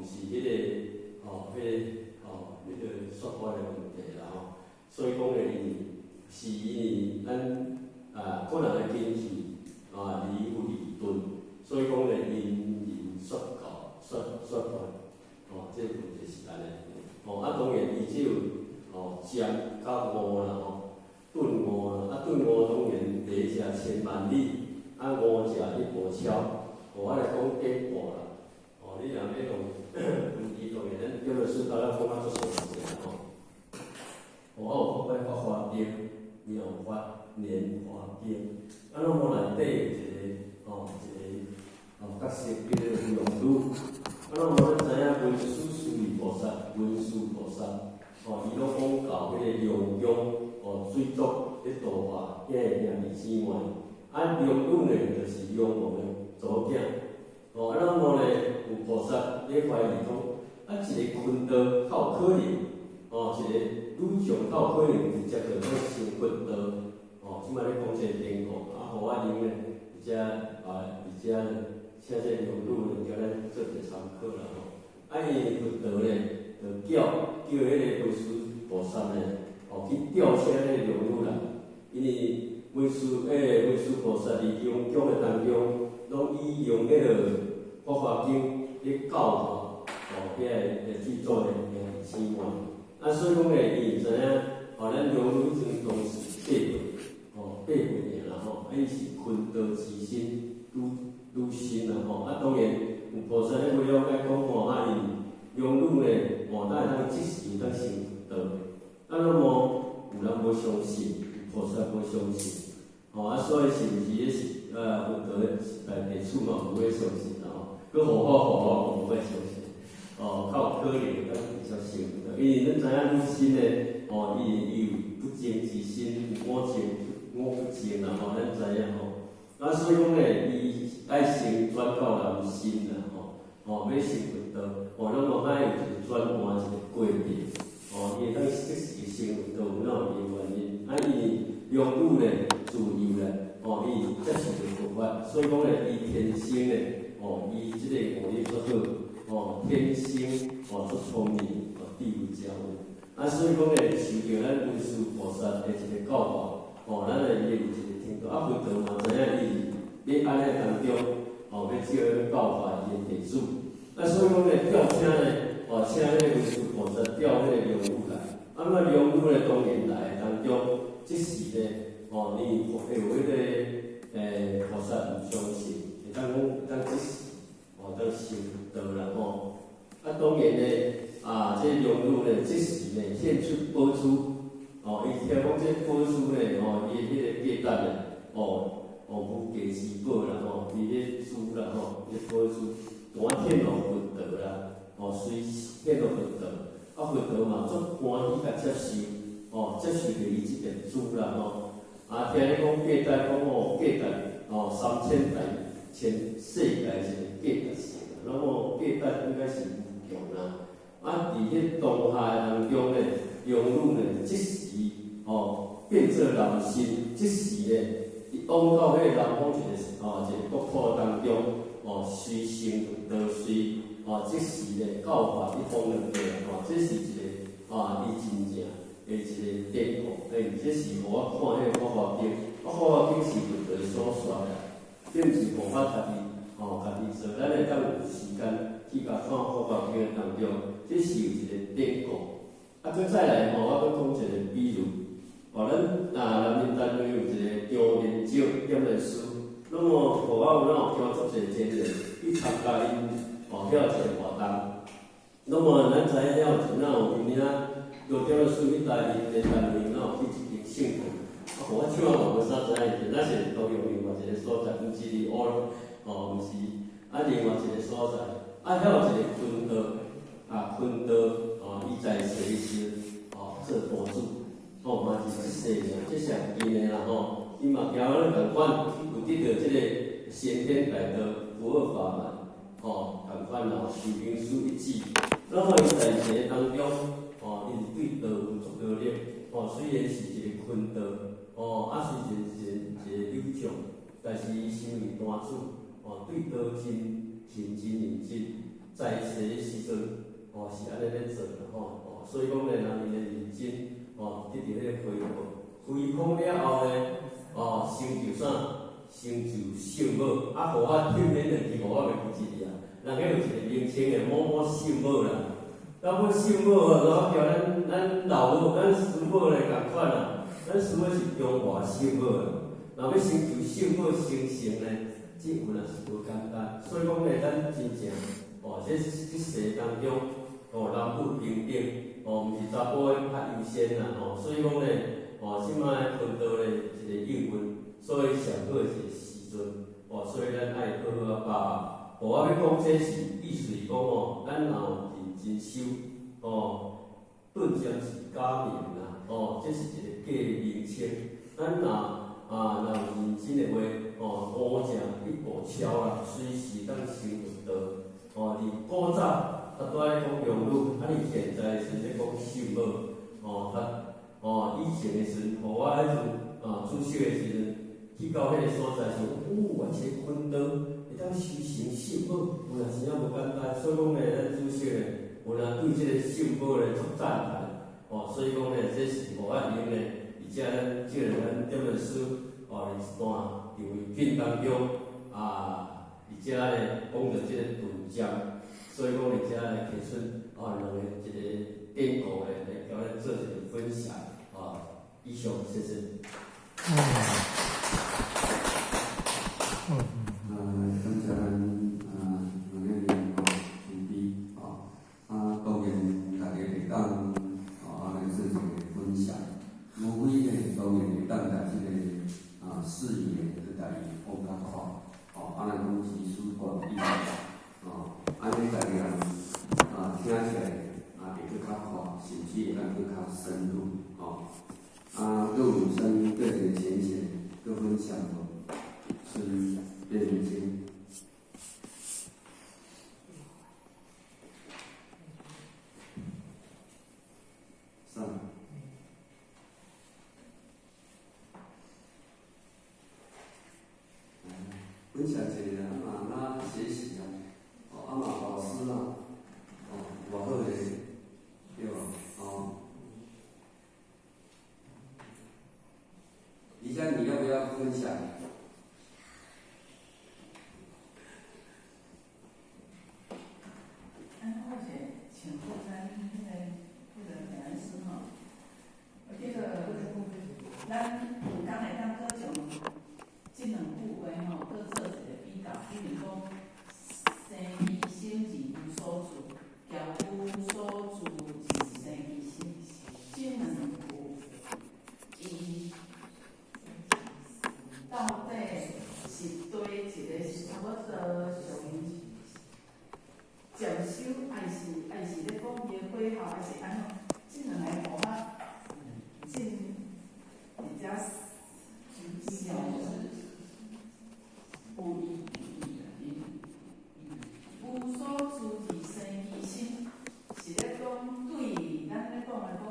毋是彼個吼，彼個吼，彼個說法的問題啦吼。所以講咧，因是因為咱啊個人的根器啊離有離頓，所以講咧因人說教說說法，吼，這個問題是按呢。吼，啊當然伊只有吼漸佮悟啦吼，頓悟啦，啊頓悟當然第一者千萬里，啊悟者一步超，吼，我來講典故啦。吼，你若欲用文字當然咱叫做書頭咱講較足詳細啦吼。我有講過《法華經》、《妙法蓮華經》，啊，攏無內底有一個吼，一個吼角色叫做龍女。啊，攏無咱知影文殊師利菩薩、文殊菩薩，吼，伊攏講到彼個龍宮，吼，水族咧度化遐個兄弟姊妹。啊，龍女呢，就是龍王的查某囝。吼，啊，攏無呢有菩薩咧懷疑講，啊，一個坤道較有可能，吼，一個女將較有可能直接就當成佛道。吼，這擺咧講這個典故，啊，予我認咧，佇遮啊，佇遮請這個龍女呢，叫咱做一個參考啦吼。啊，因為佛陀咧，就叫叫彼個文殊菩薩呢，吼，去調請彼個龍女來，因為文殊菩薩佇龍宮的當中，攏以用彼個《法華經》咧教化，吼，遐個水族的兄弟姊妹。啊，所以講咧，伊知影，吼，咱龍女彼陣當時八歲，吼，8歲爾啦吼，啊，伊是坤道之身，女女身啦吼，啊，當然有菩薩咧為了解講吼，啊，因龍女咧，吼，哪會當即時當成佛道？啊，那麼有人無相信，菩薩無相信，吼，啊，所以是毋是彼是佛陀的時代弟子嘛無欲相信啦吼，閣護法護法無欲相信，哦，較有可能會當直接成佛，因為咱知影女身咧，吼，伊伊有不淨之心，有五淨五不淨啦吼，咱知影吼。啊，所以講咧，伊愛先轉到男身啦，吼，吼，欲成佛道，吼，咱嘛愛有一個轉換一個過程，吼，伊會當即時成佛道，有哪有伊的原因？啊，因為龍女咧自幼咧，吼，伊接受著佛法，所以講咧，伊天生咧，吼，伊這個悟力足好，吼，天生吼足聰明，吼，智慧誠有。啊，所以講咧，受著咱文殊菩薩的一個教化，吼，咱咧伊會有一個聽到，啊，佛陀嘛知影伊是欲按呢當中，吼，欲照彼教化伊的弟子。啊，所以講咧，調請咧，吼，請彼個文殊菩薩調彼個龍女來。啊，那龍女咧當然來當中，即時咧，吼，你會有彼個菩薩毋相信，會當講會當即時，吼，當成佛道啦吼。啊，當然咧，啊，這龍女咧，即時咧獻出寶珠，吼，伊聽講這寶珠咧，吼，伊的彼個價值咧，吼，吼無價之寶啦，吼，伊彼珠啦，吼，彼寶珠，趕獻予佛陀啦，吼，隨獻予佛陀，啊，佛陀嘛足歡喜共接受，吼，接受著伊這粒珠啦，吼，啊，聽咧講價值講吼，價值吼三千大千世界一個價值性，那麼價值應該是無窮啦。啊，佇彼當下當中咧，龍女咧即時吼變做男身，即時咧，伊往到彼個南方一個吼一個國土當中，吼隨成佛道隨吼即時咧教化一方兩地吼，這是一個啊，伊真正的一個典故，欸，這是予我看彼個《法華經》，啊，《法華經》是佛陀所說的，這毋是護法家己吼家己做，咱會當有時間去共看《法華經》的當中，這是有一個典故。啊，閣再來吼，我閣講一個比喻，吼，咱啊南寧單位有一個張連石點的師，那麼予我有哪有交足濟錢人去參加𪜶吼遐一個活動。那麼咱知影遐有一哪有有影張點師去台南的單位，哪有去一間聖堂？啊，予我唱嘛無啥知影，那是高雄另外一個所在，毋是佇烏吼，毋是啊，另外一個所在，啊，遐有一個坤道，啊，坤道，哦，伊在世時哦做壇主，吼嘛是這世爾，這是近的啦吼，伊嘛交咱仝款，有得著這個先天大道不二法門，吼，仝款啦，修行師一指。那麼伊在世當中，吼，伊是對道有足努力，吼，雖然是一個坤道，吼，啊，雖然是一個女將，但是伊身為壇主，吼，對道真認真認真。在世的時陣，哦，是按呢咧做啦吼，哦，所以講咧，人伊咧認真，哦，得著彼個回報，虛空了後咧，哦，成就啥？成就聖母，啊，予我聽免兩句，無我袂記得啊。人彼有一個名稱的某某聖母啦，到尾聖母哦，叫咱老母、咱師母咧仝款啦。咱師母是中華聖母啦，若欲成就聖母成聖咧，這有若是無簡單。所以講咧，咱真正哦，這世當中哦，男女平等哦，毋是查埔的較優先啦吼。所以講咧，哦，這擺分道咧一個應運，所以上好一個時陣哦，所以咱愛好好仔把握。哦，我欲講這是意思是講吼，咱若有認真修哦，頓漸是假名啦，哦，這是一個假名稱。咱若啊，若有認真的話，哦，五正一步超啦，隨時當成就道。哦，佇古早，較拄仔咧講龍女，啊，佇現在的時陣咧講聖母，哦，較哦，以前的時陣，予我彼陣啊，主修的時陣，去到彼個所在時，哦，我這個坤道會當修成聖母，有影真正無簡單。所以講咧，咱主修咧，有影對這個聖母咧足讚嘆。哦，所以講咧，這是無法用咧，而且咱這個咱點本書，哦，佇一段陳維品當中，啊，而且咧講著這個頓漸，所以講佇遮咧提出哦兩個一個典故咧，來共咱做一個分享。啊，以上，謝謝。感謝咱啊兩個人吼慈悲吼，啊當然大家會當吼啊來做一個分享，無非呢當然會當共這個啊視野去共伊放較寬，吼啊咱講集思廣益，吼按呢逐个人啊聽起來啊會閣較快，甚至會當閣較深入，吼。啊，閣有啥物閣一個淺顯閣分享無？是變明。三。分享一下啊嘛，咱學習啊，哦，啊嘛老師啊，哦，偌好个，對無？哦。李佳，你要不要分享？啊，我是請過咱彼個平安師吼，這個咱有工會當閣將這兩句話吼，閣做一個比較，比如講，生其心而無所住，交無所住而生其心，這兩句伊到底是對一個是差不多屬於漸修，還是咧講伊的果效，還是按怎？這兩个予我真而且小有意義。無所住而生其心，是咧講對咱咧講來講，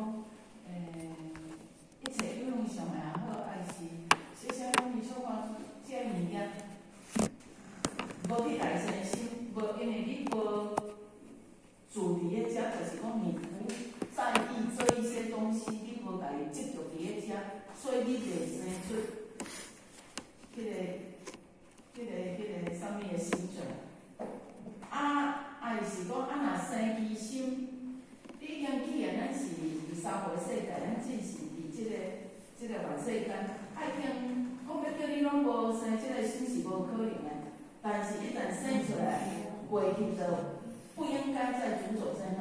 一切有用上的也好，還是小小講伊小可這个物件，無去共伊生心，無因為你無住佇咧遮，就是講你不在意這一些東西，你無共伊執著佇咧遮，所以你袂生出彼個啥物的心出來。啊，還是講啊，若生其心，你已經既然咱是佇三寶世界，咱只是佇這個凡世間，啊已經講欲叫你攏無生這個心是無可能的。但是，一旦生出來，過去就不應該再執著在那。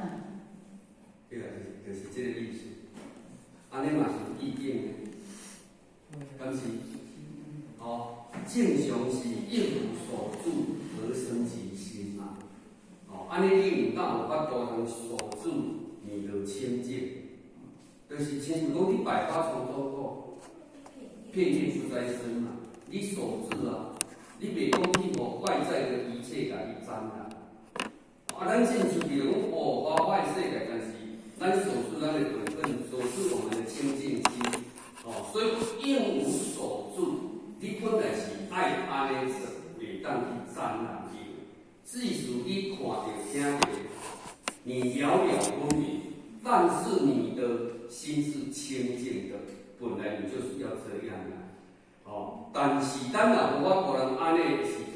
對啊，就是這個意思。按呢嘛是意境的，敢是？哦，正常是應無所住而生其心嘛。哦，按呢你有敢有法度通鎖住你的清淨？就是親像講你百花叢中過，片葉不沾身嘛。你鎖住啊，你袂講去予外在的一切共伊沾染。啊，咱進出去就講哦，花花的世界，但是咱鎖住咱的本分，鎖住我們的清淨心。哦，所以應無所住，你本來是愛按呢做，袂當去沾染伊。即使你看著、聽著，你了了分明，但是你的心是清淨的，本來你就是要這樣的。哦，但是咱若無法度人按呢的時陣，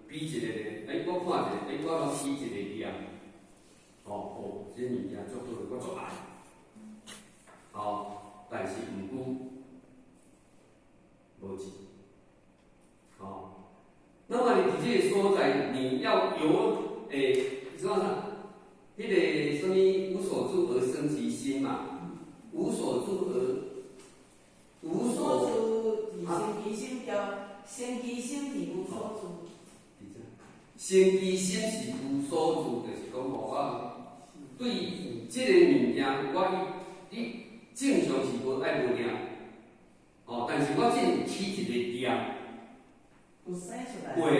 比一個呢，欸，我看一個，欸，我攏起一個念，哦哦，這物件足好，我足愛，哦，但是毋過無錢，哦，那麼你佇這個所在，你要有欸，怎麼講？彼個啥物無所住而生其心嘛，無所住而無無所所住，而生其心叫生其心是無所住。生其心是無所住，就是講吼，我對這個物件，我你正常是無愛無念，哦，但是我只有起一個念，有生出來，過就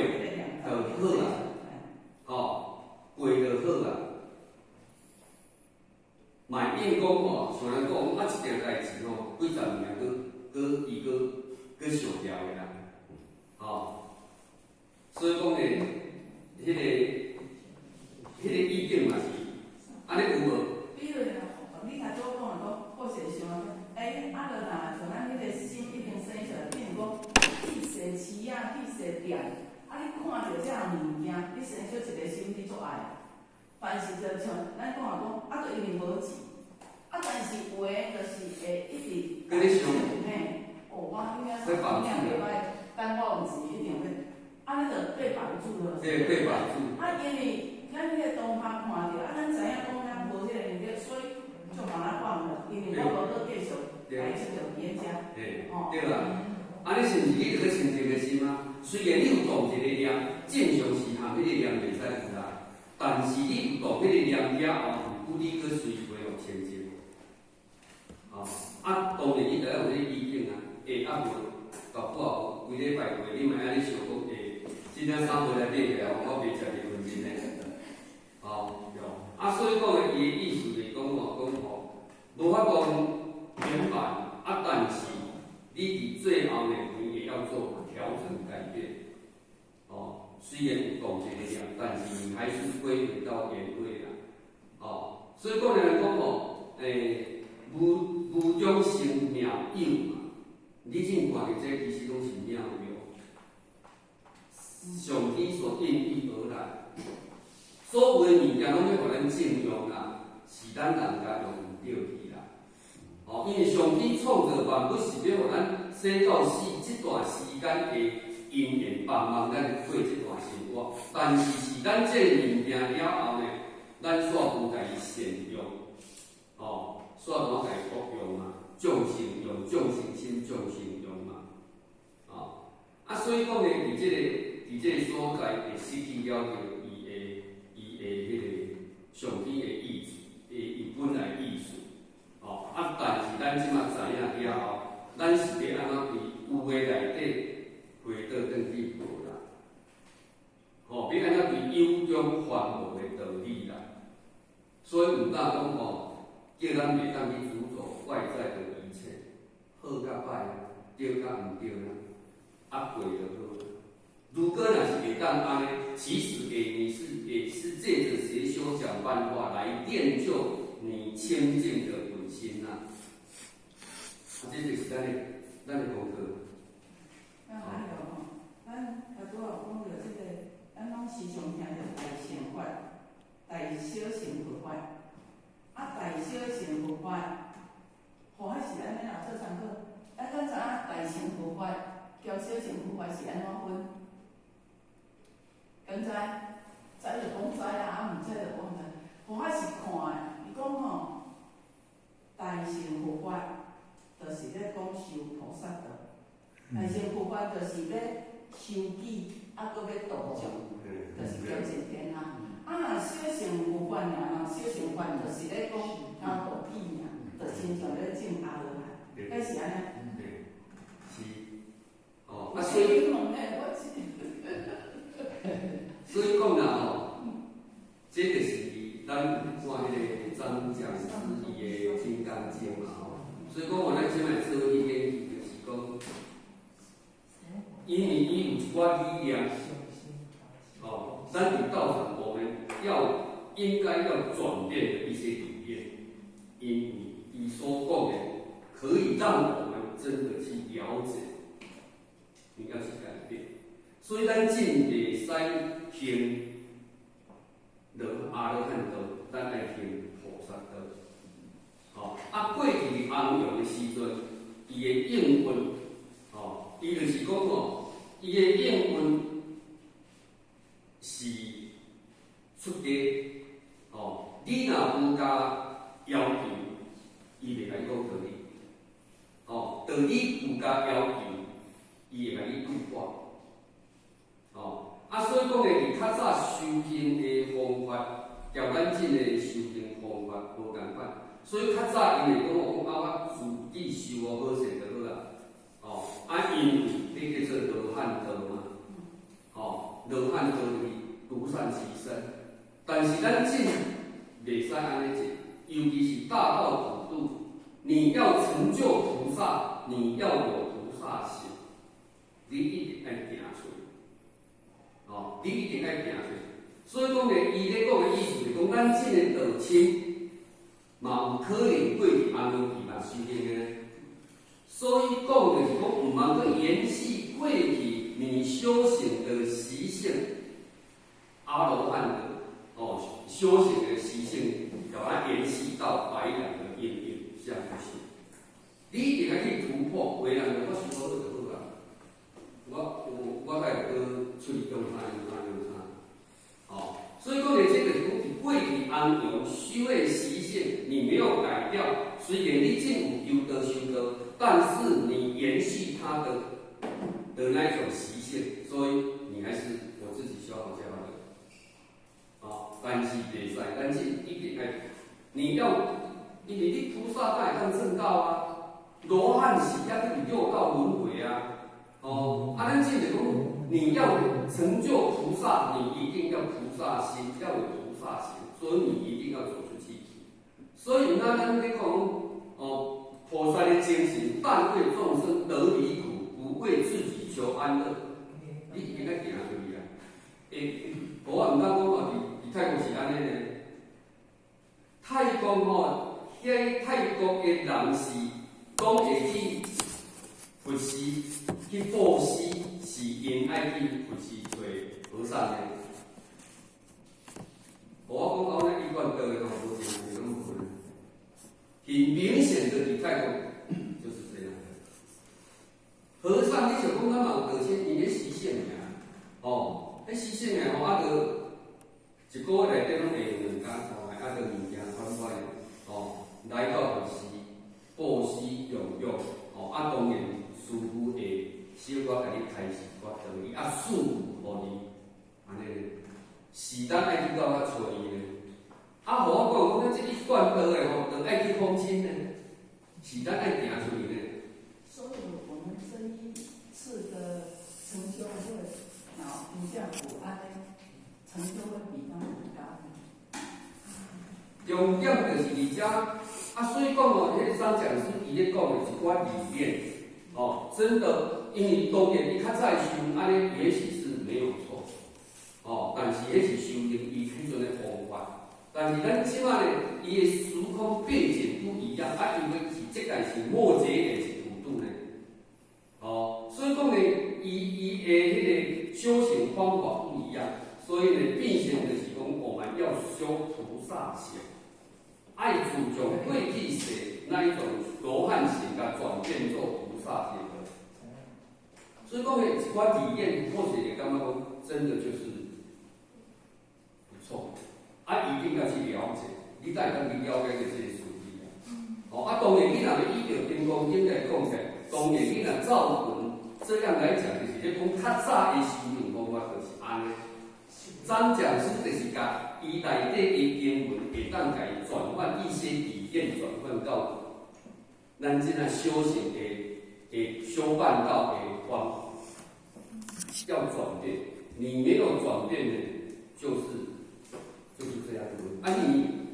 好啊，吼，過就好啊。嘛會用講吼，像咱講啊，一件代誌吼，幾十年閣閣伊閣閣想牢的啦，吼。所以講呢，彼個意境嘛是，按呢有無？比如你頭拄講的講，我是會想講，欸，啊，就若像咱彼個心已經生出來，比如講去踅市仔，去踅店，啊，你看著這項物件，你生出一個心，你足愛。但是就像咱講的講，啊，就因為無錢，啊，但是有的就是會一直，閣咧想，嘿，哦，我彼領衫領袂歹，等我有錢一定欲，按呢就被綁住了。對，被綁住。啊，因為咱彼個當下看著，啊，咱知影講咱無這個能力，所以就把它放了，因為我無閣繼續排斥著佇咧遮。嘿，對啦。啊，你是毋是去閣清淨的心啊？雖然你有動一個念，正常是含彼個念袂使有啦，但是你有動彼個念了後，毋過你閣隨恢復清淨。吼，啊，當然你著愛有這個意境啊，會啊無，搞不好規禮拜過，你嘛按呢想講會，這領衫回來買起來，我袂食袂困真的。吼，啊，所以講的伊的意思就是講吼，講吼，無法度圓滿，啊，但是你佇最後呢，你也要做調整改變。哦，雖然有動一個念，但是你還是歸回到原位啦。哦，所以講來講吼，欸，無無中生妙有嘛，你正看著這其實攏是妙有，上天所孕育而來，所有的物件攏欲予咱正用啦，是咱人共用毋著去啦。哦，因為上天創造萬物是欲予咱生到死這段時間的因緣幫忙咱過這段生活，但是是咱這個物件了後呢，咱煞無共伊善用，哦，煞無共伊福用嘛，眾生用，眾生心，眾生用嘛，哦，啊，所以講呢，佇這個所在會失去了著伊的彼個上天的意志，伊本來意思，哦，啊，但是咱這馬知影了後，咱是欲按怎佇有的內底回倒轉去無啦，吼，欲按怎佇有中還無的道理啦，所以毋敢講吼，叫咱袂當去執著外在的一切，好佮歹，對佮毋對啦，啊過就好。如果若是會當按呢，其實欸你是也是借著邪修講萬法來練就你清淨的本心呐。啊，這就是咱的功課。啊，還有吼，咱頭拄仔有講著這個，咱攏時常聽著大乘法、大小乘佛法，啊，大小乘佛法，吼，彼是按呢啦做參考。咱敢知影大乘佛法佮小乘佛法是按怎分？敢知？知就講知啦，啊，毋知就講毋知。吼，我是看的，伊講吼，大乘佛法就是咧講修菩薩道，大乘佛法就是咧修己，啊，閣欲度眾，就是兼濟天下。啊，若小乘佛法爾，若小乘法就是咧講啊度己爾，就親像咧證阿羅漢，敢是按呢？對，是。哦，啊，所以，所以講啦吼，這就是咱看彼個張講師伊的《金剛經》嘛吼。所以講，我咱這擺做去研究，就是講，因為伊有一寡理念，吼，咱佇道場，我們要應該要轉變的一些理念，因為伊所講的，可以讓我們真的去了解，你要去改變。所以咱真袂使行阿羅漢道，咱愛行菩薩道。吼，啊，過去弘揚的時陣，伊的應運，吼，伊就是講吼，伊的應運是出家，吼，你若無共要求，伊袂共你講道理，吼，當你有共要求，伊會共你度化，吼，啊，所以講咧，佇較早修行的方法，共咱這个修行方法無仝款，所以較早𪜶會講哦，講啊，我自己修好勢就好啊，哦，啊，因為你叫做羅漢道嘛，吼，羅漢道就是獨善其身，但是咱這袂使按呢做，尤其是大道普渡，你要成就菩薩，你要有菩薩行，你一定愛行出，哦，你一定愛行出。所以講咧，伊咧講的意思是講，咱這个道親嘛有可能過去紅陽期嘛修行的。所以講就是講，毋通閣延續過去你修行的習性，阿羅漢的哦修行的習性，共它延續到白羊的應用，這樣不行。你一定愛去突破，有的人就我修好就好啊。我愛閣出去用啥用啥用啥，哦，所以講咧，這個是講佇過去紅陽修的習性，你沒有改掉，雖然你真有修道修道，但是你延續他的那一種習性，所以你還是我自己修好就好了。哦，但是袂使，但是一定愛，你要，因為你菩薩才會當證道啊，羅漢是猶閣佇六道輪迴啊。哦，啊，咱這就講，你要成就菩薩，你一定要菩薩心，要有菩薩行，所以你一定要走出去。所以咱咱咧講，哦，菩薩的精神，但為眾生得離苦，不為自己求安樂。你一定愛行出去啊！欸，我毋敢講哦，佇泰國是按呢呢。泰國吼，遐泰國的人是講會去佛寺去布施，是𪜶愛去佛寺揣和尚的。我講講咱一貫道的吼，無真濟攏無可能。很明顯的，佇泰國就是這樣。和尚，你想講咱嘛有道親，𪜶咧習性爾，哦，彼習性爾吼，啊，著一個月內底攏會用兩工，吼，啊，著物件款款的，哦，來到佛寺布施用用，哦，啊，當然師父會小可共你開示一寡道理，啊，賜予你，按呢，是咱愛去到遐揣伊呢。啊，予我講，講咱這一貫道的吼，著愛去訪親呢，是咱愛行出去呢。所以我們這一次的成就會，腦不像古安成就會比他們高。重點就是佇遮，啊，所以講哦，彼個張講師伊咧講的一寡理念，哦，真的，因為當然伊較早的時陣按呢，也許是沒有錯，哦，但是彼是修行伊彼陣的方法，但是咱這擺呢，伊的時空背景不一樣，啊，因為是這個是末劫的是普渡呢，哦，所以講呢，伊的彼個修行方法不一樣，所以呢，變成就是講我們要修菩薩行。愛注重過去世那一種羅漢行，共轉變做菩薩行的。所以講的一寡理念，或許會感覺講，真的就是不錯。啊，一定要去了解，你才會當去了解這個事理啊。哦，啊，當然你若欲依著金剛經來講起來，當然你若照文這樣來講，就是咧講較早的修行方法就是按呢。張講師就是共伊內底的經文會當共伊轉換一些理念，轉換到咱這個修行的修辦道的方法，要轉變。你沒有轉變呢，就是這樣子。啊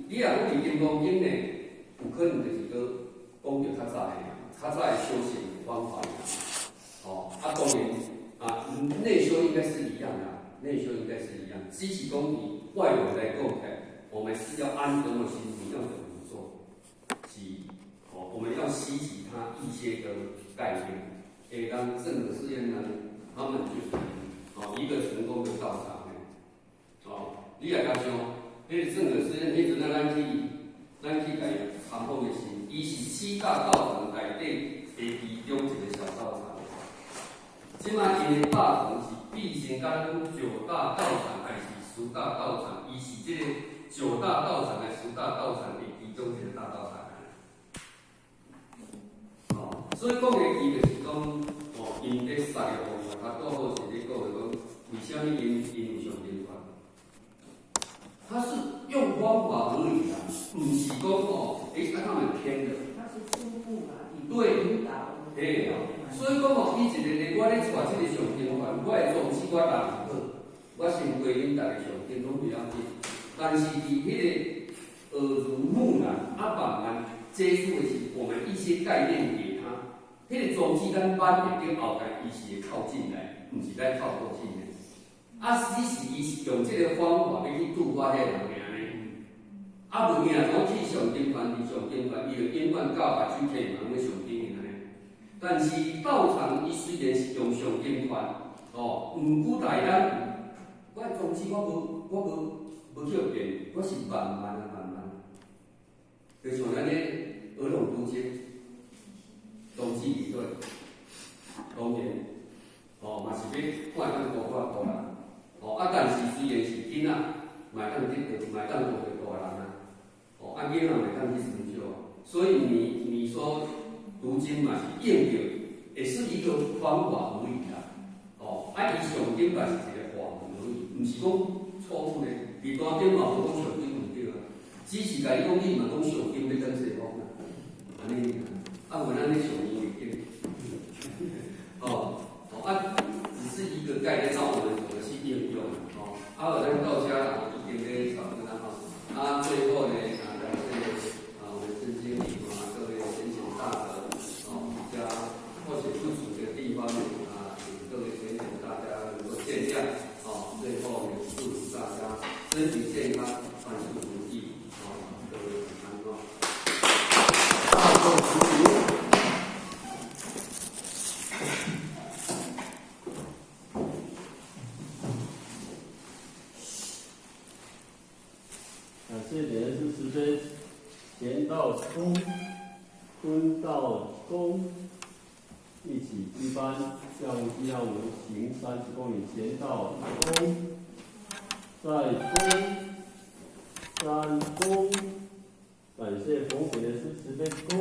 你若講佇金剛經呢，有可能就是閣講著較早的、較早的修行方法。哦，啊當然啊，內修應該是一樣的。內修應該是一樣。只是講以外圍來講起來，我們是要安什麼心，你要怎麼做？是哦，我們要吸取他一些的概念。會當正的試驗呢，他們就是哦一個成功的道場。哦，你也敢想，彼個正的試驗，彼陣仔咱去共伊參訪的時，伊是七大道場內底的其中一個小道場。這擺𪜶的道場是變成敢若講九大道場，還是十大道場？伊是這個九大道場還是十大道場的其中一個大道場。哦，所以講的伊就是講，哦，𪜶咧殺的方法，較拄好是咧講的講，為啥物𪜶有上經法？他是用方法而已啦，毋是講哦，欸，啊，他們偏的。他是初步啦，對，引導。嘿，所以講哦，伊一個咧，我咧帶這個上經法，我的宗旨我逐好，我先歸恁逐个上經攏不要緊，但是佇彼個耳濡目染，啊，慢慢接觸的是我們一些概念給他，彼個宗旨咱挽會著後蓋，伊是會靠進來，毋是咱靠過去的。啊，只是伊是用這個方法欲去度化彼個人爾呢。啊，無伊若講去上經班，佇上經班，伊就永遠教目睭開嘛，攏上經爾呢。但是道場伊雖然是用上經班，哦，毋過大咱，我的宗旨我無去變，我是慢慢啊慢慢，就像咱咧兒童讀經，宗旨佇佗，當然，哦，嘛是欲看咱大看大人。哦，啊，但是雖然是囡仔，嘛會當得到，嘛會當度著大人啊。哦，啊，囡仔嘛會當去成就啊。所以你說讀經嘛是應著，也是一個方法而已啦。哦，啊，伊上經嘛是一個法門而已，毋是講錯誤的。佇大經嘛無講上經毋對啊，只是共你講你嘛講上經欲轉西方啊，按呢爾。啊，無咱咧上伊的經。哦，哦啊，只是一個概念，那我們怎麼去應用？哦，啊，咱到遮已經咧差不多啦吼。啊，最後呢，啊，感謝啊，我們尊經理啊，各位賢賢大德，哦，比較或許不足的地方呢，啊，請各位賢賢大家能夠見諒。哦，最後呢，祝福大家身體健康，萬事如意。哦，各位平安哦。大眾慈悲。感謝蓮師慈悲，賢道公、坤道公一起一班，向讓我們行30公里，賢道公，再公，三公，感謝馮典蓮師慈悲公，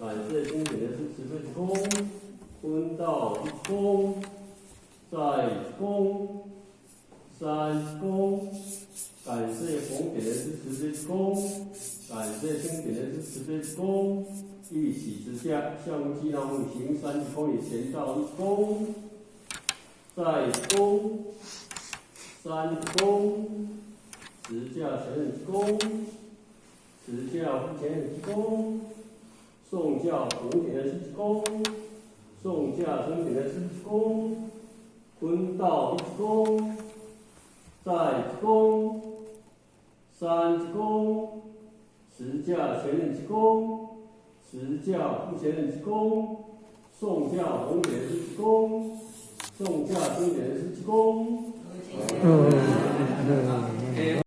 感謝金典蓮師慈悲公，坤道公，再公，三公。感謝馮典蓮師慈悲公，感謝金典蓮師慈悲公，一起之下，向基讓我們行30公里，賢道一公，再公，三公，持教前任公，持教副前任公，送教馮典蓮師公，送教金典蓮師公，坤道一公，再公，三公，持教前任公，持教副前任公，送教馮典蓮師公，送教金典蓮師公。嗯。